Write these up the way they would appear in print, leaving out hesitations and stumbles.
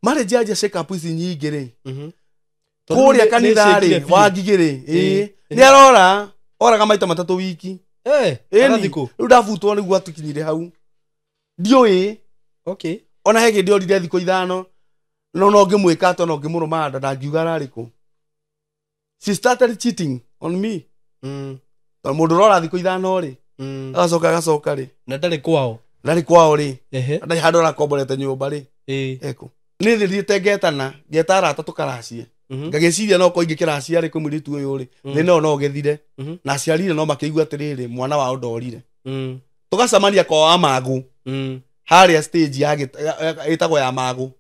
Marriage yanjia shake up ici nyingĩ rĩ, kũrĩa kanitha rĩ, wa Ngigĩ rĩ, ĩĩ nĩ arora oraga maita matatũ wiki. Ĩni rĩu ndabutwo nĩguo atukinyire hau ndiũĩ. Okay. Ona he hĩndĩ orire thikũ 5 no ngĩmwĩka atĩa, no ngĩmũrũma nda na ngiuga ararĩ kũ. She started cheating on me. Tondũ mũndũ ũrora thikũ 5 rĩ, agacoka rĩ, na ndarĩ kwao, rĩ, ndarĩ handũ arakomborete nyũmba rĩ, eko nĩ thiĩte ngetana ngeta arata tũkaracie, ngagĩciria no ko ingĩkĩracia rĩ kwĩ mũirĩtu ũyũ rĩ, thĩna ũyũ no ũgĩthire, na aciari no makĩigua atĩrĩrĩ mwana wao ndorire. Tũgacemania kwa wa Magũ harĩa stage ya ĩtagwo ya Magũ.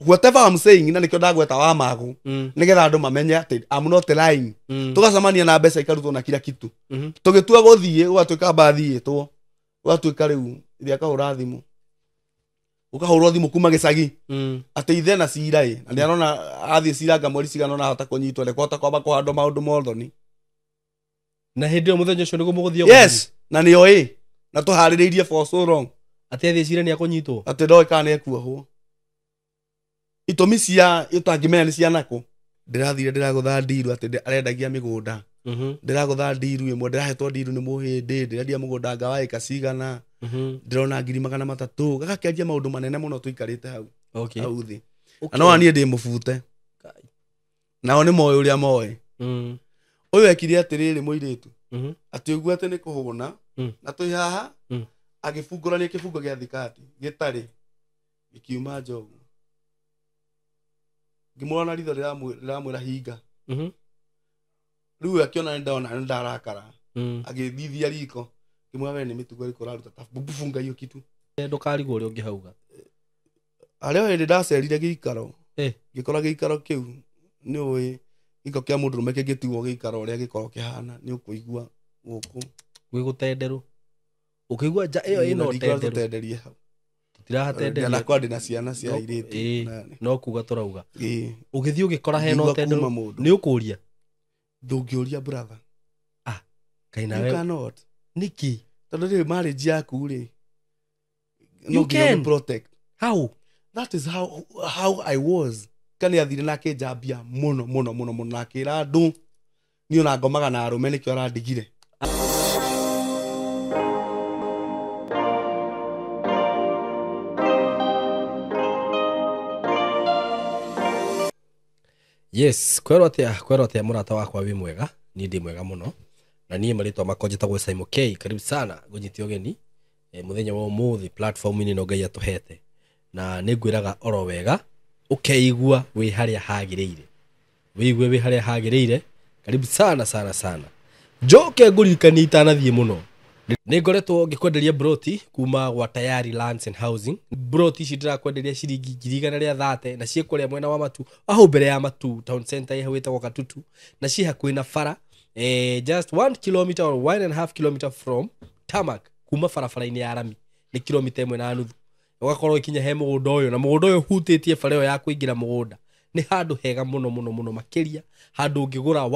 Whatever I'm saying, na nĩkĩo ndagweta wa Magũ, nĩgetha andũ mamenye atĩ I'm not lying. Tũgacemania na mbeca ikarutwo na kila kitu. Tũgĩtua gũthiĩ gũgatuĩka mbathi ĩtwo, gũgatuĩka rĩu ĩrĩa akahũra thimũ, ũkahũrwo thimũ kuma gĩcagi atĩ ithe na cira ĩ, na nĩarona athiĩ cira anga mweri cigana ũna ahota kũnyitwo, ndekũhota kwamba kũhandwo maũndũ mothoni. Na hĩndĩ ĩyo mũthenya ũcio nĩguo mũgũthiĩ? Yes, na nĩoĩ, na tũharĩrĩirie for so long. Atĩ athiĩ cira nĩekũnyitwo, atĩ ndoĩ kana nĩekuohwo. Itũmi cia ũtangĩmenya nĩ cia nakũ. Ndĩrathire ndĩragũtha ndiru atĩ arendagia mĩgũnda, ndĩragũtha ndiru ĩmwe, ndĩrahetwo ndiru nĩ mũhĩndĩ, ndĩrendia mũgũnda anga wa ĩka cigana, ndĩrona 300,000. Gagakĩanjia maũndũ manene mũno tũikarĩte hau hau thĩ. Na no niĩ ndĩ mũbute, nao nĩ moĩ ũrĩa moĩ. Ũyũ ekire atĩrĩrĩ mũirĩtu, atĩ ũguo atĩ nĩ kũhũna na twĩ haha, agĩbungũrania kĩbungo gĩa thikati gĩtarĩ gĩkiuma njogu, ngĩmũrora na ritho rĩramwĩra hinga. Rĩu akĩona nĩndona nĩndarakara, agĩthithia riko, ngĩmwĩra we nĩ mĩtugo ĩrĩkũ ũraruta ta bunga hiyo kitu. Ndũkarigwo ũrĩa ũngĩhauga. Harĩa hĩndĩ ndacerire gĩikaro, ngĩkora gĩikaro kĩu nĩ ũĩ gĩko kĩa mũndũrũme kĩngĩtigwo gĩikaro ũrĩa gĩkorwo kĩhana, nĩ ũkũigua gũkũ gwĩ gũtenderũ, ũkĩigua nja ĩyo ĩna ũtenderũ, tũtenderie hau tũtirahatenderia na kwa ndĩna ciana cia airĩtu, no kuga tũrauga. Ũgĩthiĩ ũgĩkora hena ũtenderũ, nĩ ũkũria? Ndũngĩũria brother. Kaĩ nawe you cannot. Nĩkĩ? Tondũ rĩu marriage yaku rĩ, you can protect. How? That is how I was. Kani athire na akĩnjambia mũno mũno mũno mũno, na akĩra andũ niĩ ona ngomaga na arũme nĩkĩo arandigire. Yes, kwero atia mũrata wakwa wĩ mwega, niĩ ndĩ mwega mũno, na niĩ marĩtwa makwa njĩtagwo Simon K. Karibu sana ngũnyite ũgeni mũthenya wa ũmũthĩ platform-inĩ ĩno Ngai atũhete, na nĩngwĩraga oro wega ũkeigua wĩ harĩa hagĩrĩire, wĩigue wĩ harĩa hagĩrĩire. Karibu sana sana sana. Njoke ngũririkanie itanathiĩ mũno, nĩ ngoretwo ngĩkwenderia broti kuma gwa Tayari Lands and Housing. Broti ici ndĩrakwenderia ciringi 130,000 na ciĩ kũrĩa mwena wa Matu, hau mbere ya Matu town center ĩho ĩtagwo Katutu, na ciĩ hakuhĩ na bara, just 1 kilometer or 1.5 kilometer from tarmac, kuma barabara-inĩ ya rami nĩ kilomita 1.5. Ũgakorwo ũgĩkinya he mũgũnda ũyũ, na mũgũnda ũyũ ũhutĩtie bara ĩyo ya kũingĩra mũgũnda. Nĩ handũ hega mũno mũno mũno makĩria, handũ ũngĩgũra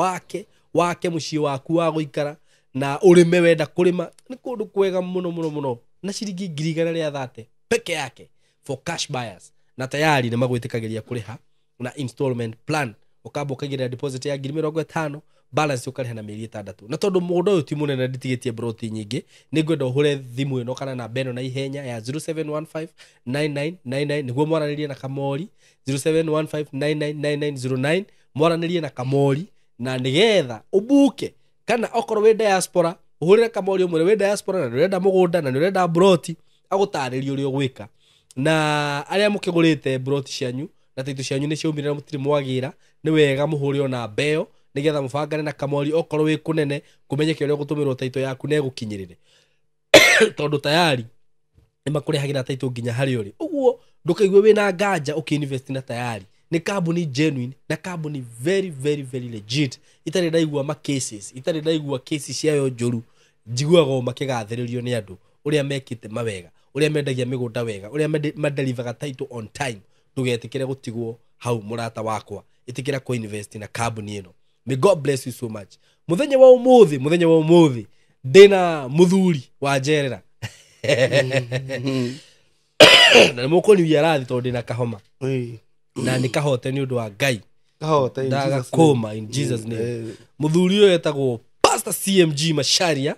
wake mũciĩ waku wa gũikara, na ũrĩme wenda kũrĩma, nĩ kũndũ kwega mũno mũno mũno, na ciringi 130,000 peke yake for cash buyers. Na tayari nĩ magwĩtĩkagĩria kũrĩha na installment plan, ũkamba ũkaigĩrĩra deposit ya 50,000, balance ũkarĩha na mĩeri 6. Na tondũ mũgũnda ũyũ ti mũnene, nditigĩtie broti nyingĩ, nĩngwenda ũhũre thimũ ĩno kana namba ĩno na ihenya ya 07159999 nĩguo mwaranĩrie na Kamori, 0715999909 mwaranĩrie na Kamori, na nĩgetha ũbuke, kana okorwo wĩ diaspora ũhũrĩre Kamori ũmwĩre wĩ diaspora na nĩũrenda mũgũnda na nĩũrenda broti, agũtarĩrie ũrĩa ũgwĩka. Na arĩa mũkĩgũrĩte broti cianyu na taitũ cianyu nĩ ciaumire na mũtirĩ mwagĩra, nĩ wega mũhũre ona mbeo nĩgetha mũbangane na Kamori, okorwo wĩ kũnene kũmenyeke ũrĩa ũgũtũmĩrwo taitũ yaku na ĩgũkinyĩrĩre, tondũ tayari nĩ makũrehagĩra taitũ nginya harĩa ũrĩ. Ũguo ndũkaigue wĩna nganja ũkĩinvest na Tayari. Nĩ kambuni genuine na kambuni very very very legit, itarĩ ndaigua ma cases, itarĩ ndaigua cases ciayo njũru, njiguaga o makĩgathĩrĩrio nĩ andũ ũrĩa mekĩte mawega, ũrĩa mendagia mĩgũnda wega, ũrĩa madelivaga title on time. Ndũgetĩkĩre gũtigwo hau mũrata wakwa, ĩtĩkĩra kũ-invest na kambuni ĩno. May God bless you so much. Mũthenya wa ũmũthĩ ndĩna mũthuri wa njerera. Na nĩ mũkũniwia rathi tondũ ndĩna kahoma. Na nĩ kahote nĩ ũndũ wa Ngai. Kahote in Jesus name. Ndagakũma in Jesus name. Mũthuri ũyũ etagwo Pastor CMG Macharia.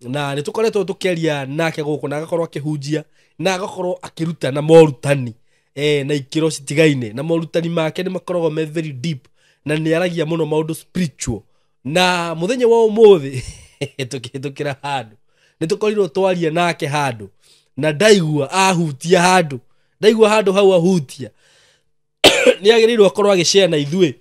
Na nĩ tũkoretwo tũkĩaria nake gũkũ, na agakorwo akĩhunjia, na agakorwo akĩruta na morutani na ikĩro citigaine, na morutani make nĩ makoragwo me very deep, na nĩ aragia mũno maũndũ spiritual. Na mũthenya wa ũmũthĩ tũkĩhĩtũkĩra handũ nĩ tũkorirwo twaria nake handũ, na ndaigua ahutia handũ, ndaigua handũ hau ahutia nĩ agĩrĩirwo akorwo agĩshare na ithuĩ,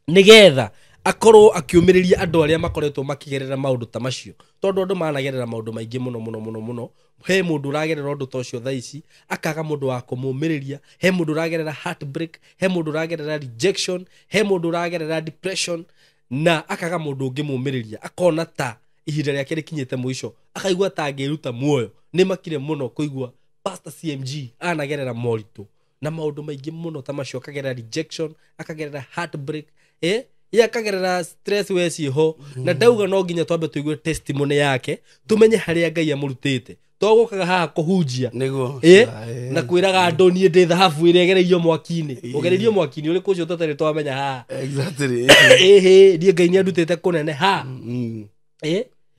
nĩgetha akorwo akĩũmĩrĩria andũ arĩa makoretwo makĩgerera maũndũ ta macio, tondũ andũ managerera maũndũ maingĩ mũno mũno mũno mũno. He mũndũ ũragerera ũndũ ta ũcio thaa ici akaga mũndũ wa kũmũmĩrĩria, he mũndũ ũragerera heartbreak, he mũndũ ũragerera rejection, he mũndũ ũragerera depression, na akaga mũndũ ũngĩmũmĩrĩria, akona ta ihinda rĩake rĩkinyĩte mũico, akaigua ta angĩruta muoyo. Nĩ makire mũno kũigua Pastor CMG anagerera moritũ na maũndũ maingĩ mũno ta macio, akagerera rejection, akagerera heartbreak, ye akagerera stress we ciĩho. Na ndauga no nginya twambe tũigue testimony yake, tũmenye harĩa Ngai amũrutĩte. Togũkaga haha kũhunjia Nĩguo. Na kwĩraga andũ niĩ ndĩ thahabu ĩrĩa ĩgereirio mwaki-inĩ. Ũgereirio mwaki-inĩ ũrĩkũ ũcio tũtarĩ twamenya haha? Exactly. Ĩhĩ, niĩ Ngai nĩandutĩte kũnene ha.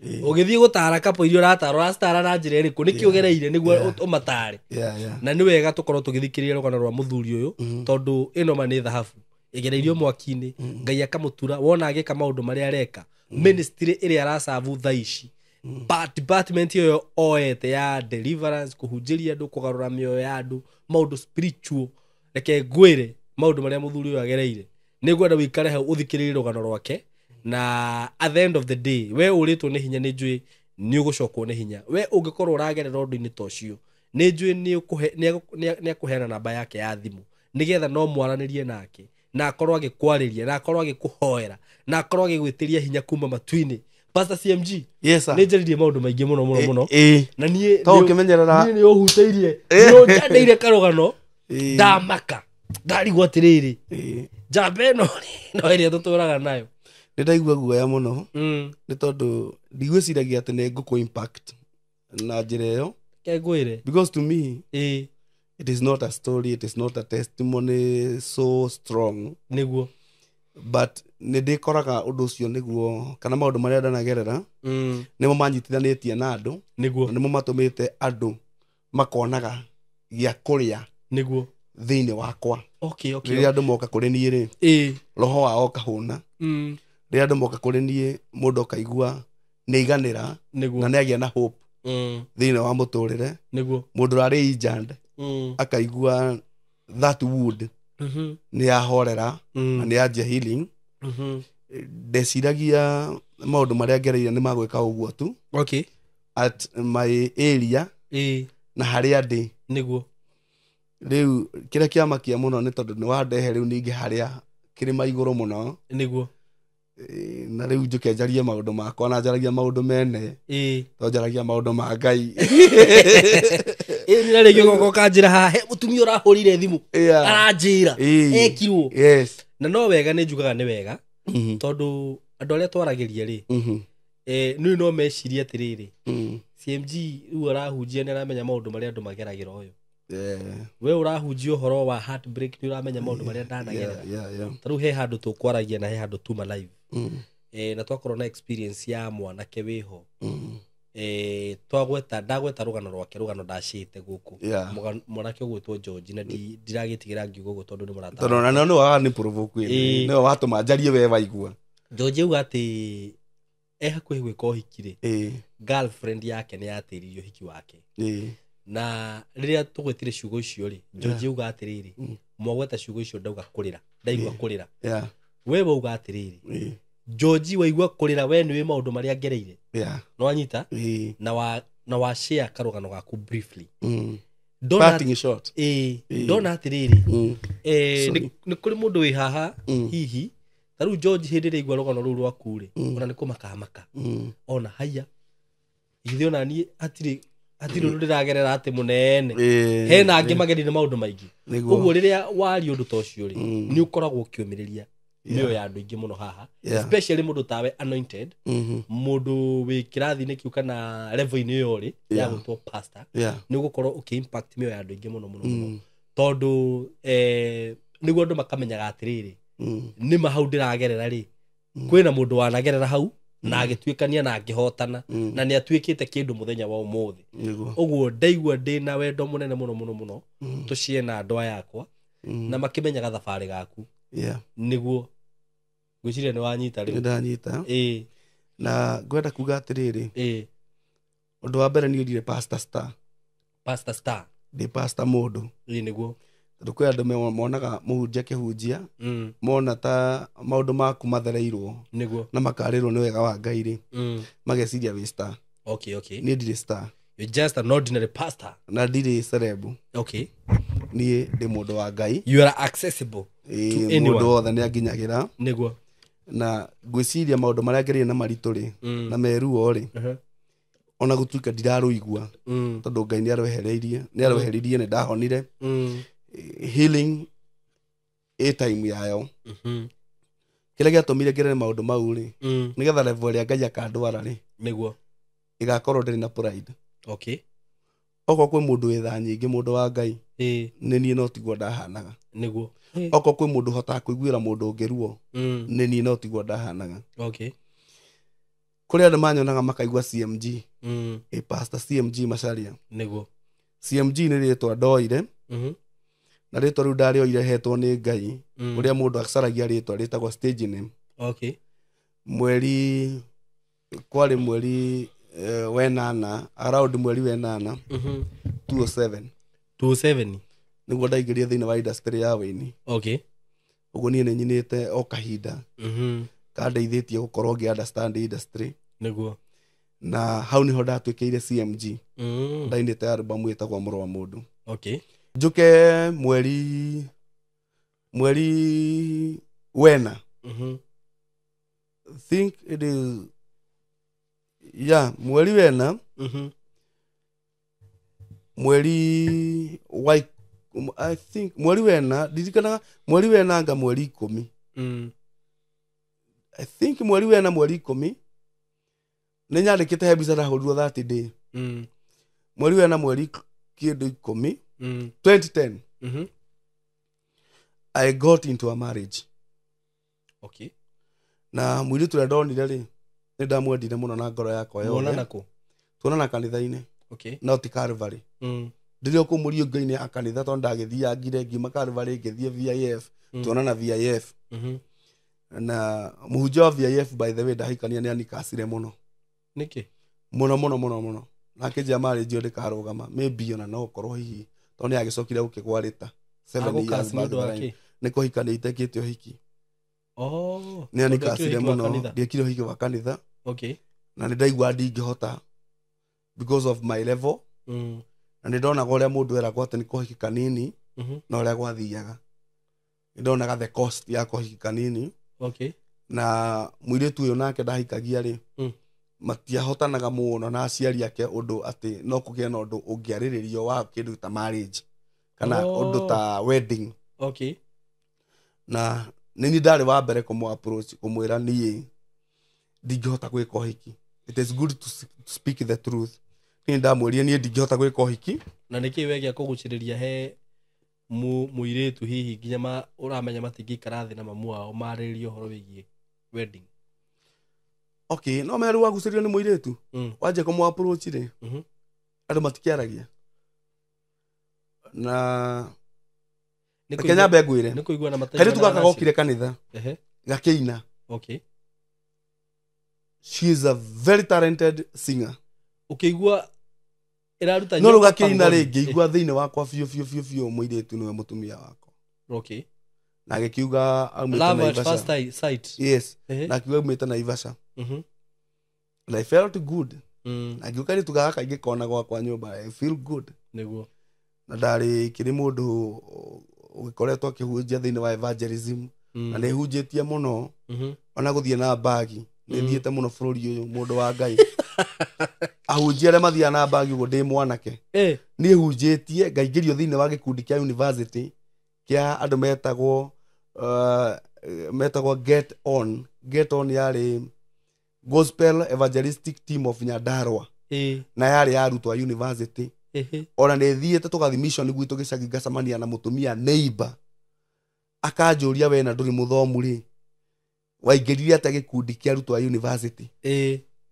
Ũgĩthiĩ gũtara kapo iria ũratara, ũracitara na njĩra ĩrĩkũ? Nĩkĩ ũgereire nĩguo ũmatare? Na nĩ wega tũkorwo tũgĩthikĩrĩria rũgano rwa mũthuri ũyũ, tondũ ĩno ma nĩ thahabu ĩgereirio mwaki-inĩ, Ngai akamũtura. Wona agĩka maũndũ marĩa areka, ministry ĩrĩa aracabu thaa ici, but department ĩyo oete ya deliverance, kũhunjĩria andũ, kũgarũra mĩoyo ya andũ, maũndũ spiritual. Reke ngwĩre maũndũ marĩa mũthuri ũyũ agereire. Nĩ ngwenda wĩikare hau ũthikĩrĩrie rũgano rwake, na at the end of the day we ũrĩtwo nĩ hinya, nĩ njũĩ nĩ ũgũcokwo nĩ hinya. We ũngĩkorwo ũragerera ũndũ-inĩ ta ũcio, nĩ njũĩ nĩ akũheana namba yake ya thimũ, nĩgetha no mwaranĩrie nake, na akorwo agĩkwarĩria, na akorwo agĩkũhoera, na akorwo agĩgwĩtĩria hinya kuma matu-inĩ. Pastor CMG, Yes, sir. nĩ njaririe maũndũ maingĩ mũno mũno mũno. Na niĩ To ũkĩmenyerera. niĩ nĩ ũhutĩirie, nĩ ũnjanĩire karũgano, ndamaka, ndarigwo atĩrĩrĩ, njamba ĩno no ĩrĩa tũtũraga nayo. Nĩ ndaigua guoya mũno, nĩ tondũ ndigwĩciragia atĩ nĩ ngũkũ impact na njĩra ĩyo. Reke ngwĩre. Because to me, it is not a story, it is not a testimony so strong. Nĩguo. But nĩ ndĩkoraga ũndũ ũcio nĩguo, kana maũndũ marĩa ndanagerera, nĩmo manyitithanĩtie na andũ. Nĩguo. Na nĩmo matũmĩte andũ makonaga gĩa kũrĩa Nĩguo. thĩinĩ wakwa. Okay, okay. Rĩrĩa andũ moka kũrĩ niĩ rĩ, roho wao ũkahũna. Rĩrĩa andũ moka kũrĩ niĩ, mũndũ akaigua nĩ aiganĩra, Nĩguo. na nĩ agĩa na hope thĩinĩ wa mũtũrĩre. Nĩguo. Mũndũ ũrarĩ injured, akaigua that wound nĩ yahorera, na nĩ yanjia healing. Ndeciragia maũndũ marĩa ngereire nĩ magwĩka ũguo tu. Okay. At my area, na harĩa ndĩ. Nĩguo. Rĩu kĩrĩa kĩamakia mũno nĩ tondũ nĩ wandehe rĩu ningĩ harĩa kĩrĩma igũrũ mũno. Nĩguo. Na rĩu njũke njarie maũndũ makwa, na njaragia maũndũ mene. To njaragia maũndũ ma Ngai. Nĩ na rĩngĩ ũgoka ũkanjĩra haha, he mũtumia ũrahũrire thimũ. Aranjĩra. Ekirwo. Na no wega, nĩ njugaga nĩ wega. Tondũ andũ arĩa twaragĩria rĩ, nĩ no mecirie atĩrĩrĩ, CMG rĩu arahunjia nĩ aramenya maũndũ marĩa andũ mageragĩra ũyũ. We ũrahunjia ũhoro wa heartbreak, nĩ ũramenya maũndũ marĩa ndanagerera. Ta rĩu he handũ tũkwaragia na he handũ tuma live. Na twakorwo na experience ya mwanake wĩho. Ndagweta rũgano rwake, rũgano ndacĩte gũkũ. Mwanake ũgwĩtwo George, na ndiragĩtigĩra ngiuga ũguo tondũ nĩ mũrata Tondũ wakwa. na nĩ wa nĩ provoke ĩno. Nĩwe watũma njarie we waigua. George auga atĩ e hakuhĩ gwĩka ũhiki rĩ, girlfriend yake nĩ yatĩririe ũhiki wake. Na rĩrĩa tũgwetire ciugo icio rĩ, George auga atĩrĩrĩ, mwagweta ciugo icio ndauga kũrĩra, ndaigua kũrĩra. We wauga atĩrĩrĩ, George waigua kũrĩra, we nĩũĩ maũndũ marĩa ngereire. Nĩ wanyita? Na wa share karũgano gaku briefly. Parting shot. Ndona atĩrĩrĩ, nĩ kũrĩ mũndũ wĩ haha, hihi, ta rĩu George hĩndĩ ĩrĩa aigua rũgano rũu rwaku rĩ, ona nĩ kũmakamaka. Ona haiya. Ithuĩ ona niĩ hatirĩ ũndũ ndĩragerera atĩ mũnene. Hena angĩ magereire maũndũ maingĩ. Ũguo rĩrĩa waria ũndũ ta ũcio rĩ, nĩ ũkoragwo ũkĩũmĩrĩria mĩoyo ya andũ aingĩ mũno haha. Especially mũndũ tawe anointed, mũndũ wĩ kĩrathi-inĩ kĩu kana level-inĩ ĩyo rĩ, ya gwĩtwo pastor, nĩ ũgũkorwo ũkĩ-impact mĩoyo ya andũ aingĩ mũno, mũno, mũno. Tondũ, Nĩguo andũ makamenyaga atĩrĩrĩ, nĩma hau ndĩragerera rĩ, kwĩna mũndũ wanagerera hau na agĩtuĩkania na akĩhotana, na nĩ atuĩkĩte kĩndũ mũthenya wa ũmũthĩ. Ũguo ndaigua ndĩna wendo mũnene mũno mũno mũno tũcie na andũ aya akwa na makĩmenyaga thabarĩ gaku. Nĩguo ngwĩciria nĩ wanyita rĩu. Nĩ ndanyita. Na ngwenda kuga atĩrĩrĩ, ũndũ wa mbere niĩ ndirĩ Pastor Star. Pastor Star. Ndĩ pastor mũndũ. Nĩguo. Tondũ kwĩ andũ monaga mũhunjia akĩhunjia, mona ta maũndũ maku mathereirwo. Nĩguo. Na makarĩrwo nĩ wega wa Ngai rĩ, mageciria wĩ star. Okay, okay. Niĩ ndirĩ star. You're just an ordinary pastor. Na ndirĩ celeb. Okay. Niĩ ndĩ mũndũ wa Ngai. You are accessible to anyone. Mũndũ wothe nĩ anginyagĩra. Nĩguo. Na ngwĩciria maũndũ marĩa ngereire na maritũ rĩ, na meruo rĩ, ona gũtuĩka ndirarũigua, tondũ Ngai nĩ arwehereirie, nĩ ndahonire. Healing ĩ time yayo. Kĩrĩa gĩatũmire ngerere maũndũ mau rĩ, nĩgetha level ĩrĩa Ngai akandwara rĩ, nĩguo ĩgakorwo ndĩrĩ na pride. Okay. Okorwo kwĩ mũndũ wĩ tha nyingĩ, mũndũ wa Ngai, nĩ niĩ no tiguo ndahanaga. Nĩguo. Okorwo kwĩ mũndũ ũhotaga kũiguĩra mũndũ ũngĩ ruo, nĩ niĩ no tiguo ndahanaga. Okay. Kũrĩ andũ manyonaga makaigua CMG. Ĩ Pastor CMG Macharia. Nĩguo. CMG nĩ rĩtwa ndoire. Na rĩtwa rĩu ndarĩoire hetwo nĩ Ngai, ũrĩa mũndũ acaragia rĩtwa rĩtagwo stage name. Okay. Mweri kwarĩ mweri wenana, around mweri wenana, 207. 207. Nĩguo ndaingĩrire thĩinĩ wa industry ya wĩini. Okay. Ũguo niĩ nĩ nyinĩte o kahinda. Kandeithĩtie gũkorwo ngĩ understand industry. Nĩguo. Na hau nĩho ndatuĩkĩire CMG. Ndainĩte album ĩtagwo Mũrũ wa Mũndũ. Okay. Njuke mweri wena. Think it is, yeah, mweri wena. Mweri wa, I think mweri wena, ndirikanaga mweri wena anga mweri 10. I think mweri wena mweri 10 nĩ nyandĩkĩte he mbica ndahũrirwo 30 day. Mweri wena mweri kĩndũ 10, 2010. I got into a marriage. Okay. Na mũirĩtu ũrĩa ndonire rĩ, nĩ ndamwendire mũno na ngoro yakwa yothe. Muonana kũ? Tuonana kanitha-inĩ. Okay. No ti Calvary. Ndĩrĩ o kũu mũriũngũ-inĩ ya kanitha tondũ ndagĩthiangire ngiuma Calvary ngĩthiĩ VIF. Tuonana VIF. Na mũhunjia wa VIF by the way ndahikania nĩ anikacire mũno. Nĩkĩ? Mũno mũno mũno mũno. Na akĩnjĩra marriage ĩyo ndĩkarũgama. Maybe ona no ũkorwo hihi tondũ nĩ agĩcokire gũkĩgwarĩta. 7 years back the line. Nĩ kũhikania itekĩte ũhiki. Oh. Nĩ anikacire mũno. Ndiekire ũhiki wa kanitha. Okay. Na nĩ ndaigua ndingĩhota because of my level. Na nĩ ndonaga ũrĩa mũndũ eragwo atĩ nĩ kũhiki kanini, na ũrĩa gwathiaga. Nĩ ndonaga the cost ya kũhiki kanini. Okay. Na mũirĩtu ũyũ nake ndahikagia rĩ, matiahotanaga mũno na aciari ake ũndũ atĩ no kũgĩe na ũndũ ũngĩarĩrĩrio wa kĩndũ ta marriage kana ũndũ ta wedding. Okay. Na nĩ niĩ ndarĩ wa mbere kũmũ approach kũmwĩra niĩ ndingĩhota gwĩka ũhiki. It is good to speak the truth. Niĩ ndamwĩrire niĩ ndingĩhota gwĩka ũhiki. Na nĩkĩ we gĩa kũgucĩrĩria he mũirĩtu hihi nginya ũramenya matingĩikara thĩ na mamu wao marĩrĩrie ũhoro wĩgiĩ wedding? Okay, no meru wagucĩrĩrio nĩ mũirĩtu. Wanjia kũmũ approach rĩ, andũ matikĩaragia. Na reke nyambe ngwĩre. Nĩ kũiguana mataiguanaga. Kairĩtu gaka gokire kanitha. Gakĩina. Okay. She is a very talented singer. Ũkĩigua ĩraruta no rĩu gakĩina rĩ, ngĩigua thĩinĩ wakwa biũ biũ biũ biũ mũirĩtu nĩwe mũtumia wakwa. Okay. Na agĩkiuga aumĩte Naivasha. Love at first sight. Yes. Na akiuga aumĩte Naivasha. And I felt good. Na ngiuga kairĩtu gaka ingĩkona gwakwa nyũmba, I feel good. Nĩguo. Na ndarĩ kĩrĩ mũndũ ũgĩkoretwo akĩhunjia thĩinĩ wa evangelism. Na nĩ hunjĩtie mũno. Ona gũthiĩ na mbagi. Nĩ thiĩte mũno bũrũri ũyũ mũndũ wa Ngai. Ahunjia arĩa mathiaga na mbagi ũguo ndĩ mwanake. Niĩ hunjĩtie ngaingĩrio thĩinĩ wa gĩkundi kĩa university kĩa andũ metagwo Get On. Get On yarĩ Gospel Evangelistic Team of Nyandarua. Na yarĩ ya arutwo a university. Ona nĩ thiĩte tũgathiĩ mission gwitũ gĩcagi ngacemania na mũtumia neighbor. Akanjũria we na ndũrĩ mũthomu rĩ, waingĩrire atĩa gĩkundi kĩa arutwo a university?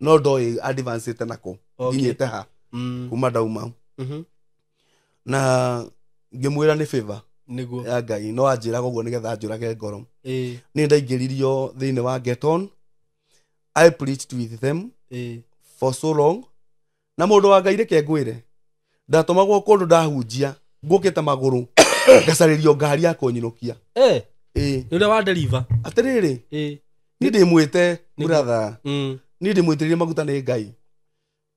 No ndoĩ advanced nako nginyĩte ha kuma ndauma. Na ngĩmwĩra nĩ favor nĩguo ya Ngai, no anjĩraga ũguo nĩgetha anjũrage ngoro. Nĩ ndaingĩririo thĩinĩ wa Get On. I preached with them for so long. Na mũndũ wa Ngai reke ngwĩre, ndatũmagwo kũndũ ndahunjia ngũkĩte magũrũ ngacarĩrio ngari ya kũnyinũkia. Nĩ ũrĩa wa deliver. Atĩrĩrĩ, niĩ ndĩmwĩte brother, niĩ ndĩmwĩtĩrĩrie maguta nĩ Ngai,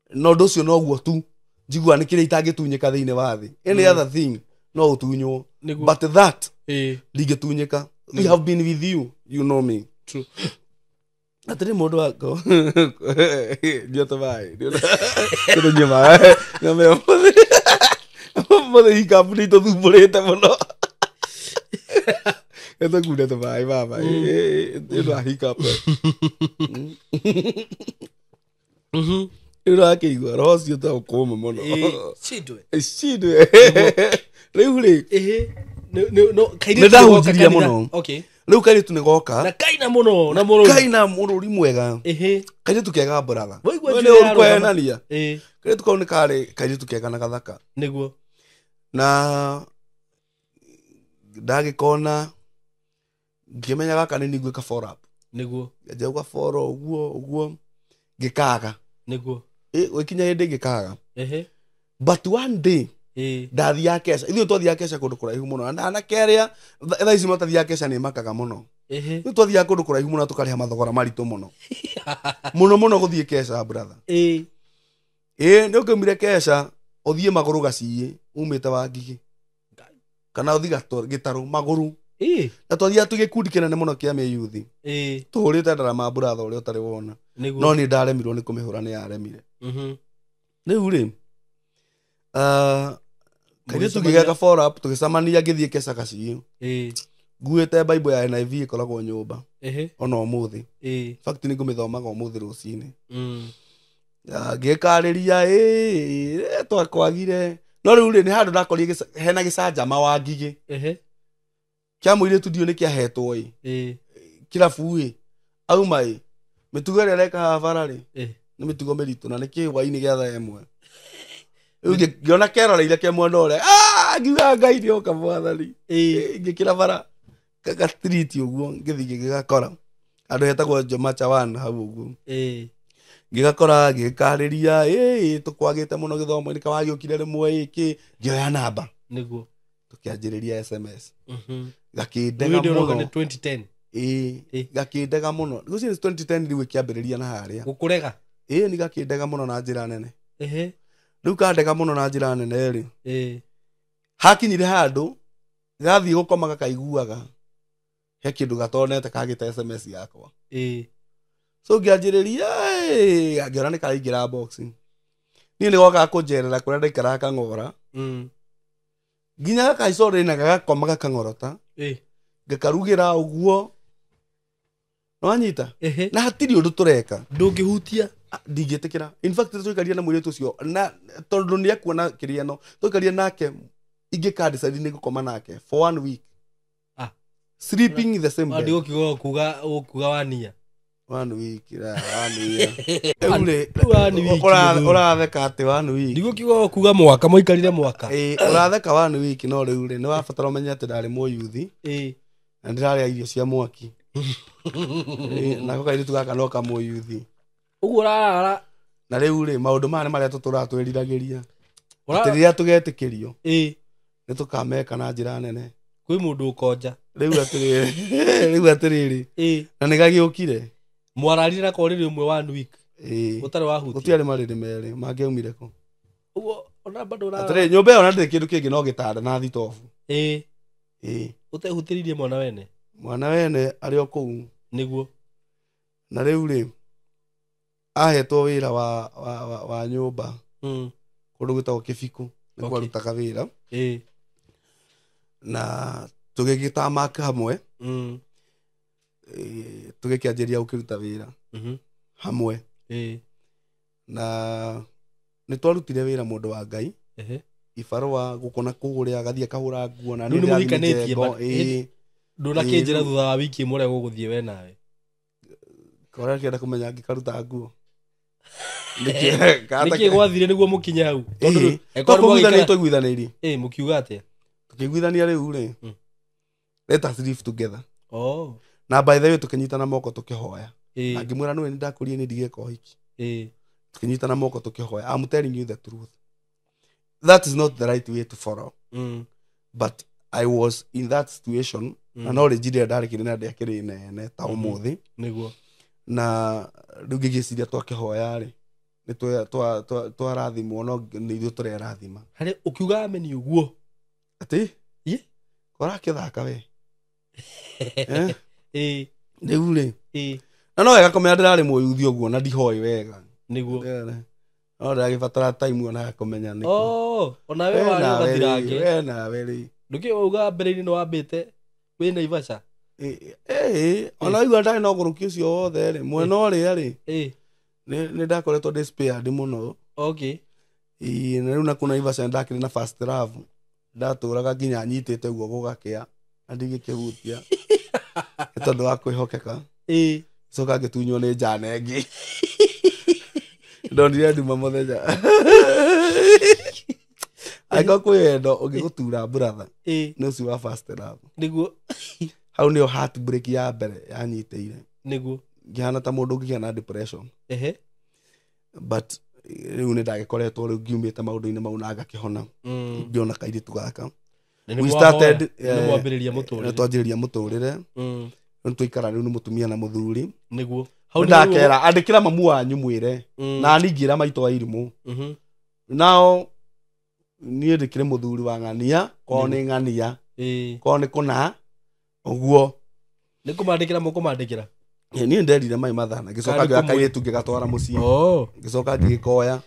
na ũndũ ũcio noguo tu njiguaga nĩ kĩrĩa itangĩtunyĩka thĩinĩ wa thĩ. Any other thing no ũtunywo, but that ndingĩtunyĩka. We have been with you, you know me. True. Atĩrĩ mũndũ wako nyua tũmaĩ, tũnyue maĩ mũthĩ ikabu nĩ itũthumbũrĩte mũno. Tũkunde tũmaĩ baba, ĩno hiccup. Rĩu ũrakĩigua roho ũcio ta ũkũma mũno. Shindwe. Shindwe. Rĩu rĩ, Nĩ ndahunjirie mũno. Rĩu kairĩtu nĩ goka. Na kaina mũno na mũrũri. Kaina mũrũri mwega. Kairĩtu kega brother. Waigua Nĩ njĩra ũru ya rũgama. kwehenania. Kairĩtu kau nĩ karĩ kairĩtu kega na gathaka. Nĩguo. Na ndagĩkona ngĩmenya gaka nĩ ningwĩka follow up. Nĩguo. Ngĩanjia gũka follow ũguo ũguo ngĩkaga. Nĩguo. Gũkinya hĩndĩ ngĩkaga. But one day ndathiaga keca. Ithuĩ twathiaga keca kũndũ kũraihu mũno. Na anake arĩa thaa ici matathiaga keca nĩ makaga mũno. Ithuĩ twathiaga kũndũ kũraihu mũno tũkarĩha mathogora maritũ mũno. Mũno mũno gũthiĩ keca brother. Nĩ ũngĩumire keca ũthiĩ magũrũ gaciĩ umĩte wa Ngigĩ. Kana ũthiĩ gĩtarũ magũrũ. Na twathiaga twĩ gĩkundi kĩnene mũno kĩa mĩyuthi. Tũhũrĩte ndarama brother ũrĩa ũtarĩ wona. No nĩ ndaremirwo nĩ kũmĩhũra, nĩ yaremire. Rĩu rĩ, kairĩtu ngĩgeka follow up, tũgĩcemania ngĩthiĩ keca gaciĩ. Nguĩte Bible ya NIV ĩkoragwo nyũmba ona ũmũthĩ. In fact nĩ ngũmĩthomaga ũmũthĩ rũcinĩ. Ngĩkarĩria, twakwagire. No rĩu rĩ, nĩ handũ ndakorire hena gĩcanjama wa Ngigĩ. Kĩa mũirĩtu ndiũ nĩ kĩahetwo ĩ. Kĩrabu ĩ. Auma ĩ. Mĩtugo ĩrĩa ĩreka haha bara rĩ, nĩ mĩtugo mĩritũ na nĩ kĩhwainĩ gĩa thaa ĩmwe. Rĩu ngĩona keroreire ke mwena ũrĩa, ngiuga Ngai nĩoka mwathani. Ngĩkĩra bara gatiriti ũguo, ngĩthiĩ ngĩgakora. Handũ hetagwo Joma Chawan hau ũguo. Ngĩgakora ngĩkarĩria, tũkwagĩte mũno gĩthomo-inĩ, kawagĩũkire rĩmwe kĩ, ngĩoya namba. Nĩguo. Tũkĩanjĩrĩria SMS. Gakĩndega mũno. Nĩ 2010. Gakĩndega mũno. Ngwĩciria 2010 rĩu ĩkĩambĩrĩria na harĩa. Gũkũrega? Nĩ gakĩndega mũno na njĩra nene. Rĩu kandega mũno na njĩra nene rĩ. Hakinyire handũ gathiĩ gũkoma gakaiguaga he kĩndũ gatonete kagĩte SMS yakwa. So ngĩanjĩrĩria, ngĩona nĩ karaingĩra box. Niĩ nĩ gokaga kũnjerera kũrĩa ndaikaraga kang'ora. Nginya gakaicorĩ na gagakoma gakang'orota. Ngakarugĩra ũguo. Nĩwanyita? Na hatirĩ ũndũ tũreka. Ndũngĩhutia? Ndingĩtĩkĩra. In fact tũikaria na mũirĩtu ũcio na tondũ nĩ ekuona kĩrĩa ĩno, tũikaria nake ingĩka decide nĩ ngũkoma nake for 1 week. Sleeping in the same bed. Ndigũkiuga ũkuga wania. 1 week, 1 year. Rĩu rĩ, ũratheka atĩ 1 week. Ndigũkiuga ũkuga mwaka, mũikarire mwaka. Ũratheka 1 week, no rĩu rĩ, nĩ wabatara ũmenye atĩ ndarĩ mũyuthi. Na ndĩrarĩa irio cia mwaki. Nako kairĩtu gaka no kamũyuthi. Ũguo ũrarara. Na rĩu rĩ, maũndũ maya nĩ marĩa tũtũraga twĩriragĩria. Atĩ rĩrĩa tũgetĩkĩrio, nĩ tũkameka na njĩra nene. Kwĩ mũndũ ũkonja. Rĩu atĩrĩrĩ. Na nĩ gagĩũkire. Mwararire na korĩrĩ ũmwe 1 week. Ũtarĩ wahutia. Gũtiarĩ marĩrĩ merĩ, mangĩaumire kũ? Ũguo ona bado ũrarara. Atĩrĩrĩ, nyũmba ĩyo ona ndĩrĩ kĩndũ kĩngĩ no gĩtanda na thitobu. Ũtehutĩrĩirie mwana wene? Mwana wene arĩ o kũu. Nĩguo. Na rĩu rĩ, ahetwo wĩra wa nyũmba. Kũndũ gwĩtagwo Kĩbikũ, nĩkuo arutaga wĩra. Na tũgĩgĩtamaka hamwe. Tũgĩkĩanjĩrĩria gũkĩruta wĩra. Hamwe. Na nĩ twarutire wĩra mũndũ wa Ngai. Ibarũa gũkũ na kũrĩa, agathiĩ akahũra nguo na Rĩu nĩ nĩ mũhikanĩtie, ndĩrathiĩ mĩjengo. Ndũnakĩnjĩra thutha wa wiki ĩmwe ũrĩa gũgũthiĩ we nawe. Kora kĩenda kũmenya ngĩkaruta nguo. Nĩkĩ gwathire nĩguo mũkinye hau? Tondũ twaiguithanĩirie twaiguithanĩirie. Mũkiuga atĩa? Tũkĩiguithania rĩu rĩ. Let us live together. Oh. Na by the way tũkĩnyitana moko tũkĩhoya. Na ngĩmwĩra nĩwe nĩndakũrire nĩ ndigeka ũhiki. Tũkĩnyitana moko tũkĩhoya. I'm telling you the truth. That is not the right way to follow. But I was in that situation. Na knowledge ĩrĩa ndarĩ na ndĩakĩrĩ nene ta ũmũthĩ. Nĩguo. Na rĩu ngĩgĩciria twakĩhoya rĩ nĩ twarathimwo no nĩ ithuĩ tũrerathima. Harĩ ũkiuga ameni ũguo. Atĩ? Ũrakĩthaka we. Rĩu rĩ. Na no wega kũmenya ndĩrarĩ mũyuthi ũguo na ndihoĩ wega. Nĩguo. No ndĩragĩbatara time ona kũmenya nĩkũ. Oh, ona we warĩ ũgathirange. We nawe rĩ. Ndũkĩ wauga mbere-inĩ nĩ wambĩte wĩ Naivasha. Ona igua ndarĩ na ũgũrũki ũcio wothe rĩ, mwena ũrĩa rĩ. Nĩ ndakoretwo ndĩ spared mũno. Okay. Na rĩu nakuo Naivasha nĩndakĩrĩ na first love. Ndatũraga nginya nyitĩte guo gũgakĩa na ndigĩkĩhutia. Nĩ tondũ wa kwĩhokeka. Coka ngĩtunywo nĩ njana ĩngĩ. Ndonire nduma mũthenya. Angĩkorwo kwĩ wendo ũngĩgũtura brother. Nĩ ũcio wa first love. Nĩguo. Hau nĩyo heartbreak ya mbere yanyitĩire. Nĩguo. Ngĩhana ta mũndũ ũngĩgĩa na depression. But rĩu nĩ ndagĩkoretwo rĩu ngiumĩte maũndũ-inĩ mau na ngakĩhona. Ngĩona kairĩtu gaka. We started nĩ mũtũrĩre. Twanjĩrĩria mũtũrĩre. Rĩu twaikara rĩu nĩ mũtumia na mũthuri. Nĩguo. Hau ndakera andĩkĩra mamu wanyu mwĩre. Na niĩ ngĩra maitũ wa irimũ. Nao niĩ ndĩkĩrĩ mũthuri wa ng'ania, korwo nĩ ng'ania. Korwo nĩ kũna ũguo. Nĩ kũmandĩkĩra mũkũmandĩkĩra. Niĩ nderire mai mathana ngĩcoka ngĩoya kairĩtu ngĩgatwara mũciĩ. Ngĩcoka ngĩgĩkoya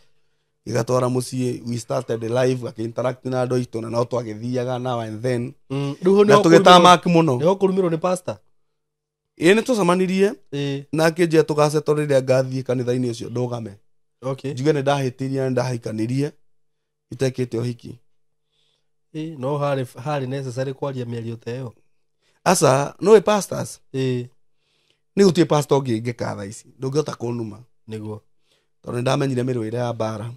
ngĩgatwara mũciĩ. We started live gakĩ-interact na andũ aitũ na no twagĩthiaga now and then. Na tũgĩtamak mũno. Nĩho kũrumĩrwo nĩ pastor. Nĩ tũcemanirie na akĩnjĩra tũgacetwo rĩrĩa ngathiĩ kanitha-inĩ ũcio ndũgame. Njuge nĩ ndahĩtirie na nĩndahikanirie itekĩte ũhiki. No harĩ necessary kwaria mĩario ta ĩyo. Aca, nĩũĩ pastors? Nĩ gũtirĩ pastor ũngĩngĩka thaa ici ndũngĩhota kũnuma. Nĩguo. Tondũ nĩndamenyire mĩrũĩre ya mbara.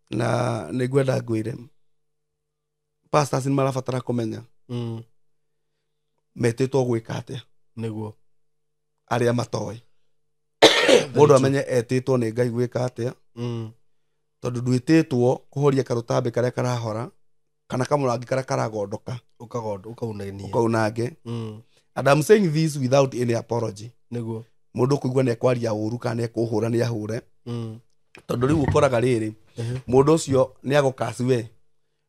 Na nĩngwenda ngwĩre pastors nĩ marabatara kũmenya metĩtwo gwĩka atĩa. Nĩguo. Arĩa matoĩ. Mũndũ amenye etĩtwo nĩ Ngai gwĩka atĩa. Tondũ ndwĩtĩtwo kũhoria karũtambĩ karĩa karahora kana kamũrangi karĩa karagondoka. Ũkaunange. And I'm saying this without any apology. Nĩguo. Mũndũ kũigua nĩ ekwaria ũru kana nĩ ekũhũra nĩ ahũre. Tondũ rĩu ũkoraga rĩrĩ mũndũ ũcio nĩ agũkaci we.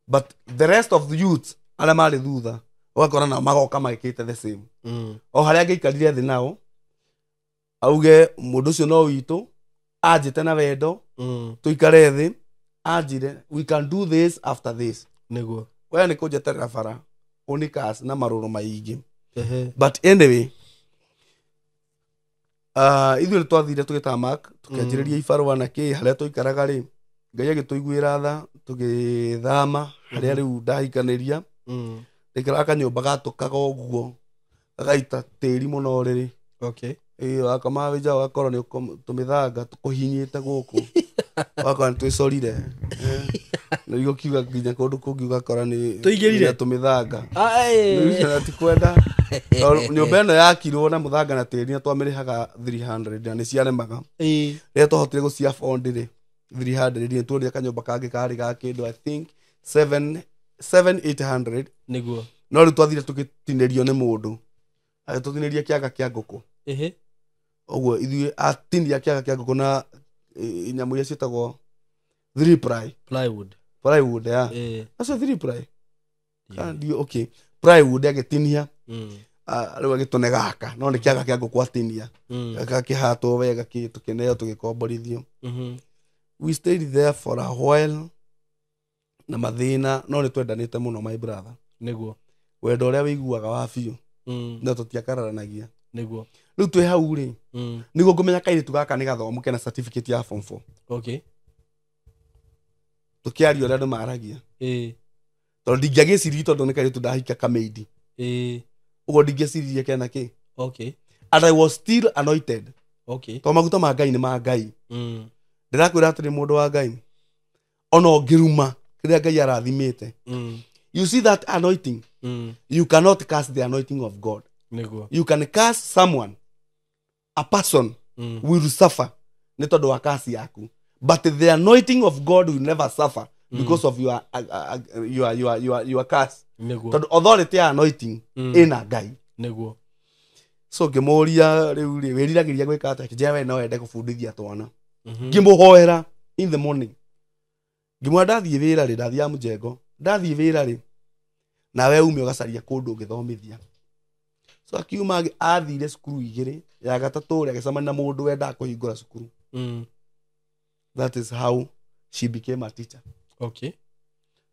But the rest of the youth arĩa marĩ thutha ũgakora nao magoka magĩkĩte the same. O harĩa angĩikarire thĩ nao auge mũndũ ũcio no witũ anjĩte na wendo tũikare thĩ anjire we can do this after this. Nĩguo. We nĩ kũnjeterera bara ũnĩkas na marũrũ maingĩ. But anyway ithuĩ nĩtwathire tũgĩtamak tũkĩanjĩrĩria ibarũa na kĩ harĩa tũikaraga rĩ Ngai agĩtũiguĩra tha tũgĩthama harĩa rĩu ndahikanĩria. Ndaikaraga kanyũmba gatũkaga ũguo gagaita tĩri mũno rĩrĩ. Wakoma wĩnja ũgakorwo nĩ tũmĩthanga tũkũhinyĩte gũkũ. Ũgakora nĩ twĩcorire. Nĩguo kiuga nginya kũndũ kũngĩ ũgakora nĩ tũigĩrire tũmĩthanga. Nĩ tikwenda. Nyũmba ĩno yakirwo na mũthanga na tĩri na twamĩrĩhaga 300 na nĩ ciaremaga. Rĩrĩa twahotire gũci afford rĩ 300 nĩ tuonire kanyũmba kangĩ karĩ ga kĩndũ I think 7,800. Nĩguo. No rĩu twathire tũgĩtinĩrio nĩ mũndũ. Agĩtũtinĩria kĩaga kĩa ngũkũ. Ũguo ithuĩ atinia kĩaga kĩa ngũkũ na nyamũ iria ciĩtagwo 3 ply. Plywood ya. Acio 3 ply. Okay. Plywood agĩtinia. Rĩu agĩtũne gaka no nĩ kĩaga kĩa ngũkũ atinia. Gakĩhatwo wega tũkĩneo tũgĩkomborithio. We stayed there for a while na mathĩna no nĩ twendanĩte mũno my brother. Nĩguo. Wendo ũrĩa wĩiguaga wa biũ. No tũtiakararanagia. Nĩguo. Rĩu twĩ hau rĩ nĩguo ngũmenya kairĩtu gaka nĩ gathomu kena certificate ya form 4. Tũkĩaria ũrĩa andũ maragia. Tondũ ndingĩagĩcirie tondũ nĩ kairĩtu ndahika kamĩindi. Ũguo ndingĩeciririe kena kĩ. Okay. And I was still anointed. Okay. To maguta ma Ngai nĩ ma Ngai. Mm. Ndĩrakwĩra atĩrĩ mũndũ wa Ngai, ona ũngĩruma kĩrĩa Ngai arathimĩte. Mm. You see that anointing? Mm. You cannot curse the anointing of God. Nĩguo. You can curse someone, a person Mm. will suffer nĩ tondũ wa curse yaku, but the anointing of God will never suffer because of your curse. Nĩguo. Tondũ authority ya anointing Mm. ĩna Ngai. Nĩguo. So ngĩmũria rĩu rĩ, wĩriragĩria gwĩka atĩa? Akĩnjĩra we no wende kũbundithia twana. Mhm. Ngĩmũhoera in the morning, ngĩmwĩra ndathiĩ wĩra rĩ, ndathiaga mũjengo, ndathiĩ wĩra rĩ, nawe ume ũgacaria kũndũ ũngĩthomithia. So akiuma athire cukuru igĩrĩ, ya gatatũ rĩ agĩcemania na mũndũ wendaga kũhingũra cukuru. Mm. That is how she became a teacher. Okay.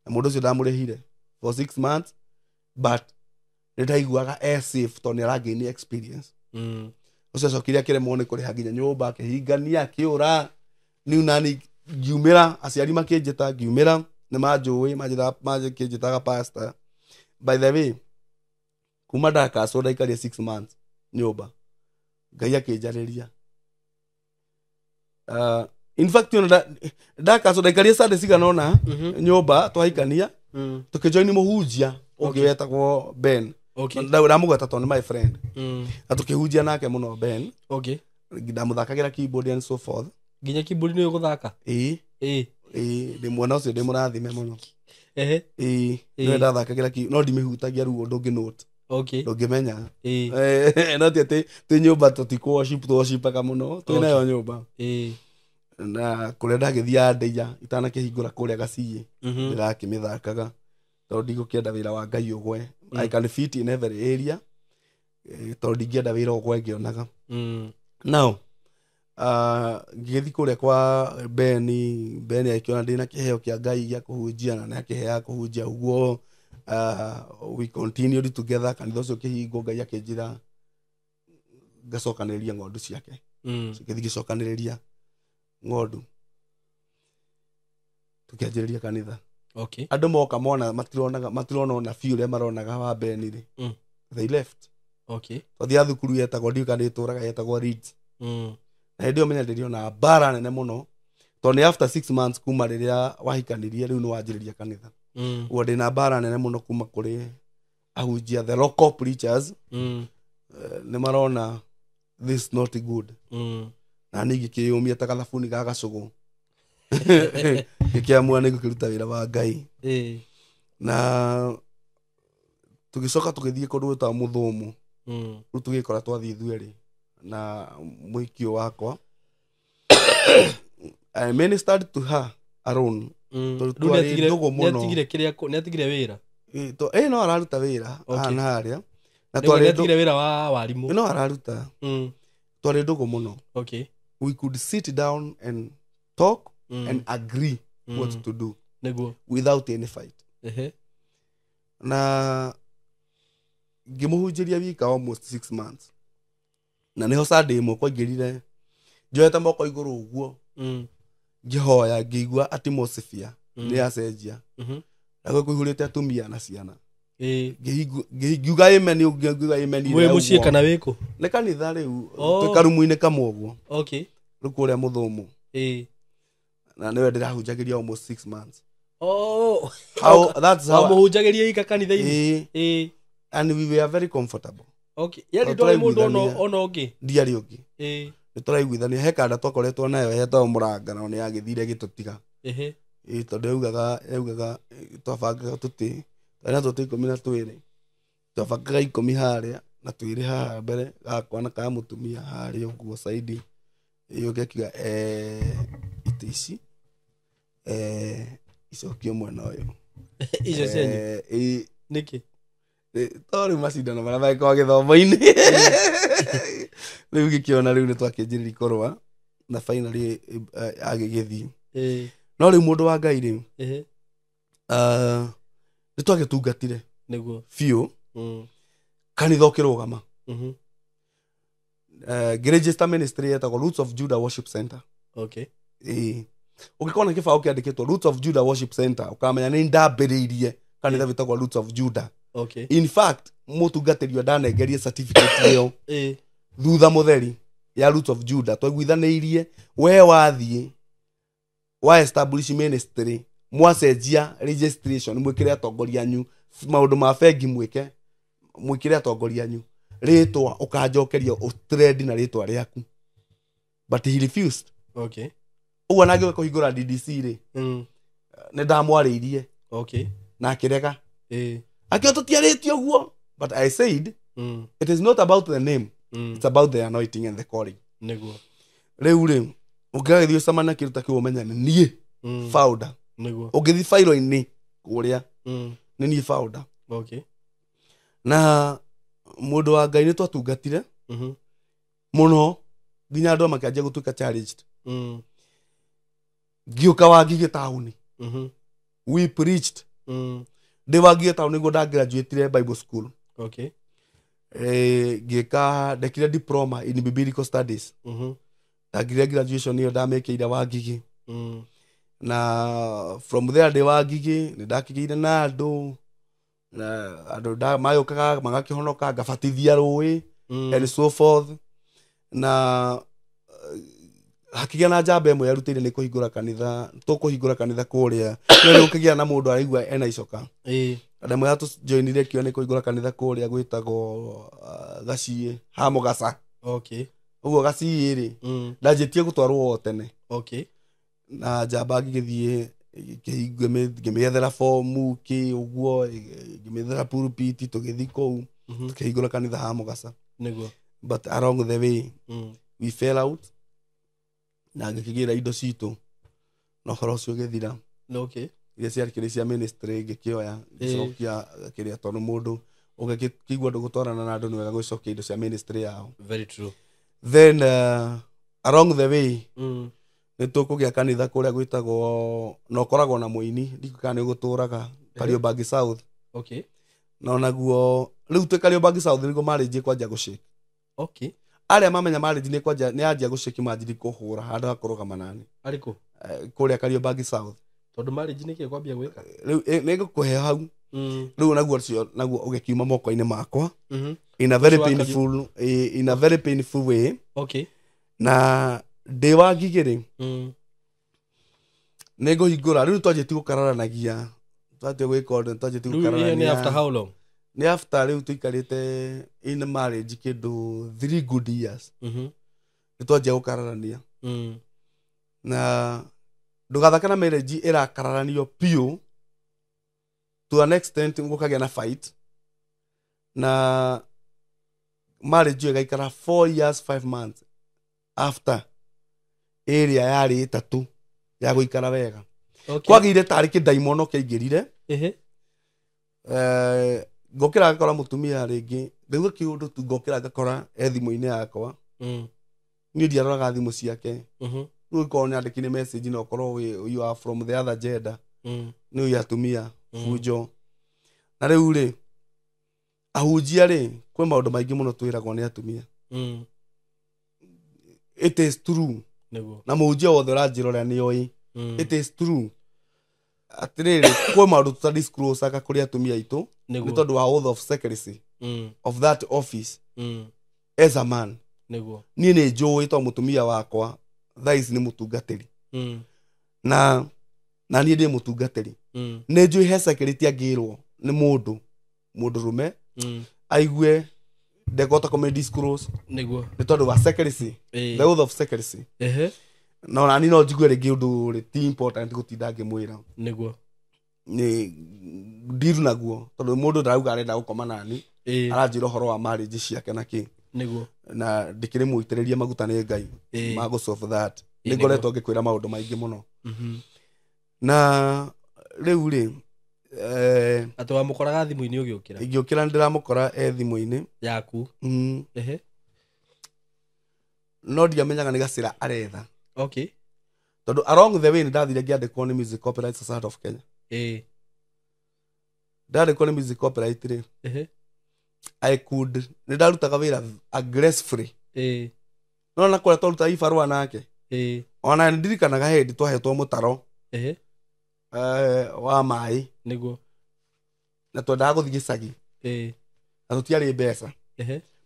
Na mũndũ ũcio ndamũrĩhire for 6 months, but nĩ ndaiguaga e safe tondũ nĩ aragain experience. Mm. Ũcio acokire akĩremwo nĩ kũrĩha nginya nyũmba, akĩhingania, akĩũra. Niu nani ngiumĩra, aciari makĩnjĩta, ngiumĩra, nĩ manjũĩ, makĩnjĩtaga pastor. By the way, kuma ndakacwo ndaikarie 6 months nyũmba, Ngai akĩnjarĩria. In fact, ndakacwo ndaikarie Sunday cigana ũna nyũmba twahikania, Mm. tũkĩjoin mũhunjia ũngĩ Okay. wetagwo Ben. Okay. Ndamũgweta tondũ nĩ my friend. Mm. Na tũkĩhunjia nake mũno Ben. Okay. Ndamũthakagĩra keyboard and so forth. Nginya keyboard nĩ ũgũthaka? Ĩĩ. Ĩĩ. Ĩĩ, ndĩ mwana ũcio ndĩmũrathime mũno. Ehe. Ĩĩ, nĩwe ndathakagĩra keyboard, no ndimĩhutagia rĩu ũndũ ũngĩ note. Okay. Ndũngĩmenya. Ĩĩ. No ti atĩ twĩ nyũmba tũtikũ worship, tũworshipaga mũno, twĩ nayo nyũmba. Ĩĩ. Na kũrĩa ndagĩthiaga ndeia itanakĩhingũra kũrĩa gaciĩ, Mhm. ndĩrakĩmĩthakaga tondũ ndigũkĩenda wĩra wa Ngai ũgwe. I can fit in every area, tondũ ndingĩenda wĩra ũgwe ngĩonaga. Mm. Now, ngĩgĩthiĩ kũrĩa kwa Beni, Beni akĩona ndĩna kĩheo kĩa Ngai gĩa kũhunjia na nĩakĩheaga kũhunjia ũguo. We continued together, kanitha ũcio ũkĩhingwo, Ngai akĩnjĩra ngacokanĩrĩria ng'ondu ciake. Mm. Ngĩthiĩ ngĩcokanĩrĩria ng'ondu, tũkĩanjĩrĩria kanitha. Okay. Andũ moka mona matironaga, matirona ona biũ ũrĩa maronaga wa Beni rĩ. Mm. They left. Okay. Twathiaga thukuru yetagwo, ndiũĩ kana ĩtũraga, yetagwo Leeds. Mm. Na hĩndĩ ĩyo menya ndĩrĩona mbara nene mũno, tondũ nĩ after 6 months kuma rĩrĩa wahikanirie rĩu nĩ wanjĩrĩria kanitha. Mm. Ũguo ndĩna mbara nene mũno kuma kũrĩ ahunjia, the local preachers. Mm. Nĩ marona this not good. Mm. Na niĩ ngĩkĩyũmia ta gathabuni ga gacũgũ. Ngĩkĩamua nĩ ngũkĩruta wĩra wa Ngai. Ĩĩ. Na tũgĩcoka tũgĩthiĩ kũndũ gwĩtagwo Mũthũmũ. Mm. Rĩu tũgĩkora twathiĩ ithuerĩ na mũhiki ũyũ wakwa. I ministered to her alone. Mm. Tondũ Rĩu twarĩ ndũgũ mũno. nĩatigire kĩrĩa nĩatigire wĩra? Ĩĩ, no araruta wĩra Okay. haha na harĩa. Na Nĩguo twarĩ nĩatigire wĩra wa warimũ. No araruta. Mm. Twarĩ ndũgũ mũno. Okay. We could sit down and talk Mm. and agree Mm. what to do Nĩguo. without any fight. Ehe. Na ngĩmũhunjĩria wika almost 6 months. Na nĩho Sunday ĩmwe kwaingĩrire njoete moko igũrũ ũguo. Mm. Ngĩhoya ngĩigua atmosphere Mm. nĩ yacenjia. Mhm. Na gwĩ kũihũrĩte atumia na ciana. Ĩĩ. Ngiuga amen, ngiuga amen Mwĩ mũciĩ kana wĩkũ? Nĩ kanitha rĩu, Oh. twĩ karumu-inĩ kamwe ũguo. Okay. Rĩu kũrĩa Mũthũmũ. Ĩĩ. Na nĩwe ndĩrahunjagĩria almost 6 months. Oh. How, that's how Wamũhunjagĩria ika kanitha-inĩ? Ĩĩ. Ĩĩ. And we were very comfortable. Okay. Yaani Tondũ ndwarĩ mũndũ tũraiguithania. ona ũngĩ? Ndiarĩ ũngĩ. Ĩĩ. Nĩ tũraiguithania. He kanda twakoretwo nayo yetagwo Mũranga, na nĩ yagĩthire ĩgĩtũtiga. Ehe. Ĩĩ, tondũ yaugaga, twabangaga tũtĩ, twarĩ na tũtĩ 12. Twabangaga 10 harĩa na 2 haha mbere gakwa na ka mũtumia harĩa ũguo side. Ĩĩ, ũngĩ akiuga, itĩ ici, icokio mwena ũyũ. Icio cianyu? Ĩĩ. Nĩkĩ? To rĩu macindano marĩa magĩkoragwo gĩthomo-inĩ. Rĩu ngĩkĩona rĩu nĩ twakĩanjĩrĩria kũrũa, na finally, agĩgĩthiĩ. Ĩĩ. No rĩu mũndũ wa Ngai rĩ, Ehe. nĩ twagĩtungatire Nĩguo. biũ. Mm. Kanitha ũkĩrũgama. Mhm. Ngĩregister ministry yetagwo Roots of Judah Worship Center. Okay. Ĩĩ. Ũngĩkorwo na kĩbaũ kĩandĩkĩtwo Roots of Judah Worship Center, ũkamenya nĩ ndambĩrĩirie kanitha wĩtagwo Roots of Judah. Okay. In fact, mũtungatĩri ũyũ ndanengerie certificate ĩyo thutha mũtheri ya Roots of Judah, twaiguithanĩirie we wathiĩ wa establish ministry, mwacenjia registration, mwĩkĩre atongoria anyu maũndũ ma bengi, mwĩke mwĩkĩre atongoria anyu rĩtwa, ũkanjokeria ũtrend na rĩtwa rĩaku, but he refused. Ũguo nangĩũka kũhingũra DDC rĩ, nĩ ndamwarĩirie na akĩrega, akĩo tũtiarĩtie ũguo, but I said it is not about the name, it's about the anointing and the calling. Nĩguo. Rĩu rĩ, ũngĩgagĩthiĩ ũcemania na kĩndũ ta kĩu, ũmenye nĩ niĩ founder. Nĩguo. Ũngĩthiĩ bairo-inĩ kũrĩa, nĩ niĩ founder. Na mũndũ wa Ngai, nĩ twatungatire mũno nginya andũ makĩanjia gũtuĩka challenged. Ngĩũka Wangigĩ taũni, we preached. Ndĩ Wangigĩ taũni nĩguo ndagraduatire Bible school. Ngĩka, ndekire diploma in biblical studies. Ndangire graduation ĩyo ndamĩkĩire Wangigĩ. Na from there, ndĩ Wangigĩ nĩ ndakĩgĩire na andũ, na andũ magĩũkaga magakĩhonoka, ngabatithia rũĩ and so forth. Na hakĩgĩa na njamba ĩmwe yarutĩire nĩ kũhingũra kanitha, tũkũhingũra kanitha kũrĩa no nĩ gũkĩgĩa na mũndũ araigua ena icoka. Andũ amwe yatũjoinire kĩo nĩ kũhingũra kanitha kũrĩa gwĩtagwo Gaciĩ ha Mũgaca. Ũguo Gaciĩ rĩ, ndanjĩtie gũtwarwo o tene. Na njamba ngĩgĩthiĩ ngĩmĩethera fomu kĩ ũguo, ngĩmĩethera pulpit, tũgĩthiĩ kũu, tũkĩhingũra kanitha ha Mũgaca. Nĩguo. But along the way we fell out na ngĩkĩgĩra indo citũ na ũhoro ũcio ũgĩthira. Iria ciarĩ cia ministry ngĩkĩoya, ngĩcokia kĩrĩa, tondũ mũndũ ũngĩkĩigua ndũgũtwarana na andũ, nĩ wega gũcokia indo cia ministry yao. Very true. Then along the way nĩ tũkũgĩa kanitha kũrĩa gwĩtagwo, na ũkoragwo na mũini, ndikũ kana nĩ ũgũtũraga, Kariobangi South. Na onaguo rĩu twĩ Kariobangi South nĩguo marriage kwanja gũshake. Arĩa mamenya marriage nĩ kwanja nĩ yanjia gũshake, manjiri kũhũra handũ ha kũrũgama nani. Arĩkũ? Kũrĩa Kariobangi South. Tondũ marriage nĩkĩ kwambia gwĩka? Rĩu nĩ ngũkũhe hau. Rĩu naguo ũcio naguo ũgĩkiuma moko-inĩ makwa in a very Ũcio wa painful, in a very painful way. Na ndĩ wa Ngigĩ rĩ, nĩ ngũhingũra rĩu, twanjĩtie gũkararanagia, twanjĩtie gwĩka ũndũ, twanjĩtie Rĩu ĩyo nĩ after gũkararania. how long? Nĩ after rĩu tũikarĩte in marriage kĩndũ 3 good years. Nĩ twanjia gũkararania. Na ndũgathake na marriage ĩrakararanio biũ to an extent gũkagĩa na fight, na marriage ĩyo ĩgaikara 4 years 5 months after ĩrĩa yarĩ 3 ya gũikara wega. Kwagĩire tarĩ kĩndaimono kĩaingĩrire. Ngokĩra ngakora mũtumia rĩngĩ, ngaigua kĩũndũ tu, ngokĩra ngakora e thimũ-inĩ yakwa. Niĩ ndiaroraga thimũ ciake. Rĩu ũkorwo nyandĩkire message na ũkorwo you are from the other gender. Nĩ ũyũ atumia bunjo. Na rĩu rĩ, ahunjia rĩ, kwĩ maũndũ maingĩ mũno twĩragwo nĩ atumia. It is true. Nĩguo. Na mũhunjia wothe ũranjĩra ũrĩa nĩ oĩ. It is true atĩrĩrĩ, kwĩ maũndũ tũtadisclosaga kũrĩ atumia aitũ nĩ tondũ wa oath of secrecy of that office as a man. Niĩ nĩ njũĩ to mũtumia wakwa thaa ici nĩ mũtungatĩri, na niĩ ndĩ mũtungatĩri. Nĩ njũĩ he security angĩrwo nĩ mũndũ mũndũrũme aigue ndekũhota kũmĩ disclose nĩ tondũ wa secrecy, the oath of secrecy. Na ona niĩ no njigue rĩngĩ ũndũ rĩ ti important gũtinda ngĩmwĩra. Nĩ ndiru naguo, tondũ mũndũ ndarauga arenda gũkoma nani, aranjĩra ũhoro wa marriage ciake na kĩ. Na ndĩkĩrĩ mũitĩrĩrie maguta nĩ Ngai ma gũ solve that. Nĩ ngoretwo ngĩkwĩra maũndũ maingĩ mũno. Na rĩu rĩ, Atĩ wamũkoraga thimũ-inĩ ũgĩũkĩra? Ingĩũkĩra ndĩramũkora e thimũ-inĩ yaku. No ndiamenyaga nĩ gacĩra aretha. Tondũ along the way nĩ ndathire ngĩandĩkwo nĩ Music Copyright Society of Kenya. Ndandĩkwo nĩ Music Copyright rĩ, I could, nĩ ndarutaga wĩra aggressively. No na kũrĩa twarutaga ibarũa nake, ona nĩ ndirikanaga hĩndĩ twahetwo mũtaro wa maĩ, na twendaga gũthiĩ gĩcagi. Na tũtiarĩ mbeca.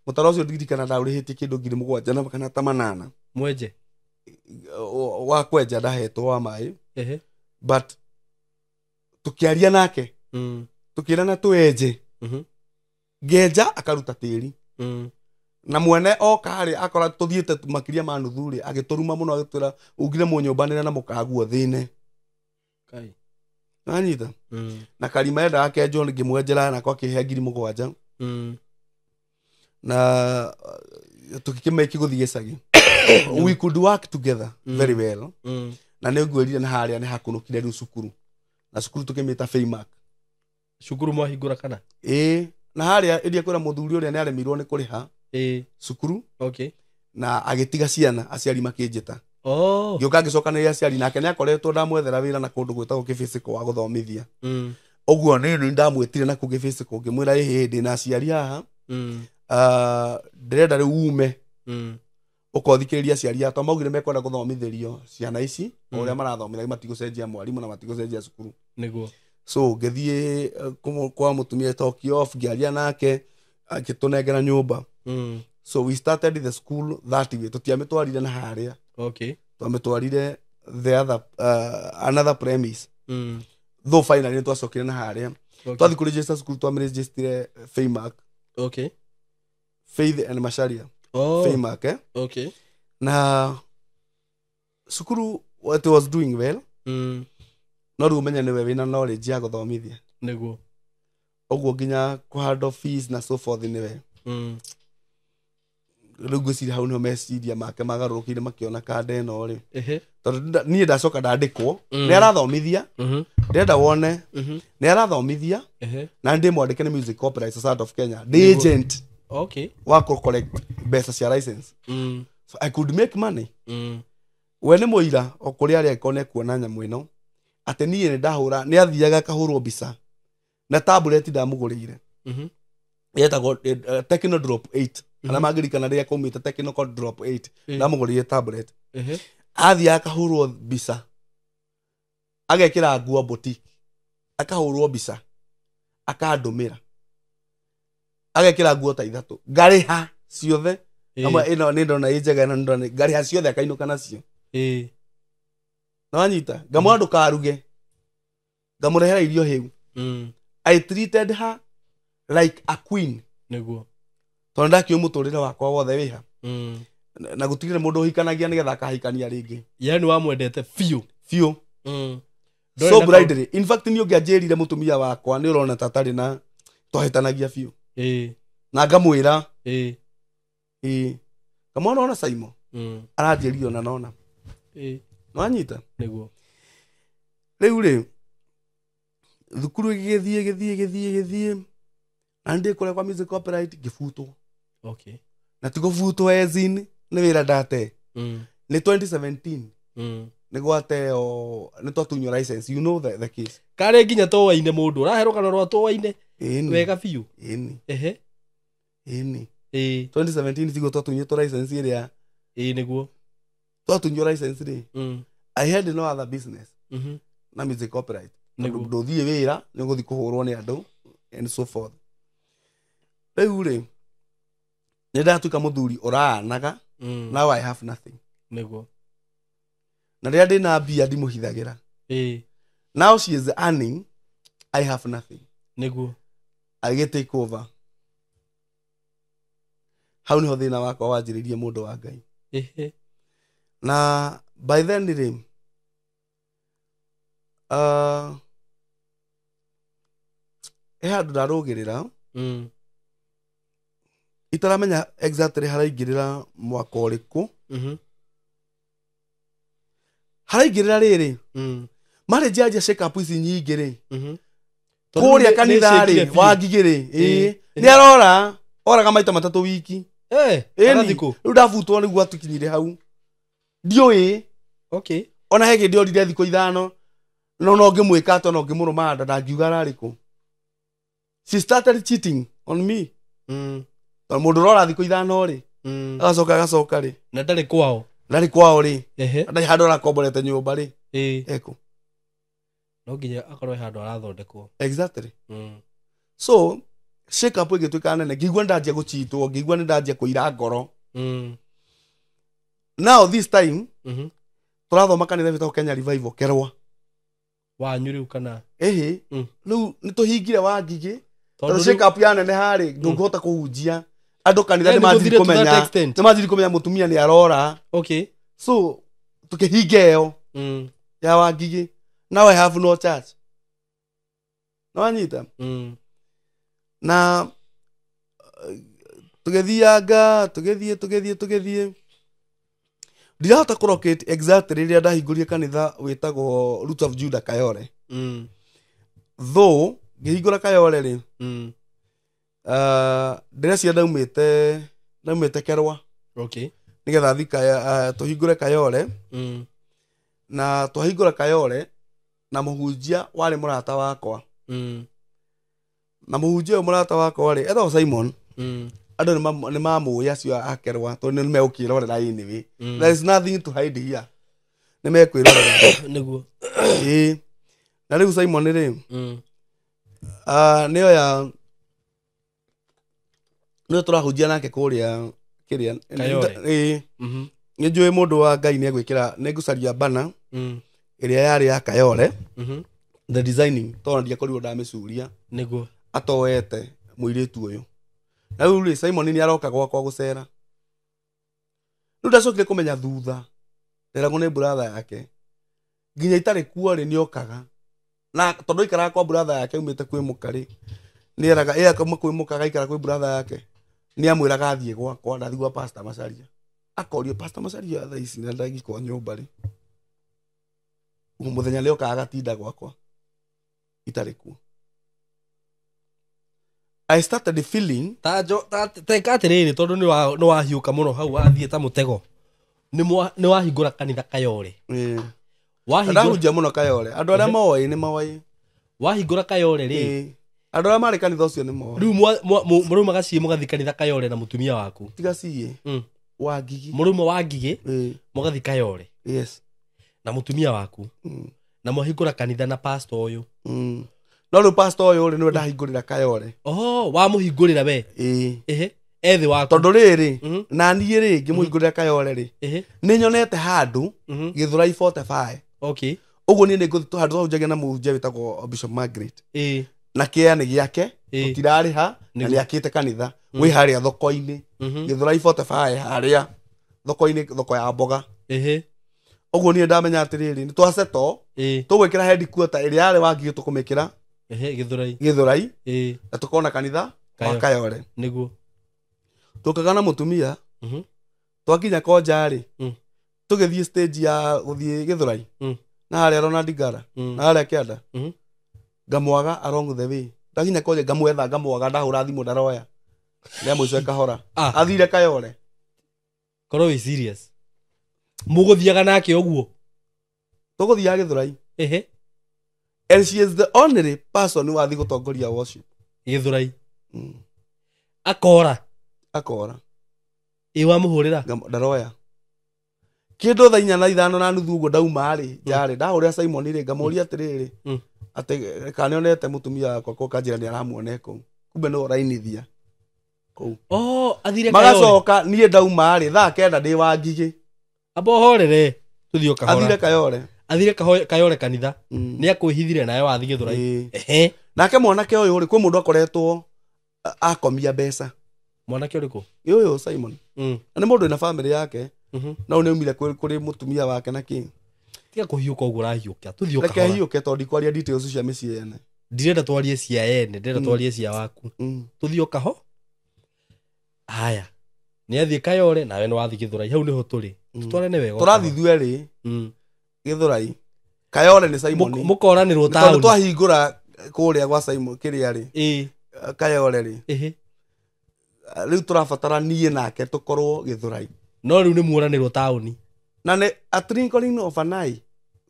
Mũtaro ũcio ndirikana ndaũrĩhĩtie kĩndũ 7,000 na kana ta 8. Mwenje. Wa kwenja ndahetwo wa maĩ. But tukiaria nake. Tukirana tuenje. Ngenja akaruta tĩri. Na mwene oka rĩ akora tuthiĩte makiria ma nuthu rĩ agĩtũruma mũno agĩtwĩra ugire mũnyũmbanĩre na mũkaguo thĩne. Kai. Nanyita. Na karima endaga kenjwo ngĩmwenjera nako akĩhe 7,000. Na tukikĩmake gũthiĩ gĩcagi. We could work together very well. Na nĩ ngwĩrire na harĩa nĩ hakunũkire rĩu cukuru. Na cukuru tũkĩmĩta Faymark. Cukuru mwahingũra kana? Ĩĩ, na harĩa ĩrĩa kwĩra mũthuri ũrĩa nĩ aremirwo nĩ kũrĩha. Cukuru. Okay. Na agĩtiga ciana aciari makĩnjĩta. Oh. Ngĩũka ngĩcokanĩrĩria aciari nake nĩ akoretwo ndamwethera wĩra na kũndũ gwĩtagwo Kĩbĩcĩkũ wa gũthomithia. Ũguo nĩ ndamwĩtire na kũu Kĩbĩcĩkũ ngĩmwĩra ĩhĩ ndĩ na aciari haha. Ndĩrenda rĩu ume. Ũkothikĩrĩria aciari atwa maugire mekwenda gũthomithĩrio ciana ici ũrĩa marathomithia matigũcenjia mwarimũ na matigũcenjia cukuru. Nĩguo. So ngĩthiĩ kwa mũtumia Tokyo off ngĩaria nake akĩtũnengera nyũmba. So we started the school that way. Tũtiamĩtwarire na harĩa. Okay. Twamĩtwarire the other another premise. Though finally twacokire na harĩa. Okay. Twathiĩ kũregister cukuru twamĩregistire Faymark. Okay. Faith and Macharia. Oh. Faymark, eh? Okay. Na cukuru it was doing well. No rĩu ũmenye nĩwe wĩna knowledge ya gũthomithia. Nĩguo. Ũguo nginya kũhandle fees na so forth nĩwe. Rĩu ngwĩciria hau nĩho meciria make magarũrũkĩire makĩona kanda ĩno rĩ. Tondũ niĩ ndacoka ndandĩkwo, nĩ arathomithia, ndĩrenda wone, nĩ arathomithia, na ndĩ mwandĩke nĩ Music Copyright Society of Kenya. Ndĩ agent. Okay. Wa kũ collect mbeca cia license. So I could make money. We nĩ mũira o kũrĩa arĩa angĩkorwo nĩekuona nyamũ ĩno atĩ niĩ nĩ ndahũra nĩ athiaga akahũrwo mbica na tablet ndamũgũrĩire. Yetagwo Tecno Drop 8. Arĩa mangĩririkana rĩrĩa kwaumĩte Tecno Drop 8 ndamũgũrĩire tablet. Athiaga akahũrwo mbica agekĩra nguo boutique akahũrwo mbica akandũmĩra agekĩra nguo ta ithatũ ngarĩha ciothe. Amwe ĩno nĩ ndona ĩ njega ĩno nĩ ndona ngarĩha ciothe akainũka nacio. Na wanyita ngamwĩra ndũkaruge ngamũrehera irio hĩu. I treated her like a queen. Nĩguo. Tondũ ndakĩũĩ mũtũrĩre wakwa wothe wĩha. Na gũtigire mũndũ ũhikanagia nĩgetha akahikania rĩngĩ. Yani wamwendete biũ. Biũ. So bride. In fact niĩ ũngĩanjĩrire mũtumia wakwa nĩ ũrona ta atarĩ na twahĩtanagia biũ. Na ngamwĩra. Ngamwona ona Simon. Aranjĩrire ona nona. Nĩwanyita? Nĩguo. Rĩu rĩ thukuru ĩgĩthiĩ gĩthiĩ gĩthiĩ gĩthiĩ na ndĩ kũrĩa kwa Music Copyright ngĩbutwo. Okay. Na ti gũbutwo as in nĩ wĩra ndate. Nĩ 2017. Nĩ gwateo nĩ twatunywo license, you know the case. Karĩ nginya tũwaine mũndũ ũrahe rũgano rwa tũwaine wega biũ. Ĩni. 2017 tiguo twatunyĩtwo license ĩrĩa. Ĩĩ nĩguo. Twatunywo license rĩ. I had no other business. Na Music Copyright. Ndũthiĩ wĩra nĩ ũgũthiĩ kũhũrwo nĩ andũ and so forth. Rĩu rĩ nĩ ndatuĩka mũthuri ũraanaga. Now I have nothing. Nĩguo. Na rĩrĩa ndĩna mbia ndimũhithagĩra. Now she is earning, I have nothing. Nĩguo. Agĩ take over. Hau nĩho thĩna wakwa wanjĩrĩirie mũndũ wa Ngai. Na by then rĩ he handũ ndarũgĩrĩra. Itaramenya exactly haraingĩrĩra mwaka ũrĩkũ. Haraingĩrĩra rĩrĩ. Marĩ njanjia shake up ici nyingĩ rĩ. Kũrĩa kanitha rĩ wa Ngigĩ rĩ. Nĩ arora oraga maita matatũ wiki. Rĩu ndabutwo nĩguo atukinyire hau. Ndiũĩ. Okay. Ona he hĩndĩ orire thikũ ithano no no ngĩmwĩka atĩa no ngĩmũrũma nda ndangiuga ararĩ kũ. She started cheating on me. Tondũ mũndũ ũrora thikũ ithano rĩ agacoka agacoka rĩ na ndarĩ kwao. Ndarĩ kwao rĩ. Ndarĩ handũ arakomborete nyũmba rĩ. Eko. No nginya akorwo he handũ arathondekwo. Exactly. So Shake up ĩgĩtuĩka nene, ngĩigua nĩ ndanjia gũchitwo, ngĩigua nĩ ndanjia kũira ngoro. Now this time tũrathoma kanitha wĩtagwo Kenya Revival Kerwa. Wanyu rĩu kana? Ĩhĩ. Rĩu nĩ tũhingire wa Ngigĩ tondũ shake up ya nene harĩ ndũngĩhota kũhunjia andũ kanitha nĩ manjirie kũmenya, nĩ manjirie kũmenya mũtumia nĩ arora. Okay. So tũkĩhinga ĩyo ya wa Ngigĩ. Now I have no church. No anyita. Na tũgĩthianga, tũgĩthiĩ. Ndirahota kũlocate exactly rĩrĩa ndahingũrire kanitha wĩtagwo Root of Judah Kayore. Though ngĩhingũra Kayore rĩ, ndĩreciria ndaumĩte Kerwa. Okay. Nĩgetha thiĩ tũhingũre Kayore. Na twahingũra Kayore na mũhunjia warĩ mũrata wakwa. Na mũhunjia ũyũ mũrata wakwa rĩ, etagwo Simon. Andũ nĩ mamũĩ acio a Kerwa tondũ nĩ megũkĩrorera anyway. There is nothing to hide here. Nĩ mekwĩrorera. Nĩguo. Ĩĩ. Na rĩu Simon rĩ, nĩoya nĩwe tũrahunjia nake kũrĩa kĩrĩa. Kayore. Ĩĩ. Nĩ njũĩ mũndũ wa Ngai nĩ egwĩkĩra, nĩ ngũcaria bana ĩrĩa yarĩ ya Kayore. The designing tondũ ndiakorirwo ndamĩcuria. Nĩguo. Atoete mũirĩtu ũyũ. Na rĩu rĩ, Simon nĩ aroka gwakwa gũcera. Rĩu ndacokire kũmenya thutha nderagwo nĩ brother yake. Nginya itarĩ kuo rĩ, nĩokaga. Na tondũ aikaraga kwa brother yake aumĩte kwĩ mũka rĩ, nĩeraga, ĩ akauma kwĩ mũka agaikara kwĩ brother yake. Nĩamwĩraga athiĩ gwakwa, ndathiĩ gwa Pastor Macharia. Akorio Pastor Macharia thaa ici na ndangĩkorwo nyũmba rĩ. Mũthenya nĩokaga agatinda gwakwa itarĩ kuo. I started feeling teka atĩrĩrĩ, tondũ nĩ wahiũka mũno hau wathiĩ ta mũtego. Nĩ wahingũra kanitha Kayore. Ndahunjia mũno Kayore. Andũ arĩa moĩ nĩ moĩ. Wahingũra Kayore rĩ. Andũ arĩa marĩ kanitha ũcio nĩ moĩ. Rĩu mũrauma gaciĩ mũgathiĩ kanitha Kayore na mũtumia waku. Tiga ciĩ. Wa Ngigĩ. Mũrauma wa Ngigĩ, mũgathiĩ Kayore. Yes. Na mũtumia waku. Na mwahingũra kanitha na pastor ũyũ. No rĩu pastor ũyũ rĩ, nĩwe ndahingũrĩra Kayore. Oho, wamũhingũrĩra we. Ĩĩ. Ehe. Ethe waku. Tondũ rĩrĩ, na niĩ rĩ, ngĩmũhingũrĩra Kayore rĩ, nĩ nyonete handũ Gĩthũrai 45. Okay. Ũguo niĩ nĩ ngũthiĩ handũ twahunjagia na mũhunjia wĩtagwo Bishop Margaret. Ĩĩ. Na kĩea nĩ gĩake, tũtirarĩha, na Nĩguo. nĩ akĩte kanitha. Wĩ harĩa thoko-inĩ. Gĩthũrai 45 harĩa thoko-inĩ, thoko ya mboga. Ehe. Ũguo niĩ ndamenya atĩrĩrĩ, nĩ twasettle, tũgwĩkĩra headquarter ĩrĩa yarĩ wa Ngigĩ tũkũmĩkĩra. Ehe, Gĩthũrai. Gĩthũrai. Ĩĩ. Na tũkona kanitha wa Kayore. Kayore. Nĩguo. Tũkaga na mũtumia, twakinya Konja rĩ, tũgĩthiĩ stage ya gũthiĩ Gĩthũrai. Na harĩa Ronald Ngara, na harĩa Kĩanda. Ngamwaga along the way. Ndakinya Konja ngamwetha, ngamwaga, ndahũra thimũ ndaroya. Rĩa mũico ĩkahora. Athire Kayore. Korwo wĩ serious. Mũgũthiaga nake ũguo? Tũgũthiaga Gĩthũrai. Ehe. And she is the only person who athiĩ gũtongoria worship. Gĩthũrai. Akora. Akora. Ĩ wamũhũrĩra? Ndaroya. Kĩndũ thaa inya na ithano na nuthu ũguo ndauma rĩ, njarĩ, ndahũrĩra Simon rĩ, ngamũria atĩrĩrĩ, atĩ kana nĩonete mũtumia wakwa kũ, kanjĩra nĩaramuona kũu. Kumbe nĩwe ũrainithia kũu. Oh, athire Kayore. Magacoka niĩ ndauma rĩ, thaa kenda ndĩ wa Ngigĩ. Amba ũhorere, tũthiĩ o kahora. Athire Kayore. Athire Kayore kanitha. Nĩ akwĩhithire nawe wathiĩ Gĩthũrai. Ehe. Nake mwanake ũyũ rĩ, kwĩ mũndũ akoretwo akomia mbeca. Mwanake ũrĩkũ? Ĩ ũyũ Simon. Na nĩ mũndũ wĩna family yake. Na ũyũ nĩ aumire kũrĩ mũtumia wake na kĩ. Tiga kũhiũka ũguo ũrahiũka. Tũthiĩ o Reke kahora. hiũke tondũ ndikwaria details cia mĩciĩ ene. Ndirenda twarie cia ene, ndĩrenda twarie cia waku. Tũthiĩ o kaho. Haya. Nĩ athiĩ Kayore nawe nĩ wathiĩ Gĩthũrai. Hau nĩho tũrĩ. Tũtwarane wega o Tũrathiĩ kahora. ithuerĩ. Gĩthũrai. Kayore nĩ Simon. Mũkoranĩrwo Tondũ taũni. twahingũra kũrĩa gwa Simon kĩrĩa rĩ. Ĩĩ. Kayore rĩ. Ĩhĩ. Rĩu tũrabatara niĩ nake tũkorwo Gĩthũrai. No rĩu nĩ muoranĩrwo taũni. Na nĩ a twinkling of an eye.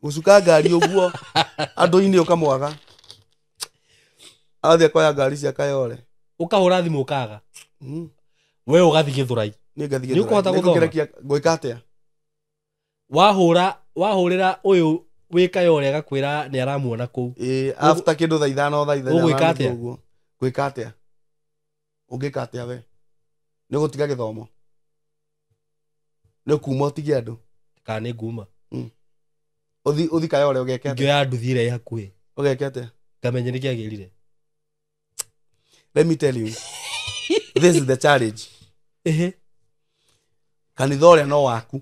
Gũcuka ngari ũguo andũ-inĩ ũkamwaga. Athiĩ akoya ngari cia Kayore. Ũkahũra thimũ ũkaga. We ũgathiĩ Gĩthũrai. Niĩ ngathiĩ Nĩ ũkũhota Gĩthũrai. Nĩ gũthoma? ngũkĩrekia, ngwĩka atĩa? Wahũrĩra ũyũ wĩ Kayore agakwĩra nĩ aramuona kũu. Ĩĩ, after kĩndũ thaa ithano, thaa ithano Ũgwĩka na atĩa? nuthu ũguo. Ngwĩka atĩa? Ũngĩka atĩa we? Nĩ ũgũtiga gĩthomo? Nĩ ũkuma ũtige andũ? Kana nĩ nguma. Ũthi Kayole ũgeke atĩa? Ngĩoya nduthi ĩrĩa ĩ hakuhĩ. Ũgeke atĩa? Ngamenye nĩ kĩagĩrire. Let me tell you. This is the challenge. Kanitha ũrĩa no waku.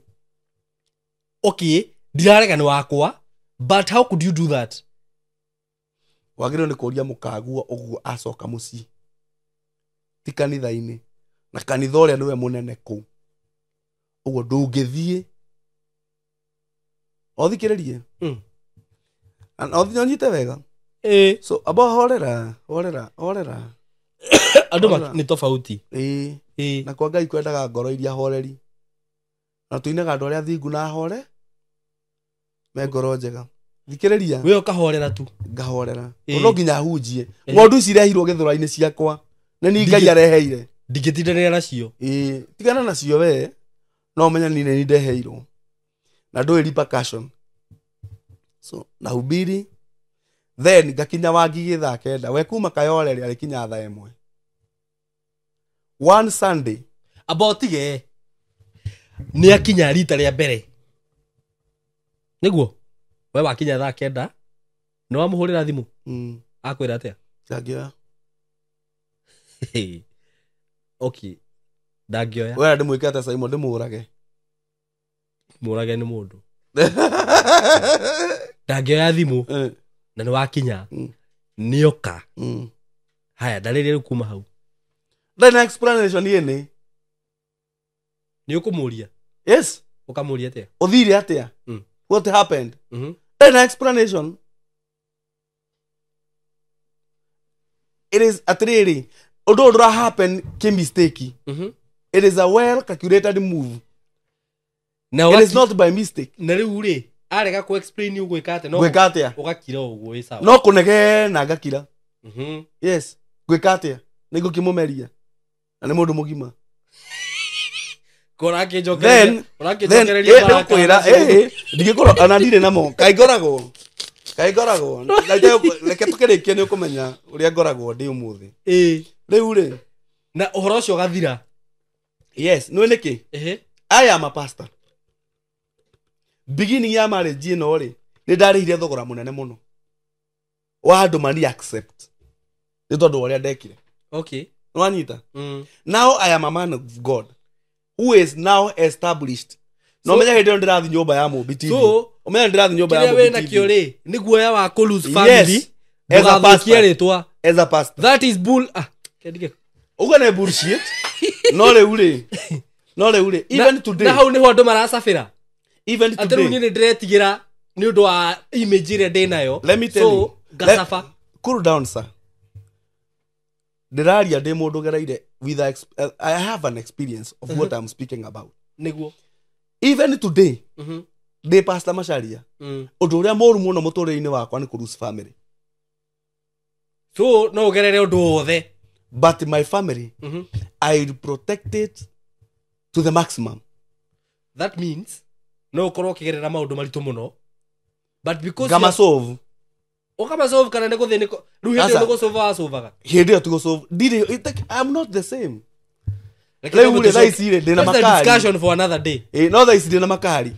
Okay, ndirarega nĩ wakwa, but how could you do that? Wagĩrĩirwo nĩ kũria mũkaguo ũguo acoka mũciĩ. Ti kanitha-inĩ. Na kanitha ũrĩa nĩwe mũnene kũu. Ũguo ndũngĩthiĩ. Othikĩrĩrie. Na ũnyite wega. So amba horera, horera, horera. Andũ nĩ tofauti. Na kwa Ngai kwendaga ngoro iria horeri. Na tuinaga andũ arĩa thingu na hore me ngoro njega. Thikĩrĩria. We ũkahorera tu. Ngahorera. No nginya hunjie. Ng'ondu ici irehirwo gĩthũra-inĩ ciakwa. Nĩ ni Ngai areheire. Ndingĩtindanĩra nacio. Tigana nacio we. No menya ni nĩ ndeheirwo. Na ndũĩ repercussion. So nahubiri. Then ngakinya Wangigĩ thaa 9. We kuma Kayole rĩ arĩkinya thaa 1. One Sunday. Amba ũtige. Nĩ akinya rita rĩa mbere. Nĩguo? We wakinya thaa 9, nĩ wamũhũrĩra thimũ? Akwĩra atĩa? Ndangĩoya. Okay. Ndangĩoya. We ndĩmwĩke atĩa Simon, ndĩmũrage? Mũrage nĩ mũndũ. Ndangĩoya thimũ. Na nĩ wakinya. Nĩoka. Haya, ndarĩria rĩu kuma hau. Ndarĩ na explanation ĩnĩ. Nĩ ũkũmũria? Yes. Ũkamũria atĩa? Ũthire atĩa? What happened? Ndarĩ na explanation. It is atĩrĩrĩ, ũndũ ũyũ ndũra happen kĩ mistake. It is a well calculated move. It is not by mistake. Na rĩu rĩ, arega kũ explain ũgwĩka atĩa? Gwĩka atĩa? Ũgakira ũguo wĩ sawa. No kũnegena ngakira. Yes. Gwĩka atĩa? Nĩ ngũkĩmũmeria. Na nĩ mũndũ mũgima. Then kwĩra ndingĩkorwo ona ndirĩ namo. Kaĩ ngoragwo. Reke tũkĩrĩkie nĩ ũkũmenya ũrĩa ngoragwo ndĩ ũmũthĩ. Rĩu rĩ. Na ũhoro ũcio ũgathira. Yes, nĩ nĩkĩ? I am a pastor. Beginning ya marriage ĩno rĩ, nĩ ndarĩhire thogora mũnene mũno. Wa andũ mani accept. Nĩ tondũ wa ũrĩa ndekire. Okay. Nĩwanyita? Now I am a man of God who is now established. No menya hĩndĩ ĩyo ndĩrathiĩ nyũmba ya Mũmbi TV. Ũmenye ndĩrathiĩ nyũmba ya Mũmbi TV. Kĩrĩa wĩnakĩo rĩ, nĩ guoya wa kũ lose family. Yes. As a pastor. As a pastor. That is bull. Ũguo nĩ bullshit. No rĩu rĩ, even today. Na hau nĩho andũ maracabĩra. Even today. Atĩ rĩu niĩ nĩ ndĩretigĩra nĩ ũndũ wa image ĩrĩa ndĩ nayo. Let me tell you. Ngacaba. Cool down, sir. Ndĩraria ndĩ mũndũ gereire with I have an experience of what I'm speaking about. Nĩguo. Even today, ndĩ Pastor Macharia. Ũndũ ũrĩa mũru mũno mũtũrĩre-inĩ wakwa nĩ kũ lose family. So no ũgerere ũndũ wothe. But my family, I will protect it to the maximum. That means no ũkorwo ũkĩgerera maũndũ maritũ mũno. But because ngamasolve. Ũkamasolve kana nĩ gũthĩnĩka. Rĩu hĩndĩ ĩyo nĩ gũsolve wasolvaga. Hĩndĩ ĩyo ti gũsolve. Ndirĩ, I'm not the same. Rĩu rĩ thaa ici rĩ ndĩna makari. Discussion for another day. No thaa ici ndĩna makari.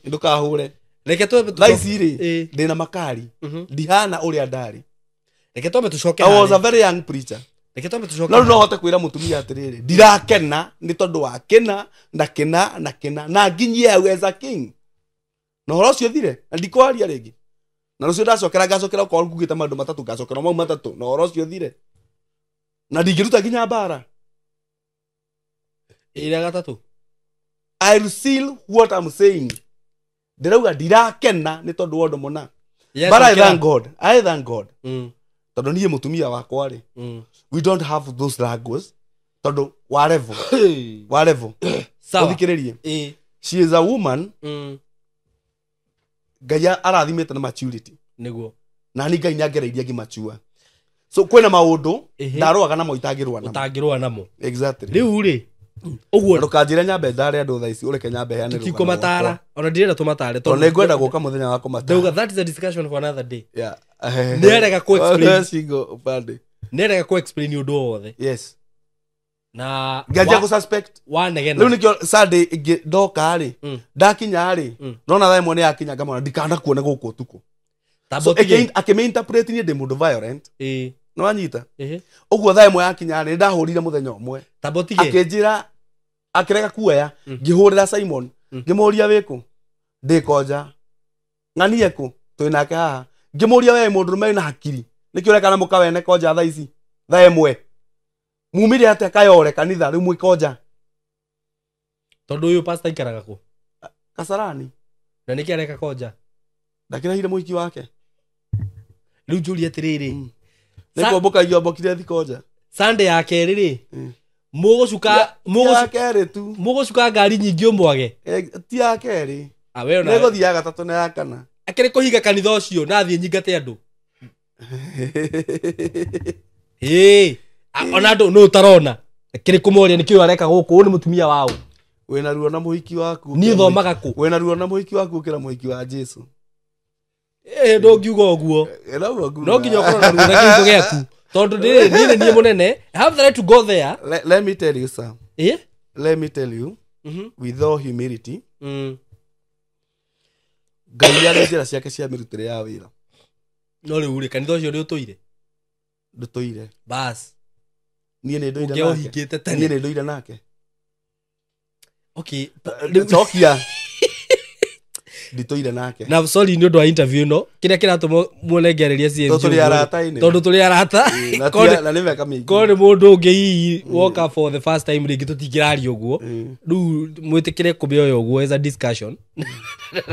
Ndũkahũre. Reke twambe thaa ici rĩ ndĩna makari. Ndihana ũrĩa ndarĩ. Reke twambe tũcoke. I was a very young preacher. Reke twambe tũcoke. No no hote kwĩra mũtumia atĩrĩrĩ, ndirakena nĩ tondũ wa kĩna na kĩna na kĩna na nginyie hau as a king. Na ũhoro ũcio thire na ndikwaria rĩngĩ. Na rũciũ ndacokera ngacokera okorwo ngugĩte maũndũ matatũ ngacokera mau matatũ na ũhoro ũcio thire. Na ndingĩruta nginya mbara. Ĩrĩa gatatũ. I will seal what I'm saying. Ndĩrauga ndirakena nĩ tondũ wa ũndũ mũna. But I thank God. I thank God. Tondũ niĩ mũtumia wakwa rĩ, we don't have those struggles. Tondũ wa level. Wa level. Ũthikĩrĩrie. She is a woman. Ngai arathimĩte na maturity. Nĩguo. Na ni Ngai nĩangereirie ngĩmatua. So kwĩna maũndũ ndarũaga namo itangĩrũa namo. Ũtangĩrũa namo. Exactly. Rĩu rĩ, ũguo ndũkanjĩre nyambe ndare andũ thaa ici ũreke nyambe heane rũgano. Tũtikũmatara. Ona ndirenda tũmatare tondũ nĩngwenda gũka mũthenya wa kũmatara. Ndauga that is a discussion for another day. Yeah. Nĩarega kũ explain. Single upande. Nĩarega kũ explain ũndũ wothe. Yes. Na Ngĩanjia gũ suspect. Wanegena. Rĩu nĩkĩo Sunday ĩngĩ ndoka rĩ, ndakinya rĩ, ndona thaa 1 yakinya ngamona ndikanakuone gũkũ ũtukũ. So akĩmĩinterpret niĩ ndĩ mũndũ violent. Nĩ wanyita? Ũguo thaa 1 yakinya rĩ, ndahũrire mũthenya ũmwe. Akĩnjĩra akĩrega kuoya, ngĩhũrĩra Simon, ngĩmũria wĩkũ? Ndĩ Konja. Ng'anie kũ? Twĩ nake haha. Ngĩmũria we mũndũrũme wĩna hakiri, nĩkĩ ũreka na mũka wene Konja thaa ici? Thaa 1. Mumire atĩa Kayore kanitha rĩu mwĩ Konja? Tondũ ũyũ pastor aikaraga kũ? Kasarani. Na nĩkĩ areka Konja? Ndakĩrehire mũhiki wake. Rĩu njũrie atĩrĩrĩ. Nĩ kũmbũka iombokire thi Konja. Sunday ya kerĩ rĩ, mũgũcuka mũgũcuka ngari nyingĩ ũmwage. Ti ya kerĩ. Nĩgũthiĩ ya gatatũ na ya kana. Akĩrĩ kũhinga kanitha ũcio na athiĩ nyingate andũ. Ona andũ nũ ũtarona. Akĩrĩ kũmoria nĩkĩo areka gũkũ, nĩ mũtumia wao. Wĩna ruo na mũhiki waku. Niĩ thomaga kũ? Wĩna ruo na mũhiki waku ũkĩra mũhiki wa Jesu. Ndũngiuga ũguo. No nginya ũkorwo na ruo na kĩhiko gĩaku. Tondũ niĩ nĩ niĩ mũnene. I have the right to go there. Let me tell you, sir. Let me tell you, with all humility, Ngai arĩ njĩra ciake cia mĩrutĩre ya wĩra. No rĩu rĩ, kanitha ũcio nĩ ũtũire? Ndũtũire. Bas. Niĩ nĩ ndũire nake. Niĩ nĩ ndũire nake. Okay. Cokia. Nditũire nake. Na sorry nĩ ũndũ wa interview ĩno, kĩrĩa kĩratũma muone ngĩarĩria CMG. Tondũ tũrĩ arata inĩ. Tondũ tũrĩ arata. Na nĩ mĩaka mĩingĩ. Korwo nĩ mũndũ ũngĩ hihi woka for the first time rĩngĩ tũtingĩraria ũguo. Rĩu mwĩtĩkĩre kũmĩoya ũguo as a discussion.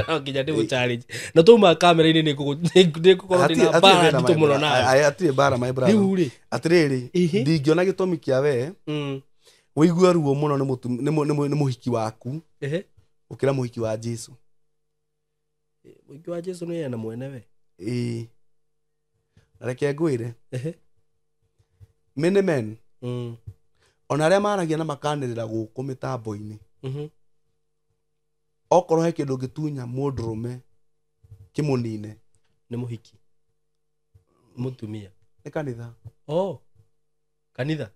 No nginya ndĩmũ challenge. Na twauma kamera-inĩ nĩ ngũkorwo ndĩna mbara nditũ mũno nawe. Hatirĩ mbara my brother. Rĩu rĩ. Atĩrĩrĩ, ndingĩona gĩtũmi kĩa we ũigue ruo mũno nĩ mũhiki waku ũkĩra mũhiki wa Jesu. Mũhiki wa Jesu nĩ ena mwenewe. Ĩĩ. Na reke ngwĩre. Many men ona arĩa maragia na makanĩrĩra gũkũ mĩtambo-inĩ, okorwo he kĩndũ ũngĩtunya mũndũrũme kĩmũnine nĩ mũhiki. Mũtumia. Nĩ kanitha. Oh. Kanitha.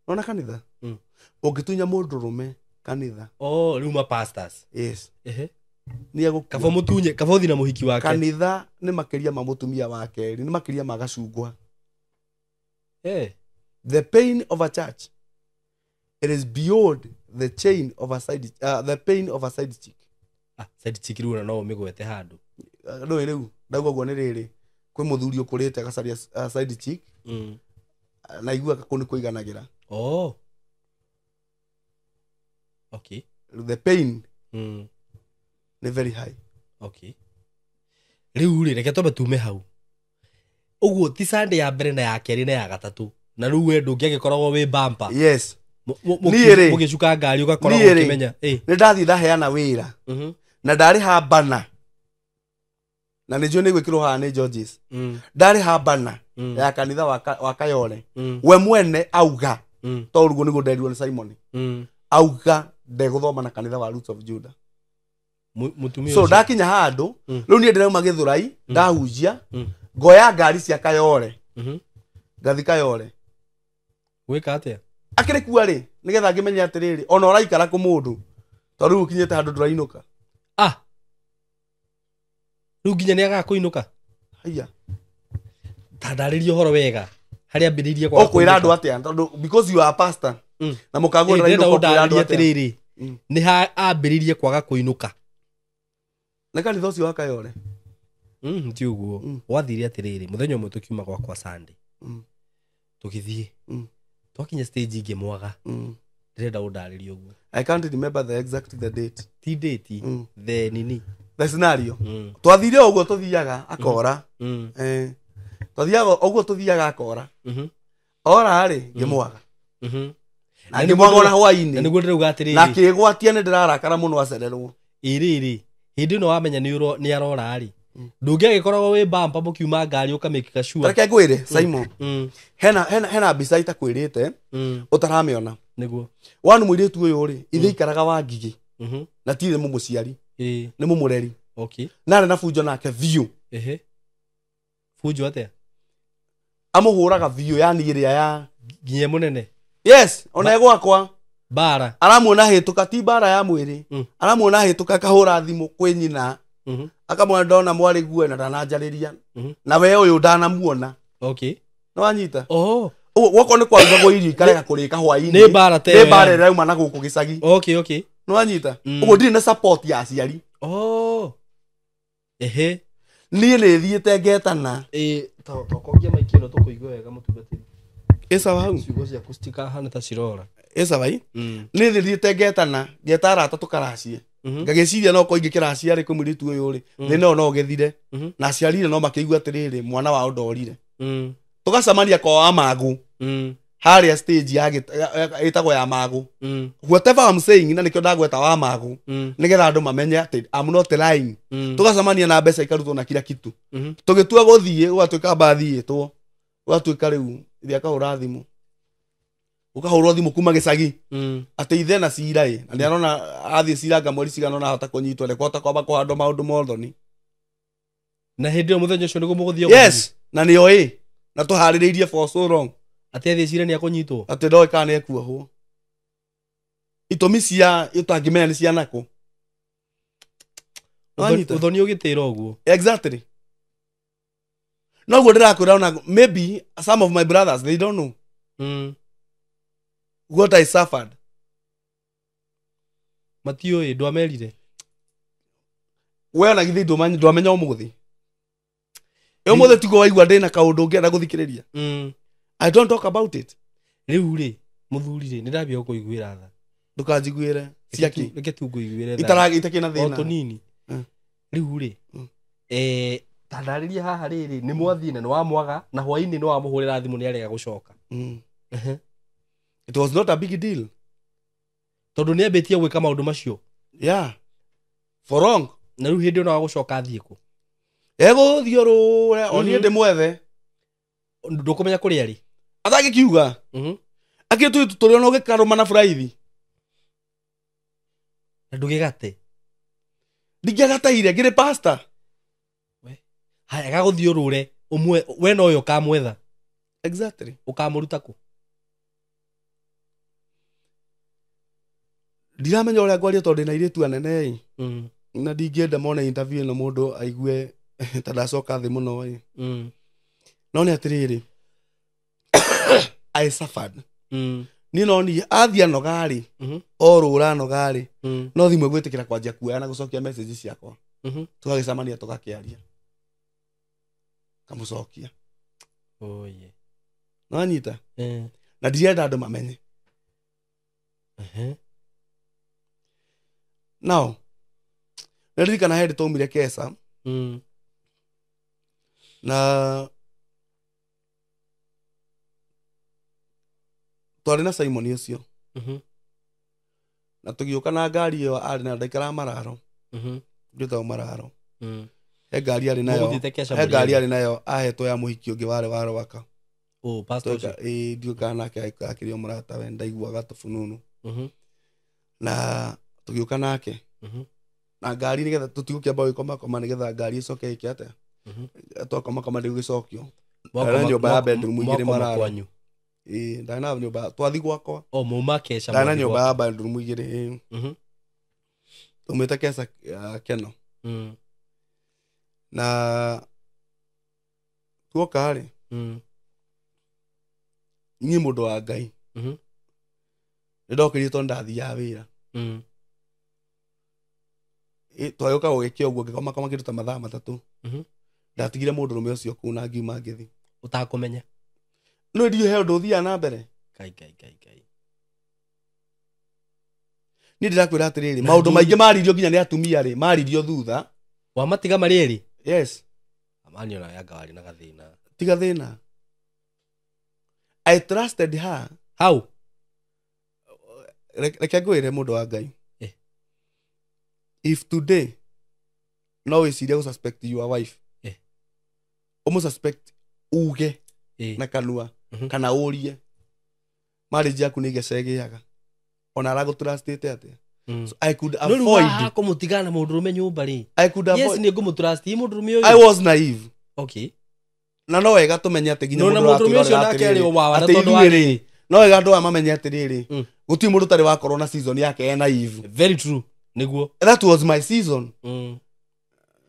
Nona kanitha? Ũngĩtunya mũndũrũme kanitha. Oh, rĩu ma pastors. Yes. Kaba mũtunye, kaba ũthiĩ na mũhiki wake. Kanitha nĩ makĩria ma mũtumia wa kerĩ, nĩ makĩria ma gacungwa. The pain of a church, it is beyond the chain of a side, the pain of a side chick. Side chick rĩu no ũmĩgwete handũ. No rĩu ndauga ũguo nĩ rĩrĩ, kwĩ mũthuri ũkũrĩte agacaria side chick, na aiguaga kũu nĩ kũiganagĩra. Oh. Okay. The pain nĩ very high. Okay. Rĩu rĩ, reke twambe tume hau. Ũguo ti Sunday ya mbere na ya kerĩ na ya gatatũ. Na rĩu we ndũngĩagĩkoragwo wĩ bumper. Yes. Mũgĩcuka ngari ũgakoragwo ũkĩmenya. Nĩ ndathiĩ ndaheana wĩra. Na ndarĩha bana. Na nĩ njũĩ nĩ gwĩkĩrwo haha nĩ Georges. Ndarĩha bana ya kanitha wa Kayore. We mwene auga. Tondũ ũguo nĩguo nderirwo nĩ Simon. Auga ndegũthoma na kanitha wa Roots of Judah. So ndakinya handũ, rĩu niĩ ndĩrauma Gĩthũrai, ndahunjia, ngoya ngari cia Kayore. Ngathi Kayore. Gwĩka atĩa? Akĩrĩ kua rĩ, nĩgetha ngĩmenye atĩrĩrĩ, ona ũraikara kũ mũndũ, tondũ rĩu ũkinyĩte handũ ndũrainũka. Rĩu nginya nĩagaga kũinũka? Haiya. Ta ndarĩrie ũhoro wega. Harĩa ambĩrĩirie kwaga kũinũka. Ũkwĩra andũ atĩa? Tondũ because you are a pastor. Na mũkaguo ndũrainũka ũkwĩra andũ atĩa? Atĩrĩrĩ, nĩ ha ambĩrĩirie kwaga kũinũka? Nĩ kanitha ũcio wa Kayore. Ti ũguo. Gwathire atĩrĩrĩ, mũthenya ũmwe tũkiuma gwakwa Sunday. Tũgĩthiĩ. Twakinya stage ngĩmwaga. Ndĩrenda ũndarĩrie ũguo. I can't remember the exact the date. Ti date, the nini. The scenario. Twathire ũguo tũthiaga akora. Twathiaga ũguo tũthiaga akora. Ora rĩ, ngĩmwaga. Na ngĩmwaga ona hwaĩ-inĩ. Na nĩguo ndĩrauga atĩrĩrĩ. Na kĩgwatia nĩ ndĩrarakara mũno acererwo. Ĩrĩrĩ, hĩndĩ ĩno wamenya nĩ arora rĩ, ndũngĩagĩkoragwo wĩ bumper mũkiuma ngari ũkamĩkĩka sure. Reke ngwĩre, Simon. Hena mbica itakwĩrĩte, ũtaramĩona. Nĩguo. Wanu mũirĩtu ũyũ rĩ, ithe ikaraga wa Ngigĩ. Na ti ithe mũmũciari. Nĩ mũmũreri. Okay. Na arĩ na bunjo nake biũ. Bunjo atĩa? Amũhũraga biũ yani ĩrĩa ya nginya mũnene. Yes, ona gwakwa. Bara. Aramuona hĩtũka ti bara ya mwĩrĩ. Aramuona hĩtũka akahũra thimũ kwĩ nyina. Akamwona ndona mwarĩ guo na ndananjarĩria. Na we ũyũ ndanamuona. Okay. Nĩwanyita? Oh. Ũguo gwakwa nĩ kwarugagwo irio ikarega kũrĩka hwaĩ-inĩ. Nĩ bara te. Nĩ bara ĩrauma na gũkũ gĩcagi. Okay, okay. Nĩwanyita? Ũguo ndirĩ na support ya aciari. Oh. Ehe. Niĩ nĩ thiĩte ngetana. Tokongia maiki ĩno tũkũigua wega mũtungatĩri. Ĩ sawa hau? Ciugo ciaku citikahane ta cirora. Ĩ sawa i? Nĩ thiĩte ngetana, ngeta arata tũkaracie. Ngagĩciria no korwo ingĩkĩracia rĩ kwĩ mũirĩtu ũyũ rĩ, thĩna ũyũ no ũgĩthire. Na aciari rĩ no makĩigua atĩrĩrĩ, mwana wao ndorire. Tũgacemania kwa wa Magũ. Harĩa stage ya ĩtagwo ya Magũ. Whatever I'm saying, na nĩkĩo ndagweta wa Magũ. Nĩgetha andũ mamenye atĩ I'm not lying. Tũgacemania na mbeca ikarutwo na kila kitu. Tũgĩtua gũthiĩ, gũgatuĩka mbathi ĩtwo. Gũgatuĩka rĩu ithe akahũra thimũ. Ũkahũrwo thimũ kuma gĩcagi. Atĩ ithe na cira ĩ. Na nĩarona athiĩ cira anga mweri cigana ũna ahota kũnyitwo, ndekũhota kwamba kũhandwo maũndũ mothoni. Na hĩndĩ ĩyo mũthenya ũcio nĩguo mũgũthiĩ? Yes, na nĩo ĩ. Na tũharĩrĩirie for so long. Atĩ athiĩ cira nĩekũnyitwo? Atĩ ndoĩ kana nĩekuohwo. Itũmi cia ũtangĩmenya nĩ cia nakũ. Ũthoni ũgĩtĩra ũguo. Exactly. Noguo ndĩrakwĩra ona maybe some of my brothers they don't know. What I suffered. Matiũĩ, ndwamerire. We ona githĩ ndwamenya ũmũthĩ. Ũmũthĩ tiguo waigua ndĩna kaũndũ ũngĩenda gũthikĩrĩria. I don't talk about it. Rĩu rĩ, mũthuri rĩ, nĩndambia gũkũiguĩra tha. Ndũkanjiguĩre. Ciaki. Reke tu ngũiguĩre tha. Itakĩ na thĩna. O tũnini. Rĩu rĩ, ta ndarĩria haha rĩrĩ, nĩ mwathiĩ na nĩ wamwaga, na hwaĩ-inĩ nĩ wamũhũrĩra thimũ nĩ arega gũcoka. It was not a big deal. Tondũ nĩ ambĩtie gwĩka maũndũ macio. Yeah. For wrong. Na rĩu hĩndĩ ĩyo no agũcoka athiĩ kũ? Egũthiĩ orũre, o niĩ ndĩmwethe. Ndũkũmenya kũrĩa arĩ? Atangĩkiuga. Akĩrĩ tũirĩtu tũrĩa ona ũgĩkarũma na buraithi. Na ndũgĩgate? Ndingĩagateire, ngĩrĩ pastor. Haya, gagũthiĩ ũrũre, ũmwe, we nowe ũkamwetha. Exactly. Ũkamũruta kũ? Ndiramenya ũrĩa ngwaria tondũ ndĩna airĩtu anene ĩ. Na ndingĩenda mone interview ĩno mũndũ aigue ta ndacoka thĩ mũno ĩ. No nĩ atĩrĩrĩ, I suffered. Niĩ no niĩ athiĩ anoga rĩ, orũra anoga rĩ, no thimũ ĩgwĩtĩkĩra kwanjia kuoya na gũcokia message ciakwa. Tũgagĩcemania tũgakĩaria. Kamũcokia. Oye. Nĩwanyita? Na ndirenda andũ mamenye. Now, nĩndirikana hĩndĩ twaumire Kesa. Na twarĩ na Simon ũcio. Na tũgĩũka na ngari ĩyo arĩ nayo, ndaikaraga Mararo. Njĩtagwo Mararo. He ngari arĩ nayo. Mũgũthiĩte Kesa He ngari mũrĩ arĩ nayo ahetwo ya mũhiki ũngĩ warĩ wa Rwaka. Oh, pastor ũcio. Ĩĩ, ndiũĩ kana nake akĩrĩ o mũrata we, ndaiguaga tũbununu. Na tũgĩũka nake. Na ngari nĩgetha tũtigũkĩamba gwĩkomakoma nĩgetha ngari ĩcoke ĩke atĩa? Twakomakoma ndĩgũgĩcokio. Ndarĩ na nyũmba ya bedroom igĩrĩ Mwakoma Mararo. kwanyu. Ĩĩ, ndarĩ na nyũmba, twathiĩ gwakwa. Oh, mauma Kesa Ndarĩ na mwathiĩ nyũmba ya gwakwa. bedroom igĩrĩ, ĩĩ. Tumĩte Kesa, Keno. Na tuoka rĩ, niĩ mũndũ wa Ngai. Nĩndokĩrire tondũ ndathiaga wĩra. Twagĩũka gũgĩkĩa ũguo, ngĩkomakoma kĩndũ ta mathaa 3. Ndatigire mũndũrũme ũcio kũu na ngiuma ngĩthiĩ. Ũtakũmenya? No ndiũĩ he ũndũ ũthiaga na mbere. Ngai, Ngai, Ngai, Ngai. Niĩ ndĩrakwĩra atĩrĩrĩ, Na maũndũ ndiũĩ- maingĩ maririo nginya nĩ atumia rĩ, maririo thutha. Wamatiga marĩ erĩ? Yes. Amani ona yanga warĩ na gathĩna. Tiga thĩna. I trusted her. How? Reke ngwĩre mũndũ wa Ngai. If today no wĩcirie gũ suspect your wife. Ũmũ suspect uge na kanua kana ũrie. Marriage yaku nĩ igecegĩaga. Ona aragũtrustĩte atĩa? So I could No rĩu avoid. haha kũmũtigana na mũndũrũme nyũmba rĩ. I could Yes, avoid. nĩ ngũmũtrust mũndũrũme ũyũ. I was naive. Okay. Na no wega tũmenye atĩ nginya No, na mũndũ mũndũrũme ũcio ũratwĩrorera nake arĩ atĩrĩrĩ, o wa wana atĩ tondũ ithuĩ warĩ rĩ, No wega andũ aya mamenye atĩrĩrĩ, gũtirĩ mũndũ ũtarĩ wakorwo na season yake e naive. Very true. Nĩguo. That was my season.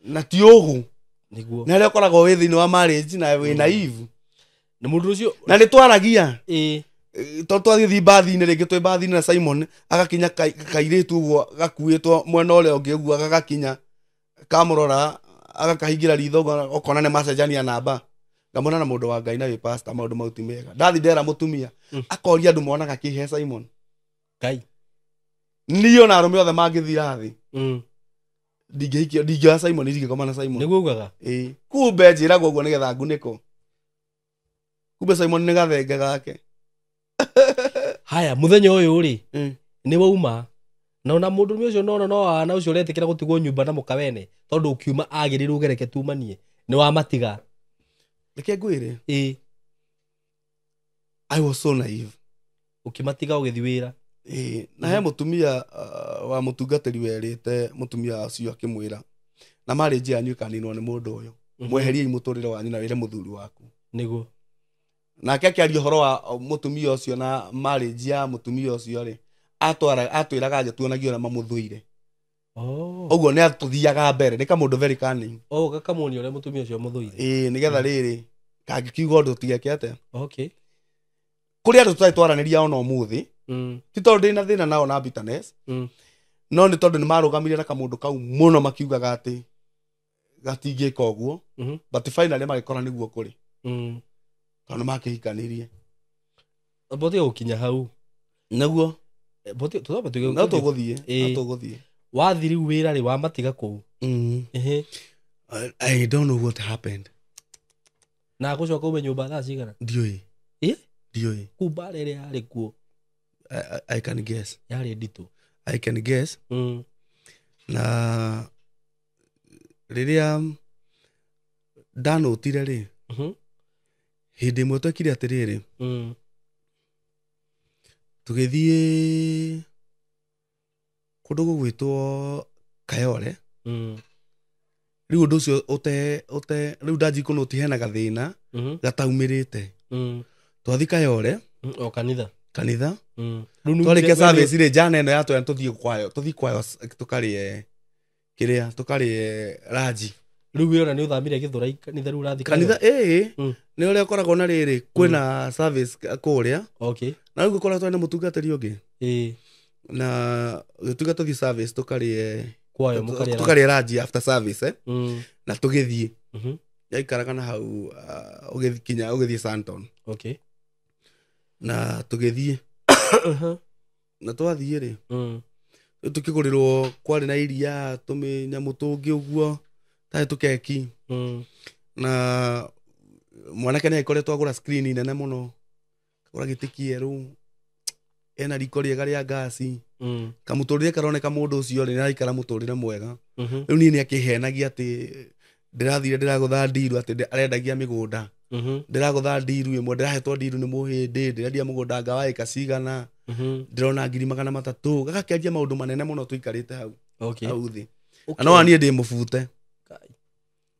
Na ti ũgũ. Nĩguo. Nĩ harĩa ũkoragwo wĩ thĩinĩ wa marriage na wĩ naive. Na mũndũ ũcio na nĩ twaragia. Ĩĩ. Tondũ twathiĩ mbathi-inĩ rĩngĩ twĩ mbathi-inĩ na Simon agakinya kairĩtu ũguo gakuĩtwo mwena ũrĩa ũngĩ ũguo agagakinya kamũrora agakahingĩra ritho ũguo ũkona nĩ macenjania namba. Ngamona na mũndũ wa Ngai na wĩ pastor maũndũ mau ti mega. Ndathi ndera mũtumia akoria andũ monaga kĩ he Simon. Ngai. Niĩ ona arũme othe mangĩthira thĩ. Ndingĩhikio ndingĩoya Simon ndingĩkoma na Simon. Nĩguo ugaga? Ĩĩ. Kumbe njĩragwo ũguo nĩgetha ngunĩko. Kumbe Simon nĩ gathenge gake. Haya muthenya ũyũ rĩ nĩ wauma na ona mũndũ ũcio no no na ũcio ũretĩkĩra gũtigwo nyũmba na mũkawene tondũ ũkiuma agĩrĩirwo ũgereke tumanie nĩ wamatiga. Reke ngwĩre. Ĩĩ. I was so naive. Ũkĩmatiga ũgĩthiĩ wĩra. Ĩĩ. Na he mũtumia wa mũtungatĩri werĩte mũtumia ũcio akĩmwĩra na marriage yanyu ĩkaninwo nĩ mũndũ ũyũ. Mweheriei mũtũrĩre wanyu na wĩre mũthuri waku. Nĩguo. Nake akĩaria ũhoro wa mũtumia ũcio na marriage ya mũtumia ũcio rĩ atwĩraga agĩtuonagia ũrĩa mamũthũire. Ũguo nĩ atũthiaga mbere nĩ kamũndũ very cunning. Gakamuonia ũrĩa mũtumia ũcio amũthũire. Ĩĩ nĩgetha rĩrĩ kangĩkiuga ũndũ tigeke atĩa. Okay. Kũrĩ andũ tũtarĩ twaranĩria ona ũmũthĩ. Ti tondũ ndĩna thĩna nao na bitterness. No nĩ tondũ nĩ marũgamire na kamũndũ kau mũno makiugaga atĩ gatingĩka ũguo. But finally magĩkora nĩguo kũrĩ. Tondũ makĩhikanirie. Bote gũkinya hau. Nĩguo. Bote tũthambe tuge. No tũgũthiĩ. No tũgũthiĩ. Wathi rĩu wĩra rĩ wamatiga kũu. I don't know what happened. Na gũcoka ume nyũmba thaa cigana? Ndiũĩ. Ĩ? Ndiũĩ. Kũu mbara ĩrĩa yarĩ kuo. I can guess. Yarĩ nditũ. I can guess. Na rĩrĩa ndanũtire rĩ hĩndĩ ĩmwe twekire atĩrĩrĩ tũgĩthiĩ kũndũ gũgwĩtwo Kayole. Rĩu ũndũ ũcio ũte rĩu ndanji kũnũti hena gathĩna gataumĩrĩte. Twathi Kayole. O kanitha. Kanitha. Twarĩkia service rĩ njana ĩno yatwĩra tũthiĩ kwayo tũkarĩe kĩrĩa tũkarĩe ranji. Rĩu wĩra nĩ ũthamire Gĩthũrai kanitha rĩu ũrathiĩ kanitha. Ĩĩ nĩ ũrĩa ũkoragwo na rĩrĩ kwĩna service kũrĩa. Okay. Na rĩu gũkoragwo twĩna mũtungatĩri ũngĩ. Ĩĩ. Na gĩtuga tũthiĩ service tũkarĩe kwayo tũkarĩe ranji after service na tũgĩthiĩ. Yaikaraga na hau ũgĩkinya ũgĩthiĩ Santon. Okay. Na tũgĩthiĩ. Na twathiĩ rĩ tũkĩgũrĩrwo kwarĩ na iria tũmĩnyamũ tũngĩ ũguo tarĩ tũkeki. Na mwanake nĩ agĩkoretwo agũra screen nene mũno agũra gĩtĩ kĩerũ ena riko rĩega rĩa ngasi. Kamũtũrĩre karoneka mũndũ ũcio rĩ nĩaraikara mũtũrĩre mwega. Rĩu niĩ nĩakĩhenagia atĩ ndĩrathire ndĩragũtha ndiru atĩ arendagia mĩgũnda. Ndĩragũtha ndiru ĩmwe ndĩrahetwo ndiru nĩ mũhĩndĩ ndĩrendia mũgũnda nga wa ĩka cigana ndĩrona 300,000 gagakĩanjia maũndũ manene mũno tũikarĩte hau. Hau thĩ. Na no niĩ ndĩ mũbute.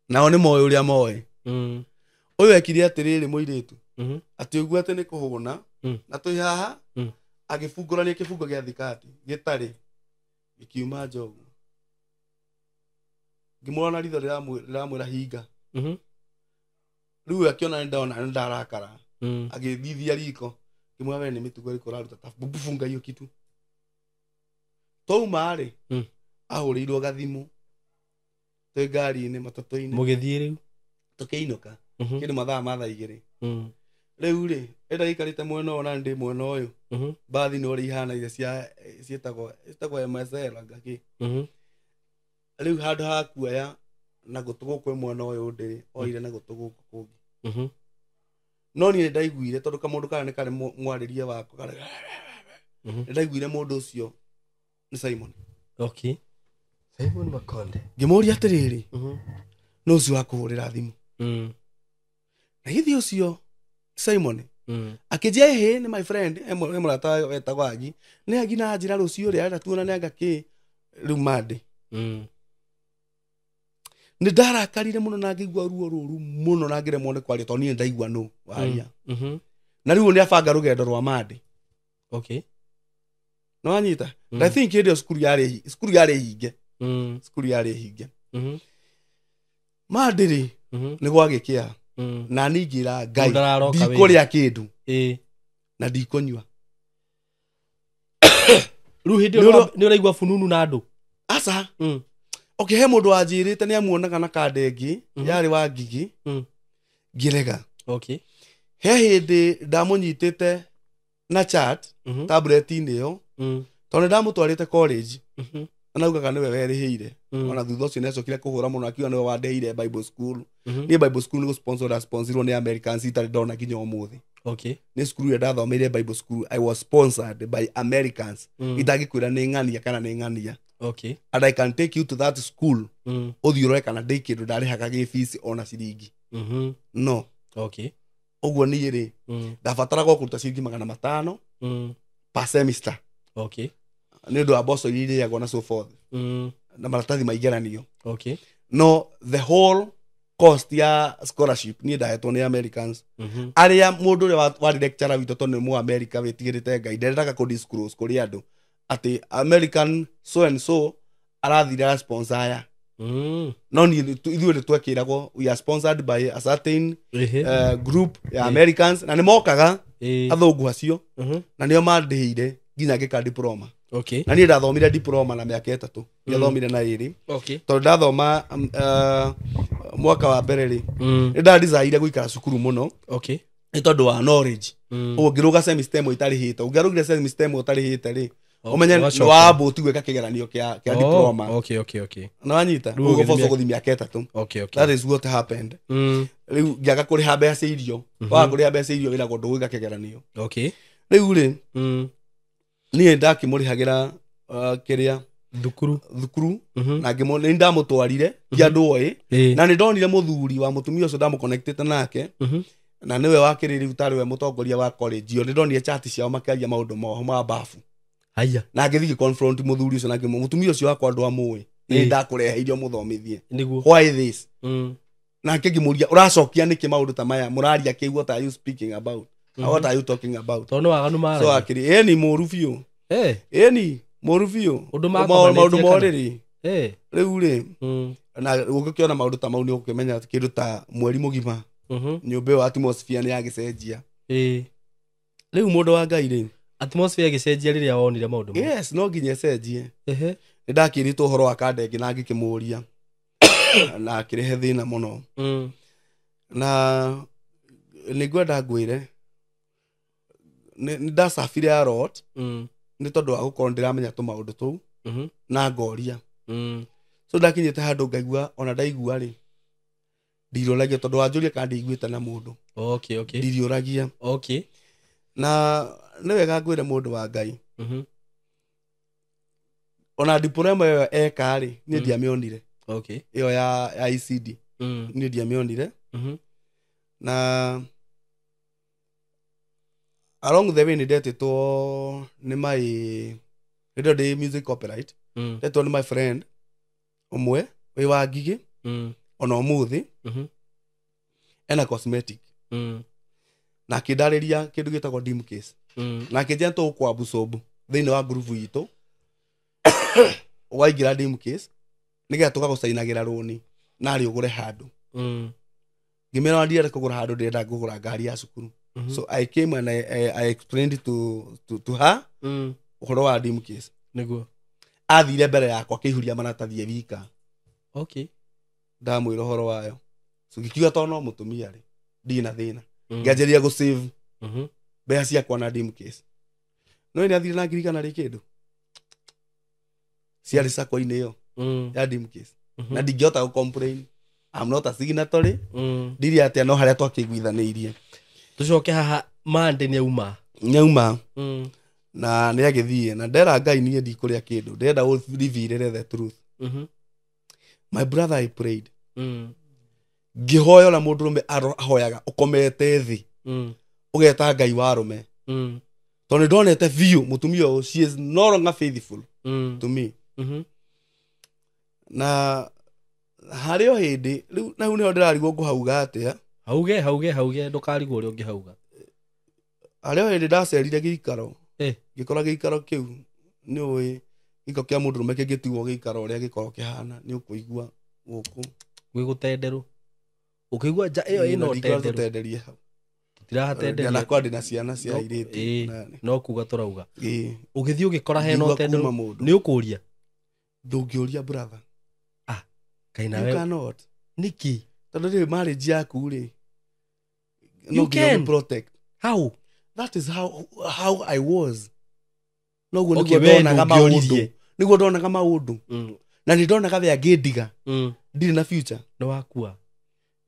Nao nĩ moĩ ũrĩa moĩ. Ũyũ ekire atĩrĩrĩ mũirĩtu atĩ ũguo atĩ nĩ kũhũna na twĩ haha agĩbungũrania kĩbungo gĩa thikati gĩtarĩ gĩkiuma nja ũguo. Ngĩmũrora na ritho rĩramwĩra hinga. Rĩu akĩona nĩndona nĩndarakara agĩthithia riko ngĩmwĩra we nĩ mĩtugo ĩrĩkũ ũraruta ta bunga hiyo kitu. Twauma rĩ ahũrĩirwo gathimũ twĩ ngari-inĩ matatũ-inĩ. Mũgĩthiĩ rĩu? Tũkĩinũka kĩndũ mathaa ma thaa igĩrĩ. Rĩu rĩ ĩnda ikarĩte mwena ũyũ na ndĩ mwena ũyũ. Mbathi nĩ ũrĩa ihana iria cia ciĩtagwo MSL anga kĩ. Rĩu handũ ha kuoya na gũtũ gũkũ mwena ũyũ ndĩrĩ oire na gũtũ gũkũ kũngĩ. No niĩ nĩndaiguire tondũ kamũndũ karĩa nĩ karĩ mwarĩrie wako karĩ. Nĩndaiguire mũndũ ũcio nĩ Simon. Okay. Simon Makonde. Ngĩmũria atĩrĩrĩ no ũcio wa kũhũrĩra thimũ. Na githĩ ũcio Simon akĩnjia ĩhĩ nĩ my friend he mũrata wetagwo Agi nĩ Agi na njĩra rũciũ rĩ arenda tuonane anga kĩ rĩu Monday. Nĩ ndarakarire mũno na ngĩigua ruo rũru mũno na ngĩremwo nĩ kwaria tondũ niĩ nĩndaigua nũ waria. Na rĩu nĩ abanga rũgendo rwa Monday. Okay. Nĩ wanyita? I think hĩndĩ ĩyo cukuru yarĩ hinge. Cukuru yarĩ hinge. Monday rĩ, nĩ gwagĩkĩa. Na niĩ ngĩra Ngai ndikũrĩa kĩndũ. Na ndikũnyua. Rĩu hĩndĩ ĩyo nĩ ũraigua fununu na andũ? Aca. Okay, he mũndũ wanjĩrĩte nĩ amuonaga na kanda ĩngĩ yarĩ wa Ngigi. Ngĩrega. Okay. He hĩndĩ ndamũnyitĩte na chat tablet-inĩ ĩyo tondũ nĩ ndamũtwarĩte college. Na augaga nĩwe werĩhĩire. Ona thutha ũcio nĩacokire kũhũra mũno akiuga nĩwe wandĩhĩire Bible school. Niĩ Bible school nĩ gũ-sponsor sponsorirwo nĩ Americans itarĩ ndona nginya ũmũthĩ. Okay. Nĩ cukuru ĩrĩa ndathomeire Bible school, I was sponsored by Americans. Itangĩkwĩra nĩ ng'ania kana nĩ ng'ania. Okay. And I can take you to that school. Ũthiĩ ũrore kana ndĩ kĩndũ ndarĩhaga gĩ fees ona ciringi. No. Okay. Ũguo niĩ rĩ, ndabataraga kũruta ciringi 500 per semester. Okay. Nĩ ũndũ wa mboco iria irĩagwo na so forth. Na maratathi ma igeranio. Okay. No the whole cost ya scholarship niĩ ndahetwo nĩ Americans. Arĩa mũndũ ũrĩa warĩ lecturer witũ tondũ nĩ mũ America wĩtigĩrĩte Ngai ndendaga kũ disclose kũrĩ andũ atĩ American so and so arathire ara sponsor aya. No niĩ ithuĩ nĩ twekĩragwo we are sponsored by a certain group ya Americans na nĩ mokaga athũngũ acio na nĩo mandĩhĩire nginya ngĩka diploma. Okay. Na niĩ ndathomire diploma na mĩaka 3. Ndathomire na 2. Okay. Tondũ ndathoma mwaka wa mbere rĩ, nĩ ndadicaire gũikara cukuru mũno. Okay. Nĩ tondũ wa knowledge. Ũguo ngĩrũga semester ĩmwe itarĩhĩte. Ũngĩarũgire semester ĩmwe ũtarĩhĩte rĩ, ũmenye nĩ wambũti gwĩka kĩgeranio kĩa diploma. Okay, okay, okay. Nĩ wanyita? Ũguo ũbocwo gũthiĩ mĩaka 3. Okay, okay. That is what happened. Rĩu ngĩaga kũrĩha mbeca irio. Waga kũrĩha mbeca irio wĩragwo ndũgwĩka kĩgeranio. Okay. Rĩu rĩ, niĩ ndakĩmũrĩhagĩra kĩrĩa thukuru na nĩ ndamũtwarire ti andũ oĩ na nĩ ndonire mũthuri wa mũtumia ũcio ndamũconnectĩte nake na nĩwe wakĩrĩ rĩu tarĩ we mũtongoria wa college ĩyo. Nĩ ndonire chat ciao makĩaria maũndũ mao ma bafu. Haya. Na ngĩthiĩ confront mũthuri ũcio na ngĩmwĩra mũtumia ũcio wakwa andũ amũĩ nĩ ndakũreheire ũmũthomithie. Why this? Nake ngĩmũria ũracokia nĩkĩ maũndũ ta maya mũraria kĩ? What are you speaking about? What are you talking about? Tondũ waganu mara. So akĩrĩ ĩni mũru biũ. Ĩni mũru biũ. Maũndũ morĩrĩ. Rĩu rĩ, na ũngĩkĩona maũndũ ta mau nĩ ũgũkĩmenya kĩndũ ta mweri mũgima. Nyũmba ĩyo atmosphere nĩ yagĩcenjia. Rĩu mũndũ wa Ngai rĩ, atmosphere ĩgĩcenjia rĩrĩa wonire maũndũ mau. Yes, no nginya ĩcenjie. Nĩ ndakĩrĩtwo ũhoro wa kanda ĩngĩ na ngĩkĩmũria na akĩrehe thĩna mũno. Na nĩ ngwenda ngwĩre nĩ ndacabire a lot nĩ tondũ wa gũkorwo ndĩramenya tũmaũndũ tũu na ngoria. So ndakinyĩte handũ ngaigua ona ndaigua rĩ ndiriũragia tondũ wanjũria kana ndiguĩte na mũndũ. Okay, okay. Ndiriũragia. Okay. Na nĩ wega ngwĩre mũndũ wa Ngai. Ona diploma ĩyo eka rĩ, niĩ ndiamĩonire. Okay. Ĩyo ya ECD. Niĩ ndiamĩonire. Na along the way nĩ ndetĩtwo nĩ my nĩ ndĩ music copyright. Ndetĩtwo nĩ my friend ũmwe wĩ wa Ngigĩ ona ũmũthĩ ena cosmetic. Na akĩndarĩria kĩndũ gĩtagwo dim case. Na akĩnjĩra tũgũkũabsorb thĩinĩ wa group itũ. Waingĩra dim case nĩgetha tũgagũcainagĩra rũni narĩ ũgũre handũ. Ngĩmera ndienda kũgũra handũ, ndĩrenda kũgũra ngari ya cukuru. So I came and I explained to her ũhoro wa dim case. Nĩguo. Athire mbere yakwa akĩihũria maratathi e wika. Okay. Ndamwĩra ũhoro wayo. So ngĩkiuga tondũ no mũtumia rĩ, ndirĩ na thĩna. Ngĩanjĩrĩria gũ save mbeca ciakwa na dim case. No nĩ athire na ngirikana rĩ kĩndũ ciarĩ sako-inĩ ĩyo ya dim case. Na ndingĩhota gũ complain. I'm not a signatory. Ndirĩ atĩa no harĩa twakĩiguithanĩirie. Tũcoke haha Monday nĩauma. Nĩauma. Na nĩ agĩthiĩ na ndera Ngai niĩ ndikũrĩa kĩndũ. Ndĩrenda ũ reveal the truth. My brother, I prayed. Ngĩhoya na mũndũrũme ahoyaga ũkomete thĩ. Ũgeta Ngai wa arũme. Tondũ nĩndonete biũ mũtumia ũyũ, she is no longer faithful to me. Na harĩ o hĩndĩ rĩu na hau nĩho ndĩrarigwo ngũhauga atĩa. Hauge ndũkarigwo ũrĩa ũngĩhauga. Harĩ o hĩndĩ ndacerire gĩikaro. Ngĩkora gĩikaro kĩu nĩ ũĩ gĩiko kĩa mũndũrũme kĩngĩtigwo gĩikaro ũrĩa gĩkorwo kĩhana nĩ ũkũigua gũkũ Gwĩ gũtenderũ. Ũkĩigua nja ĩyo ĩna ũtenderũ. Tũtenderie hau. Tũtirahatenderia. Ndakwa ndĩna ciana cia airĩtu. No kuga tũrauga. Ũgĩthiĩ ũgĩkora hena ũtenderũ. Nĩ ũkũria? Ndũngĩũria brother. Ah, kaĩ nawe. You cannot. Nĩkĩ? Tondũ rĩu marriage yaku rĩ. You can. Protect. How? That is how I was. Noguo nĩguo ndonaga maũndũ. Nĩguo ndonaga maũndũ. Na nĩ ndonaga we angĩndiga. Ndirĩ na future. Nĩ wakua.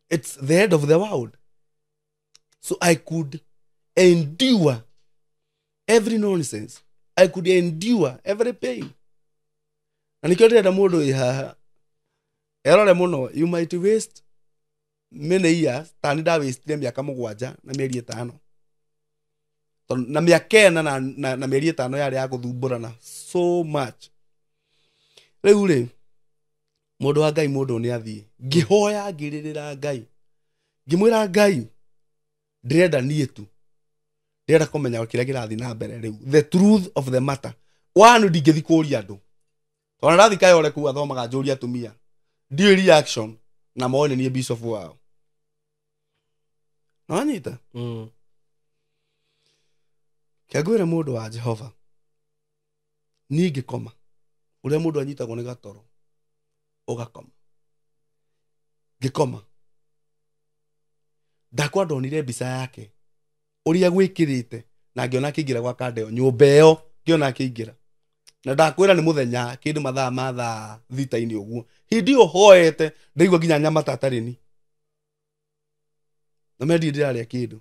It's the end of the world. So I could endure every nonsense. I could endure every pain. Na nĩkĩo ndĩrenda mũndũ wĩ haha erore mũno. You might waste many years. Ta nĩ ndawastire mĩaka 7 na mĩeri 5. Na mĩaka 4 na mĩeri 5 yarĩ ya gũthumbũrana so much. Rĩu rĩ mũndũ wa Ngai mũndũ nĩ athiĩ. Ngĩhoya ngĩrĩrĩra Ngai. Ngĩmwĩra Ngai ndĩrenda niĩ tu. Ndĩrenda kũmenya kĩrĩa kĩrathiĩ na mbere rĩu. The truth of the matter. One ndingĩthiĩ kũũria andũ. Tondũ ndathi Kayole kũu athomaga njũria atumia. Ndiũĩ reaction na mone niĩ bishop wao. Na wanyita? Kĩangwĩre mũndũ wa Jehova. Niĩ ngĩkoma. Ũrĩa mũndũ anyitagwo nĩ gatoro. Ũgakoma. Ngĩkoma. Ndakwa ndonire mbica yake. Ũrĩa gwĩkĩrĩte na ngĩona akĩingĩra gwa Kandeo nyũmba ĩyo ngĩona akĩingĩra. Na ndakwĩra nĩ mũthenya kĩndũ mathaa ma thaa 6 ũguo. Hĩndĩ ĩyo hoete ndaigua nginya nyama ta tarĩ ni. Na mendi ndĩrarĩa kĩndũ.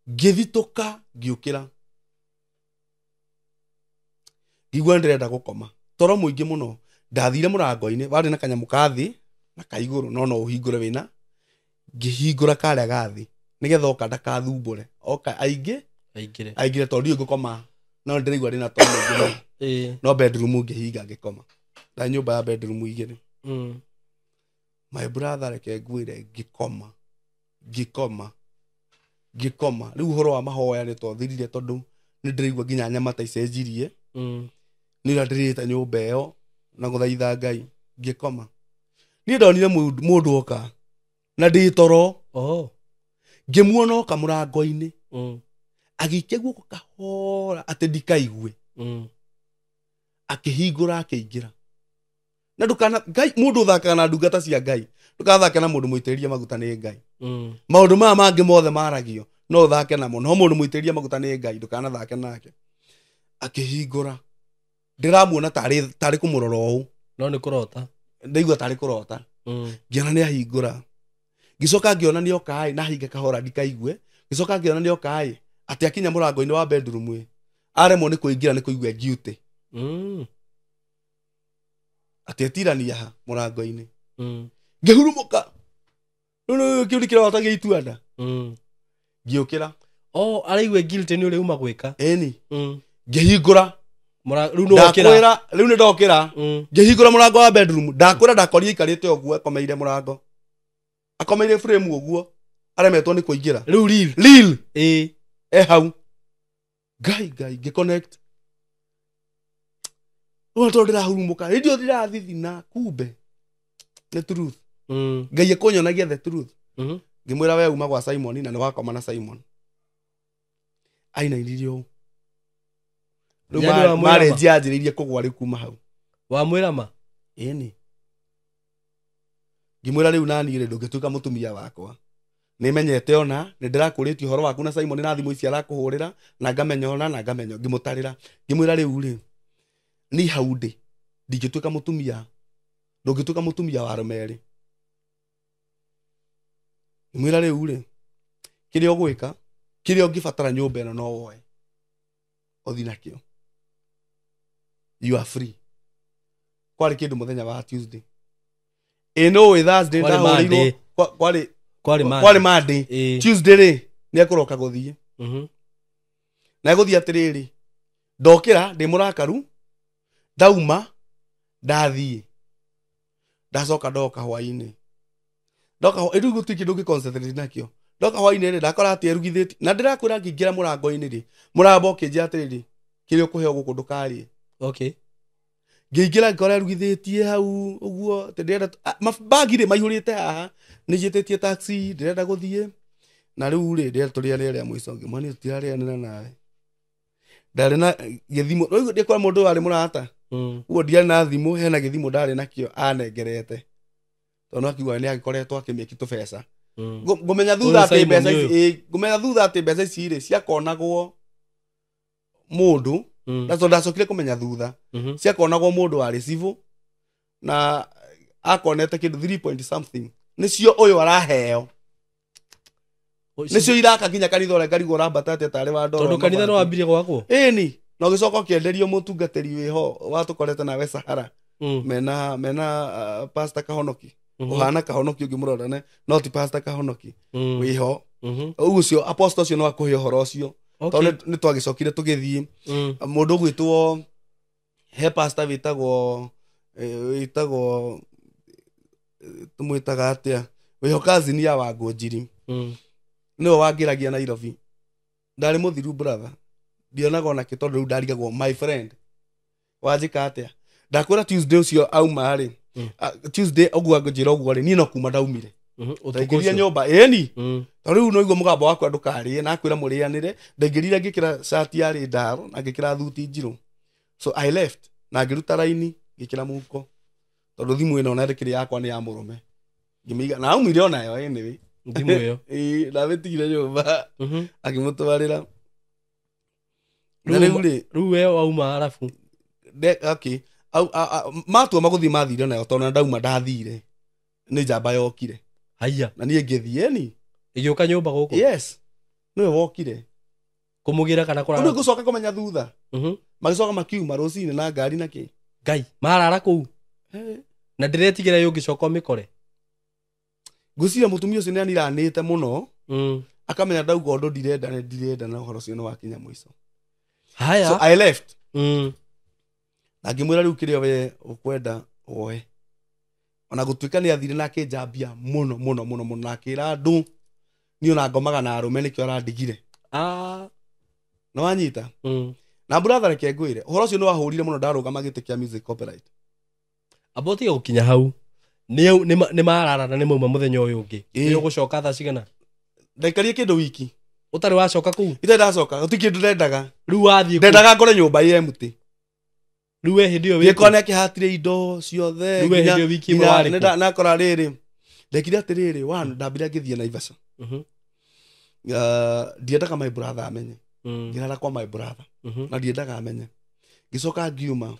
Ngĩthitũka ngĩũkĩra. Ngĩigua ndĩrenda gũkoma. Toro mũingĩ mũno. Ndathire mũrango-inĩ warĩ na kanyamũ ka thĩ na ka igũrũ no no ũhingũre wĩna. Ngĩhingũra karĩa ga thĩ nĩgetha oka ndagathumbũre. Oka aingĩ aingĩre tondũ ndiũĩ ngũkoma. No ndĩraigua ndĩna toro mũingĩ mũno. No bedroom ngĩhinga ngĩkoma. Ndarĩ nyũmba ya bedroom 2. My brother reke ngwĩre ngĩkoma. Ngĩkoma. Ngĩkoma. Rĩu ũhoro wa mahoya nĩ twathirire tondũ nĩ ndĩraigua nginya nyama ta icenjirie. Nĩ ũrĩa ndĩrĩte nyũmba ĩyo na gũthaitha Ngai. Ngĩkoma. Niĩ ndonire mũndũ oka na ndĩ toro. Ngĩmuona oka mũrango-inĩ. Agĩikia guoko kahora atĩ ndikaigue. Akĩhingũra akĩingĩra. Na ndũkana Ngai mũndũ ũthakaga na ndungata cia Ngai. Ndũkathake na mũndũ mũitĩrĩrie maguta nĩ Ngai. Maũndũ maya mangĩ mothe maragio no ũthake namo no mũndũ mũitĩrĩrie maguta nĩ Ngai ndũkanathake nake. Akĩhingũra. Ndĩramuona tarĩ kũmũrora ũũ. No nĩ kũrota. Ndaigua tarĩ kũrota. Ngĩona nĩ ahingũra. Ngĩcoka ngĩona nĩ oka ĩ na hinga kahora ndikaigue. Ngĩcoka ngĩona nĩ oka ĩ atĩ akinya mũrango-inĩ wa bedroom ĩ aremwo nĩ kũingĩra nĩ kũigua guilty. Atĩ etirania ha mũrango-inĩ. Ngĩhurumũka. Rĩu kĩu nĩ kĩrota gĩa ituanda. Ngĩũkĩra. Oh, araigua guilty nĩ ũrĩa uma gwĩka. Ĩni. Ngĩhingũra. Rĩu nĩ wokĩra. Ndakwĩra rĩu nĩ ndokĩra. Ngĩhingũra mũrango wa bedroom. Ndakwĩra ndakorire aikarĩte ũguo akomeire mũrango. Akomeire frame ũguo. Aremetwo nĩ kũingĩra. Rĩu real. Real. Ĩĩ. Hau. Ngai Ngai ngĩconnect. Rĩu tondũ ndĩrahurumũka. Hĩndĩ ĩyo ndĩrathithina kumbe. The truth. Ngai ekũnyonagia the truth. Ngĩmwĩra we uma gwa Simon na nĩ wakoma na Simon. Ainainirie ũũ. Rĩu marriage yanjĩrĩirie kũgwa rĩu kuma hau. Wamwĩra ma? Ĩni. Ngĩmwĩra rĩu nani rĩ ndũngĩtuĩka mũtumia wakwa. Nĩmenyete ona nĩ ndĩrakũrĩtie ũhoro waku na Simon na thimũ ici arakũhũrĩra na ngamenya ona na ngamenya ngĩmũtarĩra. Ngĩmwĩra rĩu rĩ ni hau ndĩ ndingĩtuĩka mũtumia ndũngĩtuĩka mũtumia wa arũme erĩ. Ngĩmwĩra rĩu rĩ kĩrĩa ũgwĩka kĩrĩa ũngĩbatara nyũmba ĩno no woe ũthiĩ nakĩo. You are free. Kwarĩ kĩndũ mũthenya wa Tuesday. Ĩ no wĩ Thursday ndahũrĩirwo kwarĩ Monday. Tuesday rĩ nĩ ekũroka gũthiĩ. Na egũthiĩ atĩrĩrĩ ndokĩra ndĩ mũrakaru ndauma ndathiĩ ndacoka ndoka hwainĩ ndoka rĩu gũtirĩ kĩndũ ũngĩ concentrate nakĩo Ndoka hwainĩ rĩ, ndakora atĩ erugithĩtie. Na ndĩrakwĩra ngĩingĩra mũrango-inĩ rĩ, mũrambo ũkĩnjĩra atĩrĩrĩ, kĩrĩa ũkũheo gũkũ ndũkarĩe. Okay. Ngĩingĩra ngĩkora erugithĩtie hau ũguo, atĩ ndĩrenda mabagi rĩ maihũrĩte haha, nĩ njĩtĩtie taxi, ndĩrenda gũthiĩ. Na rĩu rĩ, ndĩrenda tũrĩanĩre rĩa mũico. Ngĩmwĩra niĩ tũtirarĩanĩra nawe. Ndarĩ na gĩthimo, rĩu ndĩkora mũndũ ũyũ arĩ mũrata. Ũguo ndiarĩ na thimũ, hena gĩthimo ndarĩ nakĩo anengerete. Tondũ no akiuga nĩ agĩkoretwo akĩmĩki tũbeca. Ngũmenya thutha Ũyũ atĩ Simon mbeca ici, ũyũ. Ngũmenya thutha atĩ mbeca ici rĩ ciakonagwo mũndũ, na tondũ ndacokire kũmenya thutha, ciakonagwo mũndũ warĩ civil na akonete kĩndũ 3 point something, nĩcio ũyũ araheo, nĩcio iraka nginya kanitha ũrĩa ngarigwo ũrambata atĩa tarĩ wa ndoro Tondũ kanitha no mabati. wambirie gwakwo. Ĩni, na ũgĩcoka ũkĩenderio mũtungatĩri wĩho watũkorete nawe Sahara, mena pastor Kahonoki, ũhana Kahonoki ũngĩmũrora ne no ti pastor Kahonoki wĩho. Ũguo ũcio apostle ũcio no akũhe ũhoro ũcio, tondũ nĩ twagĩcokire tũgĩthiĩ mũndũ ũgwĩtwo, he pastor wĩtagwo wĩtagwo tũmwĩtaga atĩa, wĩho cousin ya Wangũnjiri, nĩwe wangĩragia Nairobi. Ndarĩ mũthiru brother, ndionaga onakĩ, tondũ rĩu ndarigagwo my friend wanjĩka atĩa. Ndakwĩra Tuesday ũcio auma rĩ, Tuesday ũguo angĩnjĩra ũguo rĩ, niĩ no kuma ndaumire. Ũtukũ Ndaingĩrire ũcio. nyũmba, ĩni, tondũ rĩu no igua mũgambo wakwa ndũkarĩe na akwĩra mũrĩanĩre. Ndaingĩrire ngĩkĩra cati yarĩ ndaro na ngĩkĩra thuti njirũ, so I left na ngĩruta raini ngĩkĩra mũhuko, tondũ thimũ ĩno ona ndĩkĩrĩ yakwa, nĩ ya mũrũme. Ngĩmĩiga na aumire onayo anyway. Thimũ ĩyo. Ĩĩ, ndamĩtigire nyũmba akĩmũtwarĩra. Na rĩu rĩ, Rĩu we wauma arabu. Okay. Au, matua magũthiĩ mathire nayo, tondũ na ndauma ndathire nĩ njamba yokire. Haiya. Na niĩ ngĩthiĩ ni. Ĩgĩũka nyũmba gũkũ. Yes, nĩwe wokire. Kũmũgĩra kana Ũndũ kũrara. ngũcoka kũmenya thutha, magĩcoka makiuma rũcinĩ na ngari na kĩ. Ngai, marara kũu. Na ndĩretigĩra ũngĩcoka ũmĩkore. Ngwĩciria mũtumia ũcio nĩ aniranĩte mũno, akamenya ndauga ũndũ ndirenda nĩ ndirenda, na ũhoro ũcio nĩ wakinya mũico. Haya. So I left na ngĩmwĩra rĩu kĩrĩa we ũkwenda woe, ona gũtuĩka nĩ athire na akĩnjambia mũno mũno mũno mũno, na akĩra andũ niĩ ona ngomaga na arũme, nĩkĩo arandigire. Na wanyita. Na brother, reke ngwĩre, ũhoro ũcio nĩ wahũrire mũno ndarũgama gĩtĩ kĩa music copyright. Amba ũtige gũkinya hau. Nĩ marara na nĩ mauma mũthenya ũyũ ũngĩ. Ĩĩ. Nĩ ũgũcoka thaa cigana? Ndaikarie kĩndũ wiki. Ũtarĩ wacoka kũu? Itarĩ ndacoka, gũtirĩ kĩndũ ndendaga. Rĩu wathiĩ kũ? Ndendaga ngore nyũmba ĩ empty. Rĩu we hĩndĩ ĩyo wĩ Gĩkorwo kũ? nĩ akĩhatire indo ciothe. Rĩu we hĩndĩ ĩyo wiki ĩmwe warĩ kũ? Nakora rĩrĩ, ndekire atĩrĩrĩ, one, ndambire ngĩthiĩ Naivasha. Ndiendaga my brother amenye. Ngĩrara kwa my brother na ndiendaga amenye. Ngĩcoka ngiuma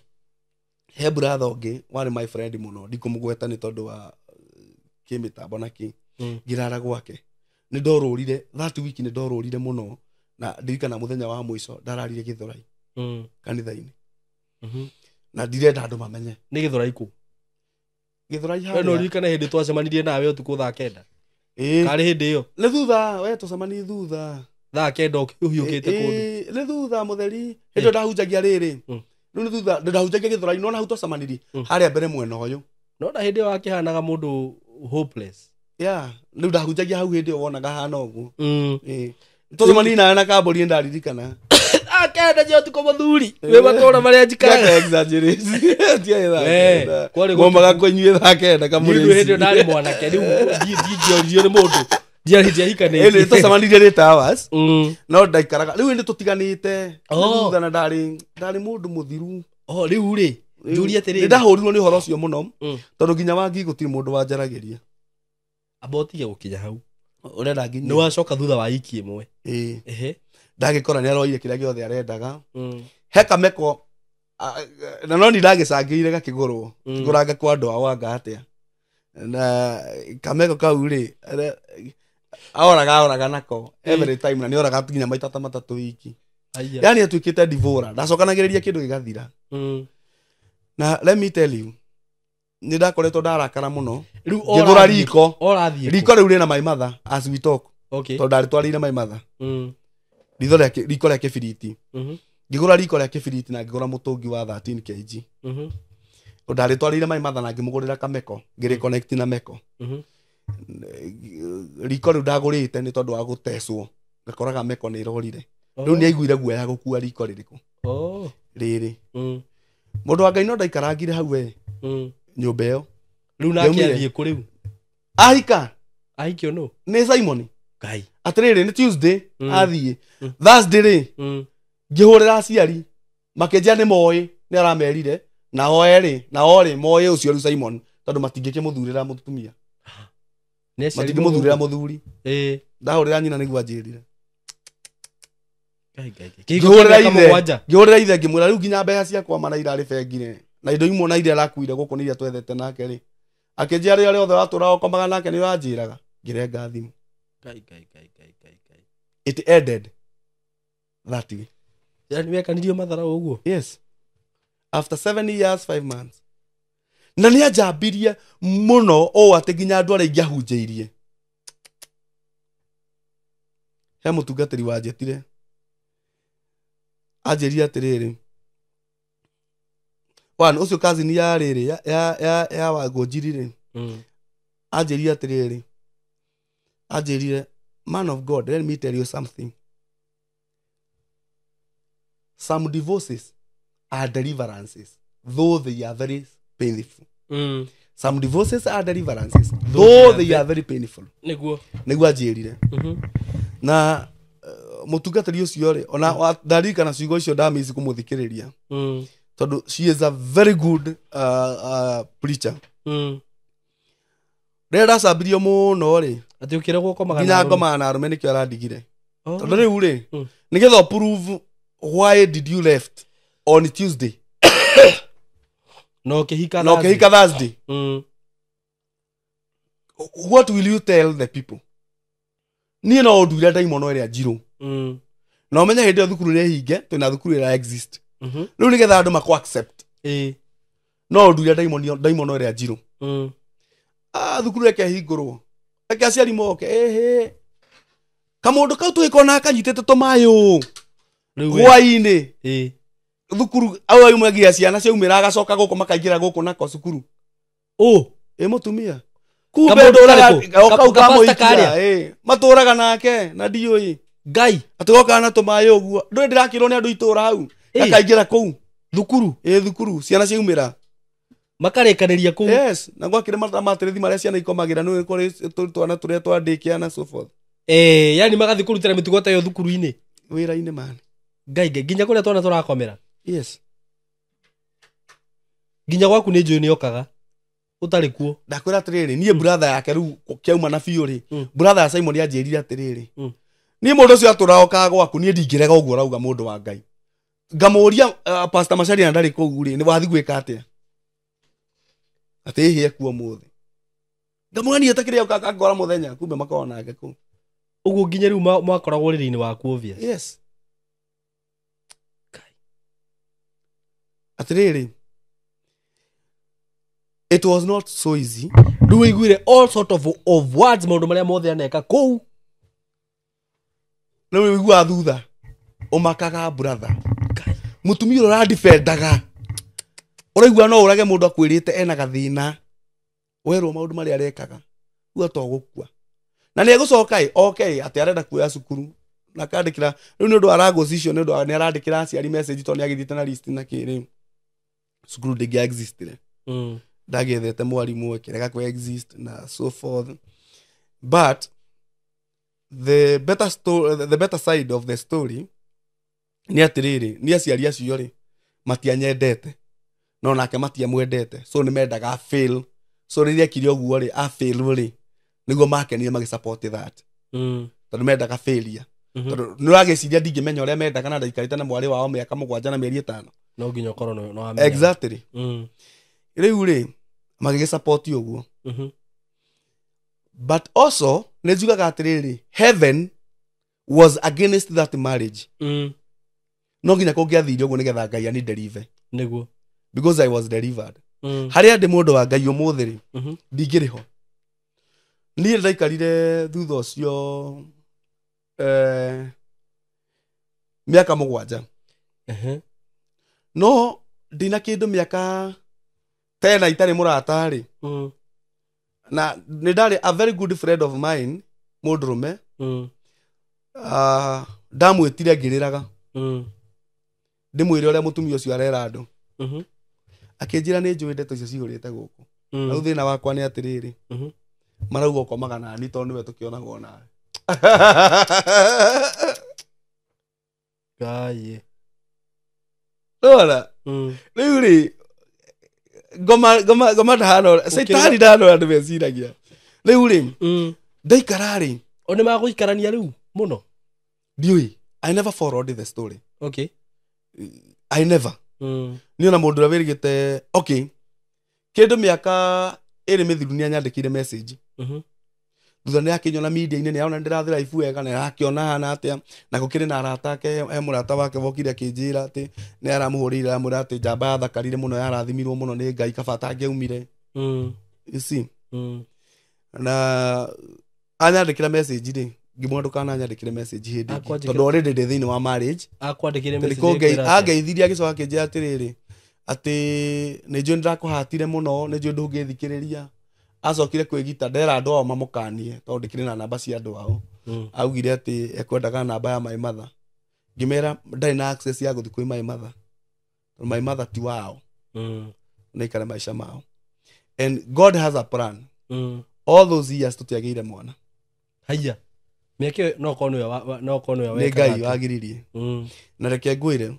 he brother ũngĩ warĩ my friend mũno, ndikũmũgweta nĩ tondũ wa kĩmĩtambo na kĩ. Ngĩrara gwake, nĩ ndorũrire that week, nĩ ndorũrire mũno, na ndirikana mũthenya wa mũico ndararire Gĩthũrai kanitha-inĩ, na ndirenda andũ mamenye. Nĩ Gĩthũrai kũ? Gĩthũrai We no harĩa. ũririkane hĩndĩ twacemanirie nawe ũtukũ thaa 9? Ĩĩ. Karĩ hĩndĩ ĩyo? Nĩ thutha, we tũcemanie thutha. Thaa 9 ũhiũkĩte kũndũ. Ĩĩ, nĩ thutha mũtheri, hĩndĩ ĩyo ndahunjagia rĩrĩ. Rĩu nĩ thutha ndahunjagia Gĩthũrai, nona hau twacemanirie harĩa mbere mwena ũyũ. No na hĩndĩ ĩyo wakĩhanaga mũndũ hopeless. Yeah, rĩu ndahunjagia hau hĩndĩ ĩyo wonaga hana ũguo. Ĩĩ. Tũcemanirie nawe na kambũri, nĩ ndaririkana. 9:00 cia ũtukũ, mũthuri wĩ matũra marĩa njikaraga. Exaggerate. Tiarĩ thaa We, kenda. kwarĩ Maumaga gũtukũ. kũnyuĩ thaa 9 kamũrĩ. Niĩ hĩndĩ ĩyo ndarĩ mwanake, rĩu ndingĩoririo nĩ mũndũ, ndiarĩ ndiahikanĩtie. Ĩĩ, tũcemanirie nĩ Towers. No ndaikaraga rĩu ĩndĩ tũtiganĩte. Oh. Thutha na ndarĩ mũndũ mũthiru. Oh, rĩu rĩ, njũrie Nĩ atĩrĩrĩ. ndahũrirwo nĩ ũhoro ũcio mũno, tondũ nginya wangi gũtirĩ mũndũ wanjaragĩria. Amba ũtige gũkinya hau. Ũrenda nginya Nĩ wacoka thutha wa wiki ĩmwe? Ĩĩ. Ehe. Ndagĩkora nĩ aroire kĩrĩa gĩothe arendaga. He kameko na no ni ndagĩcangĩire gakĩgũrwo. Ngũranga kwa andũ ao anga atĩa, na kameko kau rĩ, aoraga nako every time, na nĩ oraga nginya maita ta matatũ wiki. Aya. Yani atuĩkĩte divora, ndacokanagĩrĩria kĩndũ gĩgathira. Na let me tell you, nĩ ndakoretwo ndarakara mũno. Rĩu Ngĩgũra riko. Ũrathiĩ kũ? Riko rĩu rĩna my mother as we talk, tondũ ndarĩtwarĩire my mother. Riko rĩa kĩbiriti. Ngĩgũra riko rĩa kĩbiriti na ngĩgũra mũtũngi wa 13 kg. Ndarĩtwarĩire my mother na ngĩmũgũrĩra kameko, ngĩrĩ connect na meko. Riko rĩu ndagũrĩte nĩ tondũ wa gũtecwo ngakoraga meko nĩ ĩrorire. Rĩu nĩ aiguire guoya gũkua riko rĩrĩkũ rĩrĩ. Mũndũ wa Ngai no ndaikarangire hau we nyũmba ĩyo. Rĩu nake athiĩ kũ rĩu? Ahika. Ahikio nũ? Nĩ Simon. Ngai. Atĩrĩrĩ nĩ Tuesday athiĩ. Thursday rĩ ngĩhũrĩra aciari makĩnjĩra nĩ moĩ nĩ aramerire na o erĩ na o rĩ moĩ ũcio rĩu Simon tondũ matingĩkĩmũthurĩra mũtumia. Matingĩmũthurĩra mũthuri. Ndahũrĩra nyina nĩguo anjĩrire. Ngĩhũrĩra ithe ngĩmwĩra rĩu nginya mbeca ciakwa mana irarĩ bengi-rĩ na indo imwe na iria arakuire gũkũ nĩ iria twethete nake rĩ. Akĩnjĩra rĩrĩa rĩothe watũraga ũkomaga nake nĩ ũranjĩraga. Ngĩrenga thimũ. Ngai. It ended that way. Yani wekanirio mathara ũguo? Yes. After 7 years 5 months. Na nĩ anjambirie mũno ũũ atĩ nginya andũ arĩa ingĩahunjĩirie. He mũtungatĩri wanjĩtire. Anjĩrire atĩrĩrĩ. One ũcio cousin ya rĩrĩ ya Wangũnjiri rĩ. Anjĩrire atĩrĩrĩ. Anjĩrire, man of God, let me tell you something. Some divorces are deliverances, though they are very painful. Some divorces are deliverances, though they are very painful. Nĩguo. Nĩguo anjĩrire. Na mũtungatĩri ũcio rĩ, ona ndarikana ciugo icio ndamici kũmũthikĩrĩria. Tondũ she is a very good preacher. Rĩrĩa ndacambirio mũno rĩ, atĩ ũkĩregwo ũkomaga nginya ngomaga na arũme nĩkĩo arandigire. Tondũ rĩu rĩ, nĩgetha prove why did you left on Tuesday? No ũkĩhika No ũkĩhika Thursday. What will you tell the people? Niĩ no ũndure ndaimono ĩrĩa njirũ. Na ũmenye hĩndĩ ĩyo thukuru nĩ hinge, twĩna thukuru ĩrĩa exist. Rĩu nĩgetha andũ makũ accept. No ũndure ndaimono ĩrĩa njirũ. Thukuru reke hingũrwo. Reke aciari moke. Ĩhĩ. Kamũndũ kau tũgĩkona kanyitĩte tũmaĩ ũũ. Hwaĩ-inĩ. Thukuru au aumagia ciana ciaumĩra agacoka gũkũ makaingĩra gũkũ nako cukuru. Ĩ mũtumia. Kumbe ndũraga kau kamũhikia. Matũraga nake na ndiũĩ. Ngai. Atĩ gokaga na tũmaĩ ũguo. Ndũĩ ndĩrakĩrwo nĩ andũ itũra hau. Gakaingĩra kũu. Thukuru. Ĩ thukuru ciana ciaumĩra. Makarĩkanĩria kũu. Yes, na gwakĩrĩ matĩrĩthi marĩa ciana ikomagĩra nĩ kũrĩ twana tũrĩa twa daycare na so forth. Yani magathiĩ kũrutĩra mĩtugo ta ĩyo thukuru-inĩ. Wĩra-inĩ man. Ngai nginya kũrĩa twana tũrakomera. Yes. Nginya gwaku nĩ njũĩ nĩ okaga. Ũtarĩ kuo. Ndakwĩra atĩrĩrĩ, niĩ brother yake rĩu kĩauma na biũ rĩ. Brother ya Simon anjĩrire atĩrĩrĩ. Niĩ mũndũ ũcio atũraga okaga gwaku niĩ ndingĩrega ũguo ũrauga mũndũ wa Ngai. Ngamũria Pastor Macharia ndarĩ kũu rĩ, nĩ wathiĩ gwĩka atĩa? Atĩ ĩhĩ ekuo mũthĩ. Ngamũria niĩ ta kĩrĩa ngora mũthenya kumbe makoragwo nake kũu. Ũguo nginya rĩu mwakoragwo rĩrĩ-inĩ waku obvious. Yes. Atĩrĩrĩ, it was not so easy. Rĩu ũiguire all sort of words maũndũ marĩa mothe aneka kũu. Rĩu ũiguaga thutha ũmakaga brother. Mũtumia ũrĩa ũradefendaga ũraigua no ũrage mũndũ akwĩrĩte ena gathĩna werwo maũndũ marĩa arekaga uga to gũkua na nĩ egũcoka ĩ oke atĩ arenda kuoya cukuru na akandĩkĩra rĩu nĩ ũndũ wa ragos icio nĩ ũndũ nĩ arandĩkĩra aciari message tondũ nĩ agĩthiĩte na list na kĩ rĩu cukuru ndĩngĩ existire. Ndagĩethete mwarimũ ĩkĩrega kũ exist na so forth, but the better story, the better side of the story nĩ atĩrĩrĩ nĩ aciari acio rĩ matianyendete no nake matiamwendete, so nĩ mendaga fail, so rĩrĩa ekire ũguo rĩ a fail rĩ nĩguo makenire magĩ support that. Tondũ mendaga failure. Tondũ nĩ ũragĩciria ndingĩmenya ũrĩa mendaga na ndaikarĩte na mwarĩ wao mĩaka 7 na mĩeri 5. No nginya ũkorwo no wamenya. Exactly. Rĩu rĩ magĩgĩ support ũguo. But also nĩ njugaga atĩrĩrĩ, heaven was against that marriage. No nginya kũngĩathire ũguo nĩgetha Ngai ani deliver. Nĩguo. Because I was delivered. Harĩa ndĩ mũndũ wa Ngai ũmũthĩ rĩ, ndingĩrĩ ho. Niĩ ndaikarire thutha ũcio mĩaka 7. No ndina kĩndũ mĩaka 10 itarĩ mũrata rĩ. Na nĩ ndarĩ a very good friend of mine mũndũrũme. Ndamwĩtire ngĩrĩraga. Ndĩmwĩre ũrĩa mũtumia ũcio arera andũ. Akĩnjĩra nĩ njũĩ ndeto icio cihũrĩte gũkũ. Rĩu thĩna wakwa nĩ atĩrĩrĩ, marauga ũkomaga nani tondũ nĩwe tũkĩonagwo nawe. Ngai. Nĩwona? Rĩu rĩ ngoma ngoma ngoma ndahana ũrĩa caitani ndahana ũrĩa andũ meciragia. Rĩu rĩ ndaikara rĩ O nĩ magũikarania rĩu mũno. Ndiũĩ. I never followed the story. Okay. I never. Niĩ ona mũndũ ũrĩa wĩrĩgĩte okay kĩndũ mĩaka ĩrĩ mĩthiru nĩ anyandĩkĩire message. Thutha nĩ akĩnyona media-inĩ nĩ arona ndĩrathĩ life wega na arakĩona hana atĩa na gũkĩrĩ na arata ake he mũrata wake wokire akĩnjĩra atĩ nĩ aramũhũrĩire aramwĩra atĩ njamba yathakarire mũno yarathimirwo mũno nĩ Ngai kaba atangĩaumire. You see? Na anyandĩkĩra message rĩ ngĩmwĩra ndũkananyandĩkĩre message hĩndĩ ĩngĩ tondũ already ndĩ thĩinĩ wa marriage. Akwandĩkĩire Tondũ message kũngei ĩkwĩra atĩa? angeithirie agĩcoka akĩnjĩra atĩrĩrĩ atĩ nĩ njũĩ nĩndakũhatire mũno nĩ njũĩ ndũngĩthikĩrĩria. Acokire kwĩgita ndera andũ ao mamũkanie tondũ ndĩkĩrĩ na namba cia andũ ao. Augire atĩ ekwendaga namba ya my mother. Ngĩmera ndarĩ na access ya gũthiĩ kwĩ my mother tondũ my mother ti wao. Naikare maica mao. And God has a plan. All those years tũtiagĩire mwana. Haiya. Mĩaka ĩyo no korwo nĩwe no korwo nĩwe Nĩ wekaga Ngai atĩ. wagiririe. Na reke ngwĩre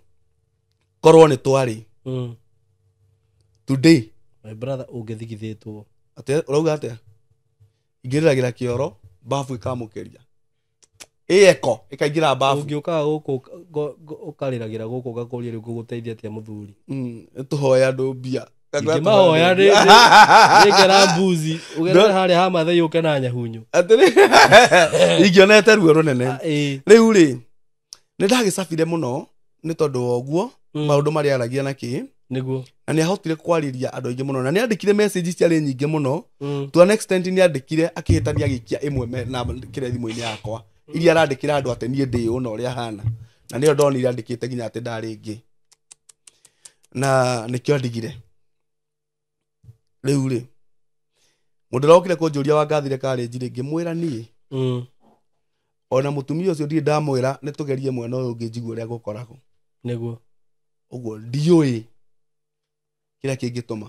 korwo nĩ twarĩ today My brother ũngĩthigithĩtwo. Atĩ ũrauga atĩa? Ingĩrĩragĩra kĩoro babu ĩkamũkĩria. Ĩeko ĩkaingĩra babu. Ũngĩũkaga gũkũ ũkarĩragĩra gũkũ ũgakũria rĩu ngũgũteithia atĩa mũthuri. Tũhoe andũ mbia. Ingĩmahoya nĩ ngera mbuzi ũgerere harĩa ha Mathai ũke na nyahunyu. Atĩrĩ ingĩonete ruo rũnene. Ĩĩ. Rĩu rĩ nĩ ndagĩcabire mũno nĩ tondũ wa ũguo maũndũ marĩa aragia na kĩ. Nĩguo. Na nĩ ahotire kwarĩria andũ aingĩ mũno na nĩ andĩkire message ciarĩ nyingĩ mũno. To an extent nĩ andĩkire akĩhĩtania agĩikia ĩmwe na kĩrĩa thimũ-inĩ yakwa iria arandĩkĩra andũ atĩ niĩ ndĩ ũũ na ũrĩa hana. Na nĩyo ndonire andĩkĩte nginya atĩ ndarĩ ngĩ. Na nĩkĩo ndigire. Rĩu rĩ mũndũ ũrĩa wokire kũnjũria wangathire college rĩ ngĩmwĩra niĩ ona mũtumia ũcio ndirĩ ndamwĩra nĩ tũgerie mwena ũyũ ũngĩ njigue ũrĩa gũkoragwo. Nĩguo. Ũguo ndiũĩ kĩrĩa kĩngĩtũma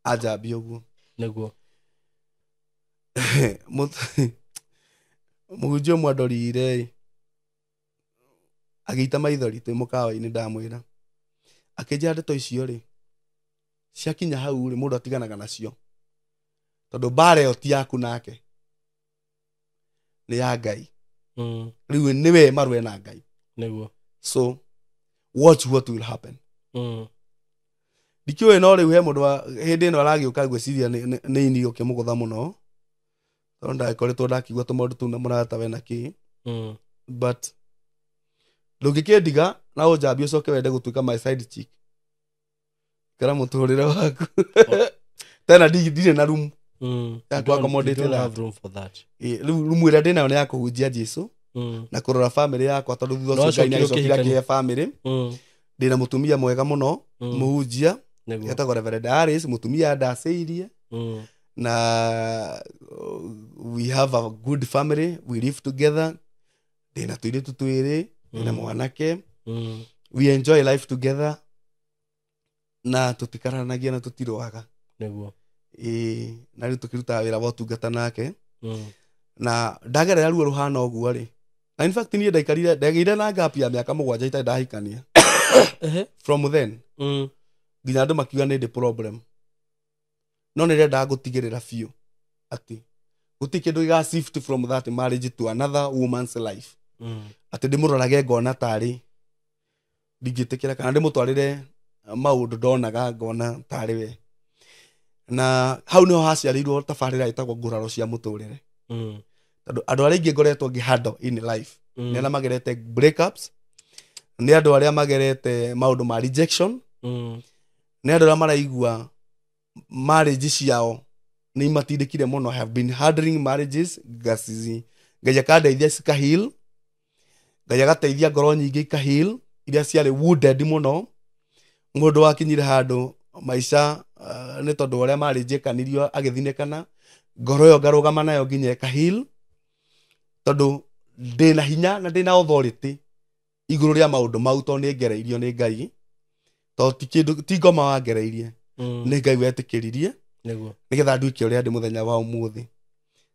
anjambie ũguo. Nĩguo. Mũhunjia ũmwe andorire ĩ agĩita maithori twĩ mũkawa-inĩ ndamwĩra akĩnjĩra ndeto icio rĩ ciakinya hau rĩ mũndũ atiganaga nacio tondũ mbara ĩyo ti yaku nake nĩ ya Ngai. Rĩu nĩwe marũe na Ngai. Nĩguo. So watch what will happen. Ndikĩũĩ no rĩu he mũndũ wa hĩndĩ ĩno aragĩũka ngwĩciria nĩ ini ũkĩmũgũtha mũno tondũ ndagĩkoretwo ndakigua tũmaũndũ tũu na mũrata we na kĩ. But ndũngĩkĩndiga na ũnjambie ũcoke wende gũtuĩka my side chick. Ikara mũtũrĩre waku. Tena ndirĩ na room ya You kũ accommodate don't that. have room for that. Rĩu room ĩrĩa ndĩnayo nĩ ya kũhunjia Jesũ na kũrora family yakwa tondũ thutha No ũcio Ngai acokire nĩagĩcokire ũkĩhikania. akĩhe family. Ndĩna mũtumia mwega mũno mũhunjia Nĩguo. etagwo Reverend Alice mũtumia ndacĩirie na we have a good family, we live together. Ndĩna tũirĩtu twĩrĩ, ndĩna mwanake. We enjoy life together na tũtikararanagia na tũtirũaga. Nĩguo. Ĩĩ, na rĩu tũkĩrutaga wĩra wa ũtungata nake. Na ndagerera ruo rũhana ũguo rĩ na in fact niĩ ndaikarire ndagĩire na gap ya mĩaka 7 itarĩ ndahikania. From then nginya andũ makiuga nĩ ndĩ problem no nĩ ndĩrendaga gũtigĩrĩra biũ atĩ gũtirĩ kĩndũ gĩga shift from that marriage to another woman's life. Atĩ ndĩmũrorage ngona tarĩ ndingĩtĩkĩra kana ndĩmũtwarĩre maũndũ ndonaga ngona tarĩ we. Na hau nĩho haciarĩirwo tabarĩra ĩtagwo nguraro cia mũtũrĩre. Tondũ andũ arĩa aingĩ ngoretwo ngĩ handle in life nĩ arĩa magerete breakups, nĩ andũ arĩa magerete maũndũ ma rejection, nĩ andũ arĩa maraigua marriage ciao nĩ imatindĩkire mũno. I have been handling marriages ngacizi Ngai akandeithia cika heal, Ngai agateithia ngoro nyingĩ ika heal iria ciarĩ wounded mũno. Mũndũ wakinyire handũ maica nĩ tondũ wa ũrĩa marĩ njĩkanirio agĩthinĩkana ngoro ĩyo ngarũgama nayo nginya ĩkaheal tondũ ndĩna hinya na ndĩna authority igũrũ rĩa maũndũ mau tondũ nĩ ngereirio nĩ Ngai tondũ ti kĩndũ ti ngoma wangereirie nĩ Ngai wetĩkĩririe Nĩguo. nĩgetha nduĩke ũrĩa ndĩ mũthenya wa ũmũthĩ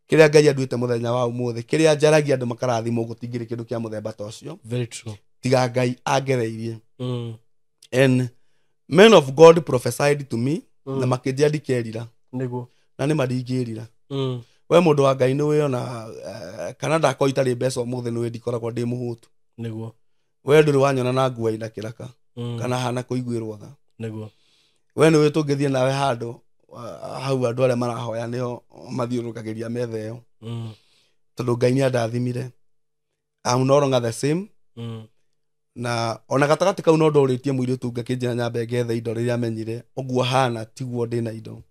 kĩrĩa Ngai anduĩte mũthenya wa ũmũthĩ kĩrĩa njaragia andũ makarathimwo gũtingĩrĩ kĩndũ kĩa mũthemba ta ũcio Very true. tiga Ngai angereirie. And men of God prophesied to me na makĩnjĩra ndikerira Nĩguo. na nĩ ma ndingĩrira. We mũndũ wa Ngai nĩ wĩona kana ndakorwo itarĩ mbeca ũmũthĩ nĩ wĩ ndikoragwo ndĩ mũhũtu. Nĩguo. We ndũrĩ wanyona na nguo ina kĩraka kana hana kũiguĩrwo tha. Nĩguo. We nĩ wĩ tũngĩthiĩ nawe handũ hau andũ arĩa marahoya nĩo mathiũrũrũkagĩria metha ĩyo tondũ Ngai nĩ andathimire. I'm no longer the same. Na ona gatagatĩ kau no ndorĩtie mũirĩtu ngakĩnjĩra nyambe ngethe indo rĩrĩa amenyire ũguo hana tiguo ndĩna indo.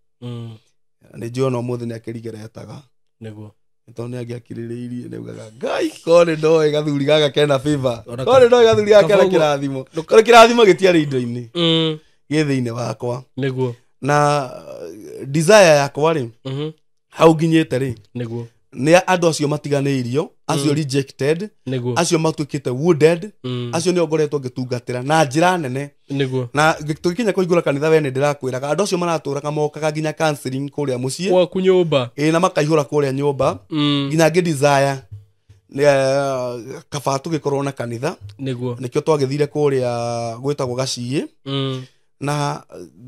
Nĩ njũĩ ona ũmũthĩ nĩ akĩrigeretaga. Nĩguo. Tondũ nĩ angĩakirĩrĩirie nĩ augaga Ngai korwo nĩ ndoĩ gathuri gaka kena favor Ona korwo nĩ ndoĩ gathuri gaka kena kaba ũguo. kĩrathimo korwo kĩrathimo gĩtiarĩ indo-inĩ gĩ thĩinĩ wakwa. Nĩguo. Na desire yakwa rĩ hau nginyĩte rĩ Nĩguo. nĩ andũ acio matiganĩirio acio rejected Nĩguo. acio matuĩkĩte wounded acio nĩo ngoretwo ngĩtungatĩra na njĩra nene. Nĩguo. Na tũgĩkinya kũhingũra kanitha we nĩ ndĩrakwĩraga andũ acio maratũraga mokaga nginya counseling kũrĩa mũciĩ Gwaku nyũmba. ĩ na makaihũra kũrĩa nyũmba nginya ngĩ desire kaba tũgĩkorwo na kanitha. Nĩguo. Nĩkĩo twagĩthire kũrĩa gwĩtagwo Gaciĩ na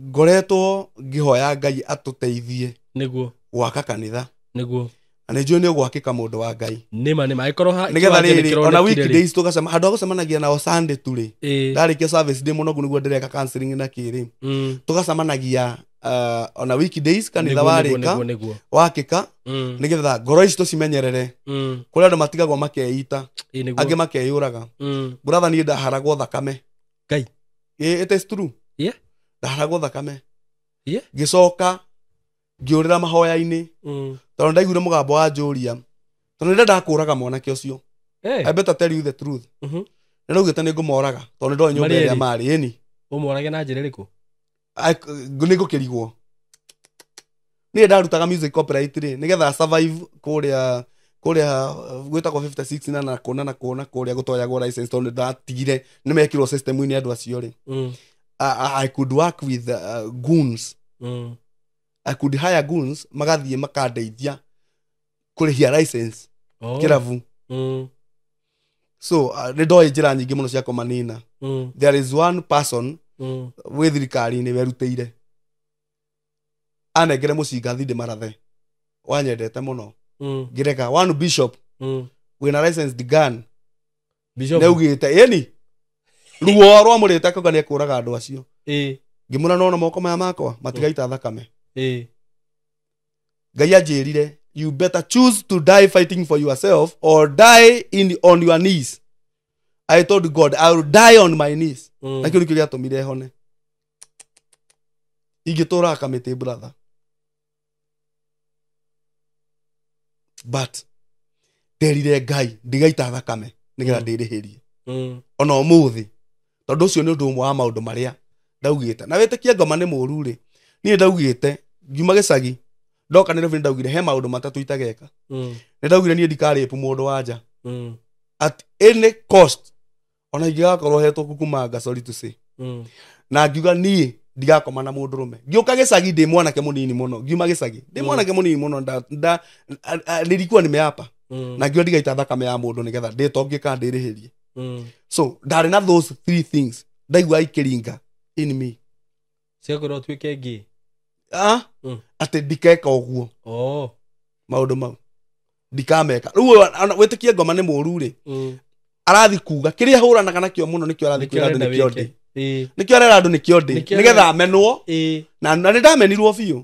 ngoretwo ngĩhoya Ngai atũteithie Nĩguo. gwaka kanitha. Nĩguo. Na nĩ njũĩ nĩ ũgwakĩka mũndũ wa Ngai. Nĩma nĩma. Angĩkorwo ha Nĩgetha kĩwanja rĩrĩ ona nĩkĩronekire rĩ. weekdays tũgacema handũ ha gũcemanagia nao Sunday tu rĩ ndarĩkia service ndĩ mũnogu nĩguo ndĩreka counseling na kĩrĩ tũgacemanagia ona weekdays kanitha warĩka Nĩguo. wakĩka nĩgetha ngoro ici tũcimenyerere kũrĩ andũ matigagwo makeita Nĩguo. angĩ makeyũraga. Brother niĩ ndaharagwo thakame. Ngai. It is true. Yeah. Ndaharagwo thakame. Yeah. Ngĩcoka ngĩũrĩra mahoya-inĩ tondũ ndaiguire mũgambo wa njũria tondũ nĩ ndakũraga mwanake ũcio. I better tell you the truth. Nĩ ndaugĩte nĩ ngũmoraga tondũ nĩ ndoĩ nyũmba Marĩ ĩrĩa erĩ? marĩ ĩni. Ũmorage na njĩra ĩrĩkũ? Nĩ ngũkĩrigwo. Niĩ ndarutaga music copyright rĩ nĩgetha survive kũrĩa gwĩtagwo 56 na kũna na kũna kũrĩa gũtoyagwo license tondũ ndatigire nĩ mekĩrwo system-inĩ andũ acio rĩ. I could work with goons. I could hire goons magathiĩ makandeithia kũrĩhia license kĩrabu. So nĩ ndoĩ njĩra nyingĩ mũno cia kũmanina. There is one person wĩ thirikari-inĩ werutĩire anengere mũcinga thiĩ ndĩmarathe wanyendete mũno ngĩreka one bishop wĩna licensed gun nĩaugĩte ĩni ruo rwamũrĩte akauga nĩekũraga andũ acio ngĩmwĩra nona moko maya makwa matigaita thakame. Ngai anjĩrire you better choose to die fighting for yourself or die on your knees. I told God I will die on my knees. Na kĩu nĩkĩo gĩatũmire hone. Ingĩtũraga kamĩtĩ brother but nderire Ngai ndigaita thakame nĩgetha ndĩrĩhĩrie ona ũmũthĩ tondũ ũcio nĩ ũndũ ũmwe wa maũndũ marĩa ndaugĩte. Na wĩtĩkie ngoma nĩ mũũru rĩ niĩ ndaugĩte ngiuma gĩcagi ndoka Nairobi ndaugire he maũndũ matatũ itageka. Nĩ ndaugire niĩ ndikarĩpu mũndũ wa nja at any cost ona ingĩgakorwo hetwo kukumanga sorry to say. Na ngiuga niĩ ndigakoma na mũndũrũme. Ngĩũka gĩcagi ndĩ mwanake mũnini mũno ngiuma gĩcagi ndĩ mwanake mũnini mũno nilikuwa nimeapa na ngiuga ndigaita thakame ya mũndũ nĩgetha ndĩtongie kana ndĩrĩhĩrie. So ndarĩ na those three things ndaigua ikĩringa in me Cigakwĩra ũtuĩke ngĩ. Atĩ ndikeka ũguo maũndũ mau ndikameka. Rĩu wĩtĩkie ngoma nĩ mũũru rĩ arathi kuga kĩrĩa hũranaga nakĩo mũno nĩkĩo arathi kwĩra andũ nĩkĩo ndĩ nĩkĩo arera andũ nĩkĩo ndĩ nĩgetha amenwo na nĩ ndamenirwo biũ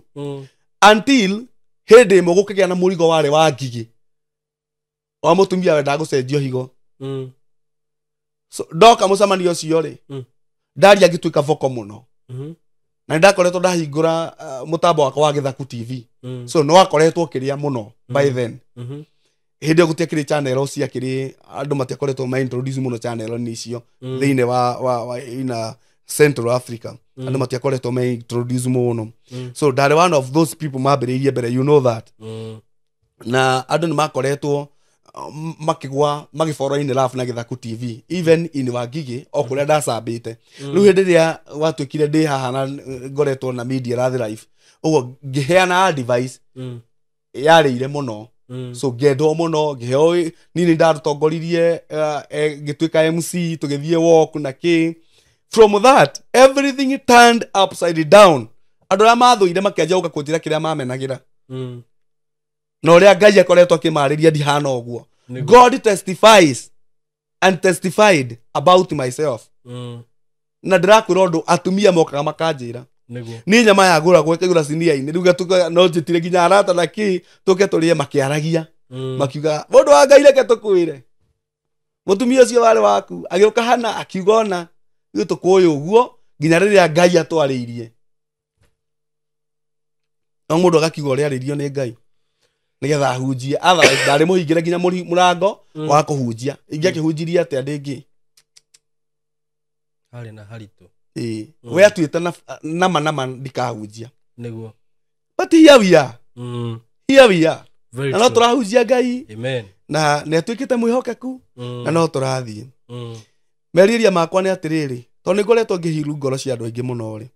until hĩndĩ ĩmwe gũkĩgĩa na mũrigo warĩ wa ngigĩ wa mũtumia wendaga gũcenjio higo. So ndoka mũcemanio ũcio rĩ ndaria ngĩtuĩka voko mũno na nĩ ndakoretwo ndahingũra mũtambo wakwa wa Gĩthaku TV. So no akoretwo kĩrĩa mũno by then. Hĩndĩ ĩyo gũtiakĩrĩ channel ciakĩrĩ andũ matiakoretwo ma introduce mũno channel-inĩ icio thĩinĩ wa ina Central Africa. Andũ matiakoretwo me introduce mũno. So ndarĩ one of those people mambĩrĩirie mbere, you know that. Na andũ nĩ makoretwo makĩgwa magĩborwo in love na Gĩthaku TV, even in Wangigĩ o kũrĩa ndacambĩte. Rĩu hĩndĩ ĩrĩa gwatuĩkire ndĩ haha na ngoretwo na media ĩrathi live ũguo, ngĩheana advice yarĩire mũno. So ngĩendwo mũno, ngĩheo niĩ nĩ ndatongoririe, ngĩtuĩka MC, tũgĩthiĩ walk na kĩ. From that everything turned upside down. Andũ arĩa mathũire makĩanjia gũka kũnjĩra kĩrĩa mamenagĩra. Na ũrĩa Ngai akoretwo akĩmarĩria ndihana ũguo. God testifies and testified about myself. Na ndĩrakwĩra ũndũ atumia mokaga makanjĩra. Niĩ nyama yagũragwo ĩkaigũra cinia-inĩ, rĩu gatuka no njĩtire nginya arata na kĩ tũke tũrĩe, makĩaragia. Makiuga mũndũ wa Ngai reke tũkwĩre, mũtumia ũcio warĩ waku agĩũka hana akiuga ona ithuĩ tũkũĩ ũguo nginya rĩrĩa Ngai atwarĩirie. No mũndũ agakiuga ũrĩa arĩirio nĩ Ngai nĩgetha ahunjie, otherwise ndarĩ mũhingĩre nginya mũrango wa kũhunjia. Ingĩakĩhunjirie atĩa ndĩngĩ? Harĩ na haritũ. Ĩĩ. We atuĩte nama nama ndikahunjia. But here we are. Here we are. Very Na no true. tũrahunjia Ngai. Amen. Na nĩ atuĩkĩte mwĩhokeku. Na no tũrathiĩ. Merirĩria makwa nĩ atĩrĩrĩ, tondũ nĩ ngoretwo ngĩhiru ngoro cia andũ aingĩ mũno rĩ,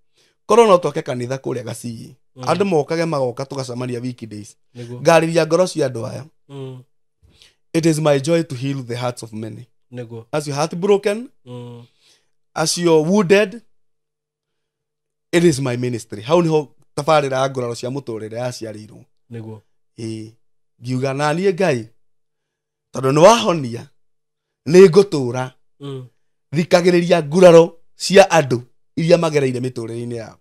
korwo no twake kanitha kũrĩa Gacii, andũ mokage magoka tũgacemania weekdays, ngarĩria ngoro cia andũ aya. It is my joy to heal the hearts of many. Acio heartbroken, acio wounded, it is my ministry. Hau niho tabarĩra ya nguraro cia mũtũrĩre yaciarĩirwo. Ĩĩ, ngiuga na niĩ Ngai, tondũ nĩ wahonia nĩ ngũtũra thikagĩrĩria nguraro cia andũ iria magereire mĩtũrĩre-inĩ yao.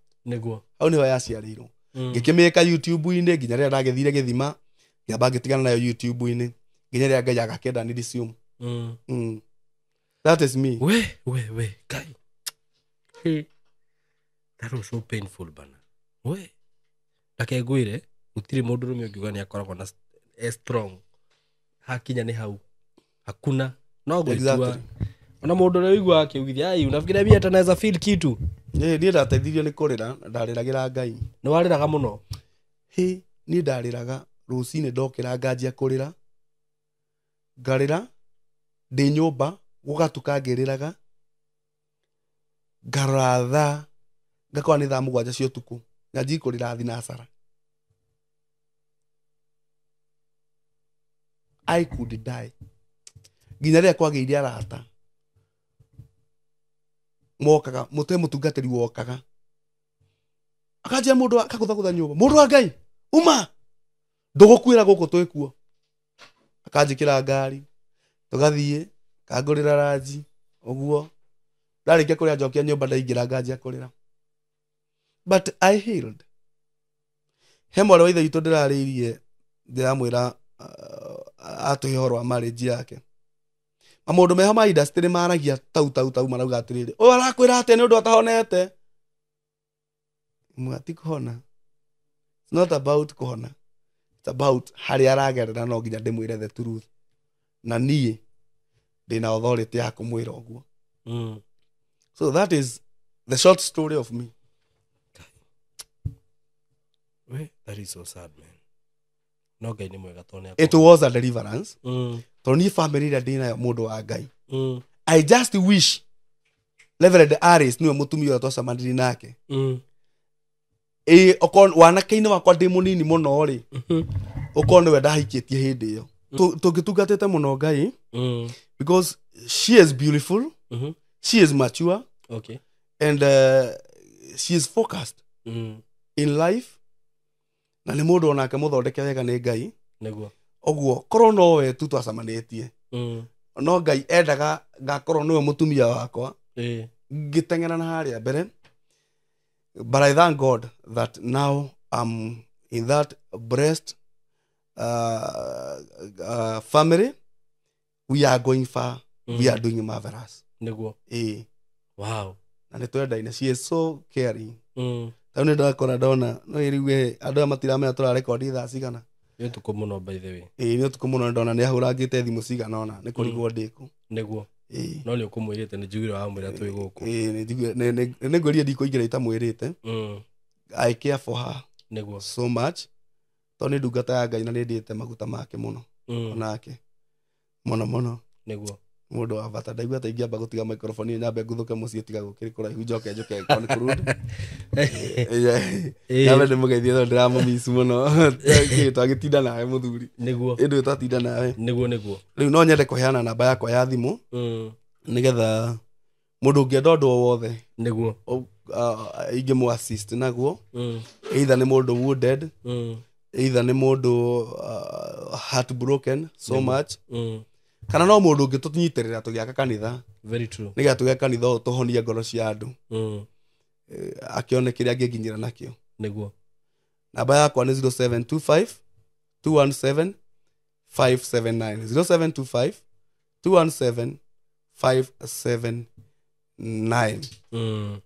Hau niho yaciarĩirwo. Ngĩkĩmĩka YouTube-inĩ nginya rĩrĩa ndagĩthire gĩthima, ngĩamba ngĩtigana nayo YouTube-inĩ nginya rĩrĩa Ngai agakĩenda ni resume. That is me. We, we, we, Ngai. Hey. That was so painful bana. We. Reke ngwĩre, gũtirĩ mũndũrũme ũngiuga nĩ akoragwo na strong. Hakinya nĩ hau. Hakuna. No gwĩtua. Ona mũndũ ũrĩa ũiguaga akĩugithia, ai, unafikiria mimi hata naweza feel kitu? Niĩ ndateithirio nĩ kũrĩra, na ndarĩragĩra Ngai. Nĩ warĩraga mũno? Hĩ, niĩ ndarĩraga rũcinĩ ndokĩra nganjia kũrĩra. Ngarĩra ndĩ nyũmba, gũgatuka ngĩrĩraga. Ngarora thaa, ngakora nĩ thaa 7 cia ũtukũ, nganjia kũrĩra thinacara. I could die. Nginya rĩrĩa kwagĩire arata mokaga, mũtwe mũtungatĩri wokaga akanjia mũndũ akagũthagũtha nyũmba, mũndũ wa Ngai uma ndũgũkuĩra gũkũ twĩkuo. Akanjĩkĩra ngari tũgathiĩ, kangũrĩra ranji ũguo. Ndarĩkia kũrĩa njokia nyũmba, ndaingĩra nganjia kũrĩra. But I healed. He mwarĩ wa ithe witũ ndĩrarĩirie, ndĩramwĩra atũhe ũhoro wa marriage yake. Ma maũndũ meho ma industry maragia tau tau tau, marauga atĩrĩrĩ, ũyũ arakwĩra atĩa nĩ ũndũ atahonete? Mwa ti kũhona. It's not about kũhona. It's about harĩa aragerera, no nginya ndĩmwĩre the truth. Na niĩ ndĩna authority ya kũmwĩra ũguo. So that is the short story of me. We, that is so sad, man. No Ngai nĩ mwega tondũ nĩ It was a deliverance. Tondũ niĩ family ĩrĩa ndĩnayo mũndũ wa Ngai. I just wish Reverend Aris niwe mũtumia ũrĩa twacemanirie nake. Ĩĩ, okorwo wanake-inĩ wakwa ndĩ mũnini mũno rĩ, okorwo nĩwe ndahikĩtie hĩndĩ ĩyo. Tũngĩtungatĩte mũno Ngai, because she is beautiful, she is mature, and she is focused in life. Na nĩ mũndũ onake mũthondeke wega nĩ Ngai. Ũguo korwo no we tu twacemanĩtie. No Ngai endaga ngakorwo nĩwe mũtumia wakwa. Ngĩteng'era na harĩa mbere. But I thank God that now I'm in that blessed family. We are going far. We are doing marvelous. Wow. Na nĩ twendaine. She is so caring. Tau nĩ ndakora ndona, no rĩu we, andũ aya matiramenya tũrarekondi thaa cigana. Nĩ ũtukũ mũno, by the way. Ĩĩ, nĩ ũtukũ mũno, ndona nĩ ahũrangĩte thimũ cigana ũna, nĩ kũrigwo ndĩkũ. No nĩ ũkũmwĩrĩte nĩ njugire wamwĩra twĩ gũkũ. Nĩ ngwĩrire ndikũingĩra itamwĩrĩte. I care for her nĩguo so much tondũ nĩ ndungata ya Ngai na nĩ ndĩte maguta make mũno onake mũno mũno nĩguo mũndũ wa bata. Ndaigua ta ingĩamba gũtiga microphone nyambe nguthũke mũciĩ tiga gũkĩrĩ kũraihu njoke njoke conclude. Nyambe ndĩmũgeithie tondũ ndĩramũmiss mũno. Twagĩtinda nawe mũthuri. Nĩguo ĩndũ twatinda nawe. Nĩguo nĩguo. Rĩu no nyende kũheana namba yakwa ya thimũ nĩgetha mũndũ ũngĩenda ũndũ o wothe nĩguo ingĩmũ assist naguo. Either nĩ mũndũ wounded, either nĩ mũndũ heartbroken so much, kana no mũndũ ũngĩ tũnyitĩrĩra tũgĩaka kanitha. Very true. Nĩgetha tũgĩake kanitha ũyũ tũhonie ngoro cia andũ. Akĩone kĩrĩa angĩnginyĩra nakĩo. Nĩguo. Namba yakwa nĩ 0725 217 579. 0725 217 579.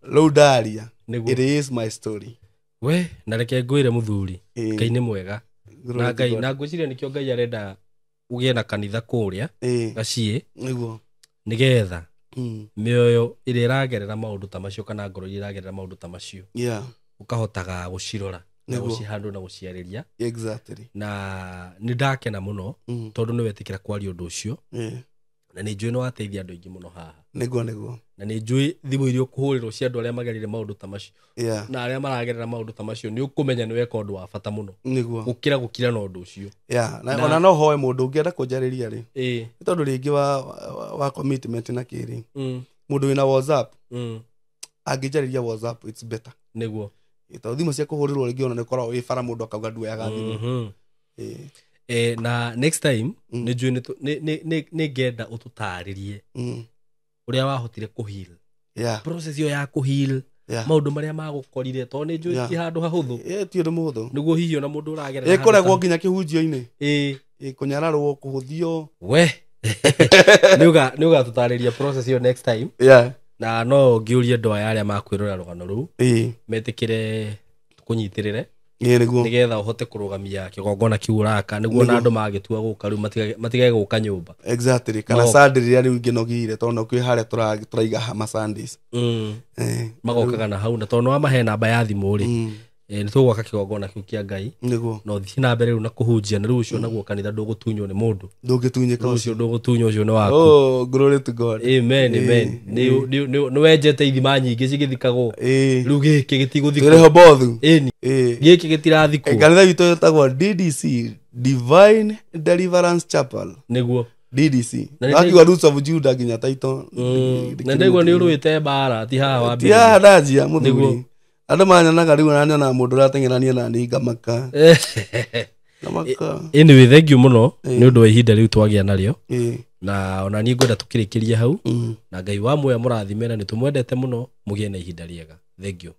Rĩu ndaria. It is my story. We na reke ngwĩre mũthuri, Ngai nĩ mwega. Na Ngai na ngwĩciria nĩkĩo Ngai arenda ũgĩe na kanitha kũrĩa gaciĩ nĩguo nĩgetha mĩoyo ĩrĩa ĩragerera maũndũ ta macio kana ngoro iria ĩragerera maũndũ ta macio ũkahotaga gũcirora na gũcihandwo na gũciarĩria. Exactly. Na nĩ ndakena mũno tondũ nĩ wetĩkĩra kwaria ũndũ ũcio. Na nĩ njũĩ nĩ wateithia andũ aingĩ mũno haha. Nĩguo nĩguo. Na nĩ njũĩ thimũ iria ũkũhũrĩrwo cia andũ arĩa magerire maũndũ ta macio na arĩa maragerera maũndũ ta macio nĩ ũkũmenya nĩ weka ũndũ wa bata mũno nĩguo gũkĩra gũkira na ũndũ ũcio. Na ona no hoe mũndũ ũngĩenda kũnjarĩria rĩ, nĩ tondũ rĩngĩ wa commitment na kĩrĩ mũndũ wĩna WhatsApp angĩnjarĩria WhatsApp it's better. Nĩguo. Tondũ thimũ cia kũhũrĩrwo rĩngĩ ona nĩ ũkoragwo wĩ bara mũndũ akauga nduoyaga thimũ. Na next time nĩ njũĩ nĩ ngenda ũtũtarĩrie ũrĩa wahotire kũheal. Process ĩyo ya kũheal, maũndũ marĩa magũkorire tondũ nĩ njũĩ ti handũ hahũthũ. Ti ũndũ mũhũthũ. Nĩguo hihi ona mũndũ ũragerera ĩkoragwo nginya kĩhunjio-inĩ. Kũnyararwo, kũhũthio. We nĩ ũgatũtarĩria process ĩyo next time. Na no ngĩũrie andũ aya arĩa makwĩrora rũgano rũu metĩkĩre kũnyitĩrĩre nĩgetha ũhote kũrũgamia kĩgongona kĩu ũraka nĩguo na andũ magĩtua gũka rĩu matigage gũka nyũmba. Exactly. Kana Sunday rĩrĩa rĩu ngĩnogire tondũ no kwĩ harĩa tũraiga ma Sundays. Magokaga na hau na tondũ wamahe namba ya thimũ rĩ nĩ tũgwaka kĩgongona kĩu kĩa Ngai. Nĩguo. Na ũthiĩ na mbere rĩu na kũhunjia na rĩu ũcio naguo kanitha ndũgũtunywo nĩ mũndũ. Ndũngĩtunyĩka ũcio ndũgũtunywo ũcio nĩ waku. Oh, glory to God. Amen, amen. Nĩ wenjete ithima nyingĩ cigĩthikagwo. Rĩu gĩkĩ gĩtigũthikwo. Rehobothu. Gĩkĩ gĩtirathikwo. Kanitha witũ ĩtagwo DDC, Divine Deliverance Chapel. Nĩguo. DDC. Nakiuga Roots of Judah nginya taito. Na ndaigua nĩ ũrũĩte mbara ti haha wambĩrĩria. Ti haha ndanjia mũthuri. Andũ manyonaga rĩu na mũndũ ũrateng'erania na niĩ ngamaka. Anyway, thank you mũno nĩ ũndũ wa ihinda rĩu twagĩa narĩo. Na ona niĩ ngwenda tũkĩrĩkĩrie hau. Na Ngai wa muoyo mũrathime na nĩ tũmwendete mũno, mũgĩe na ihinda rĩega. Thank you.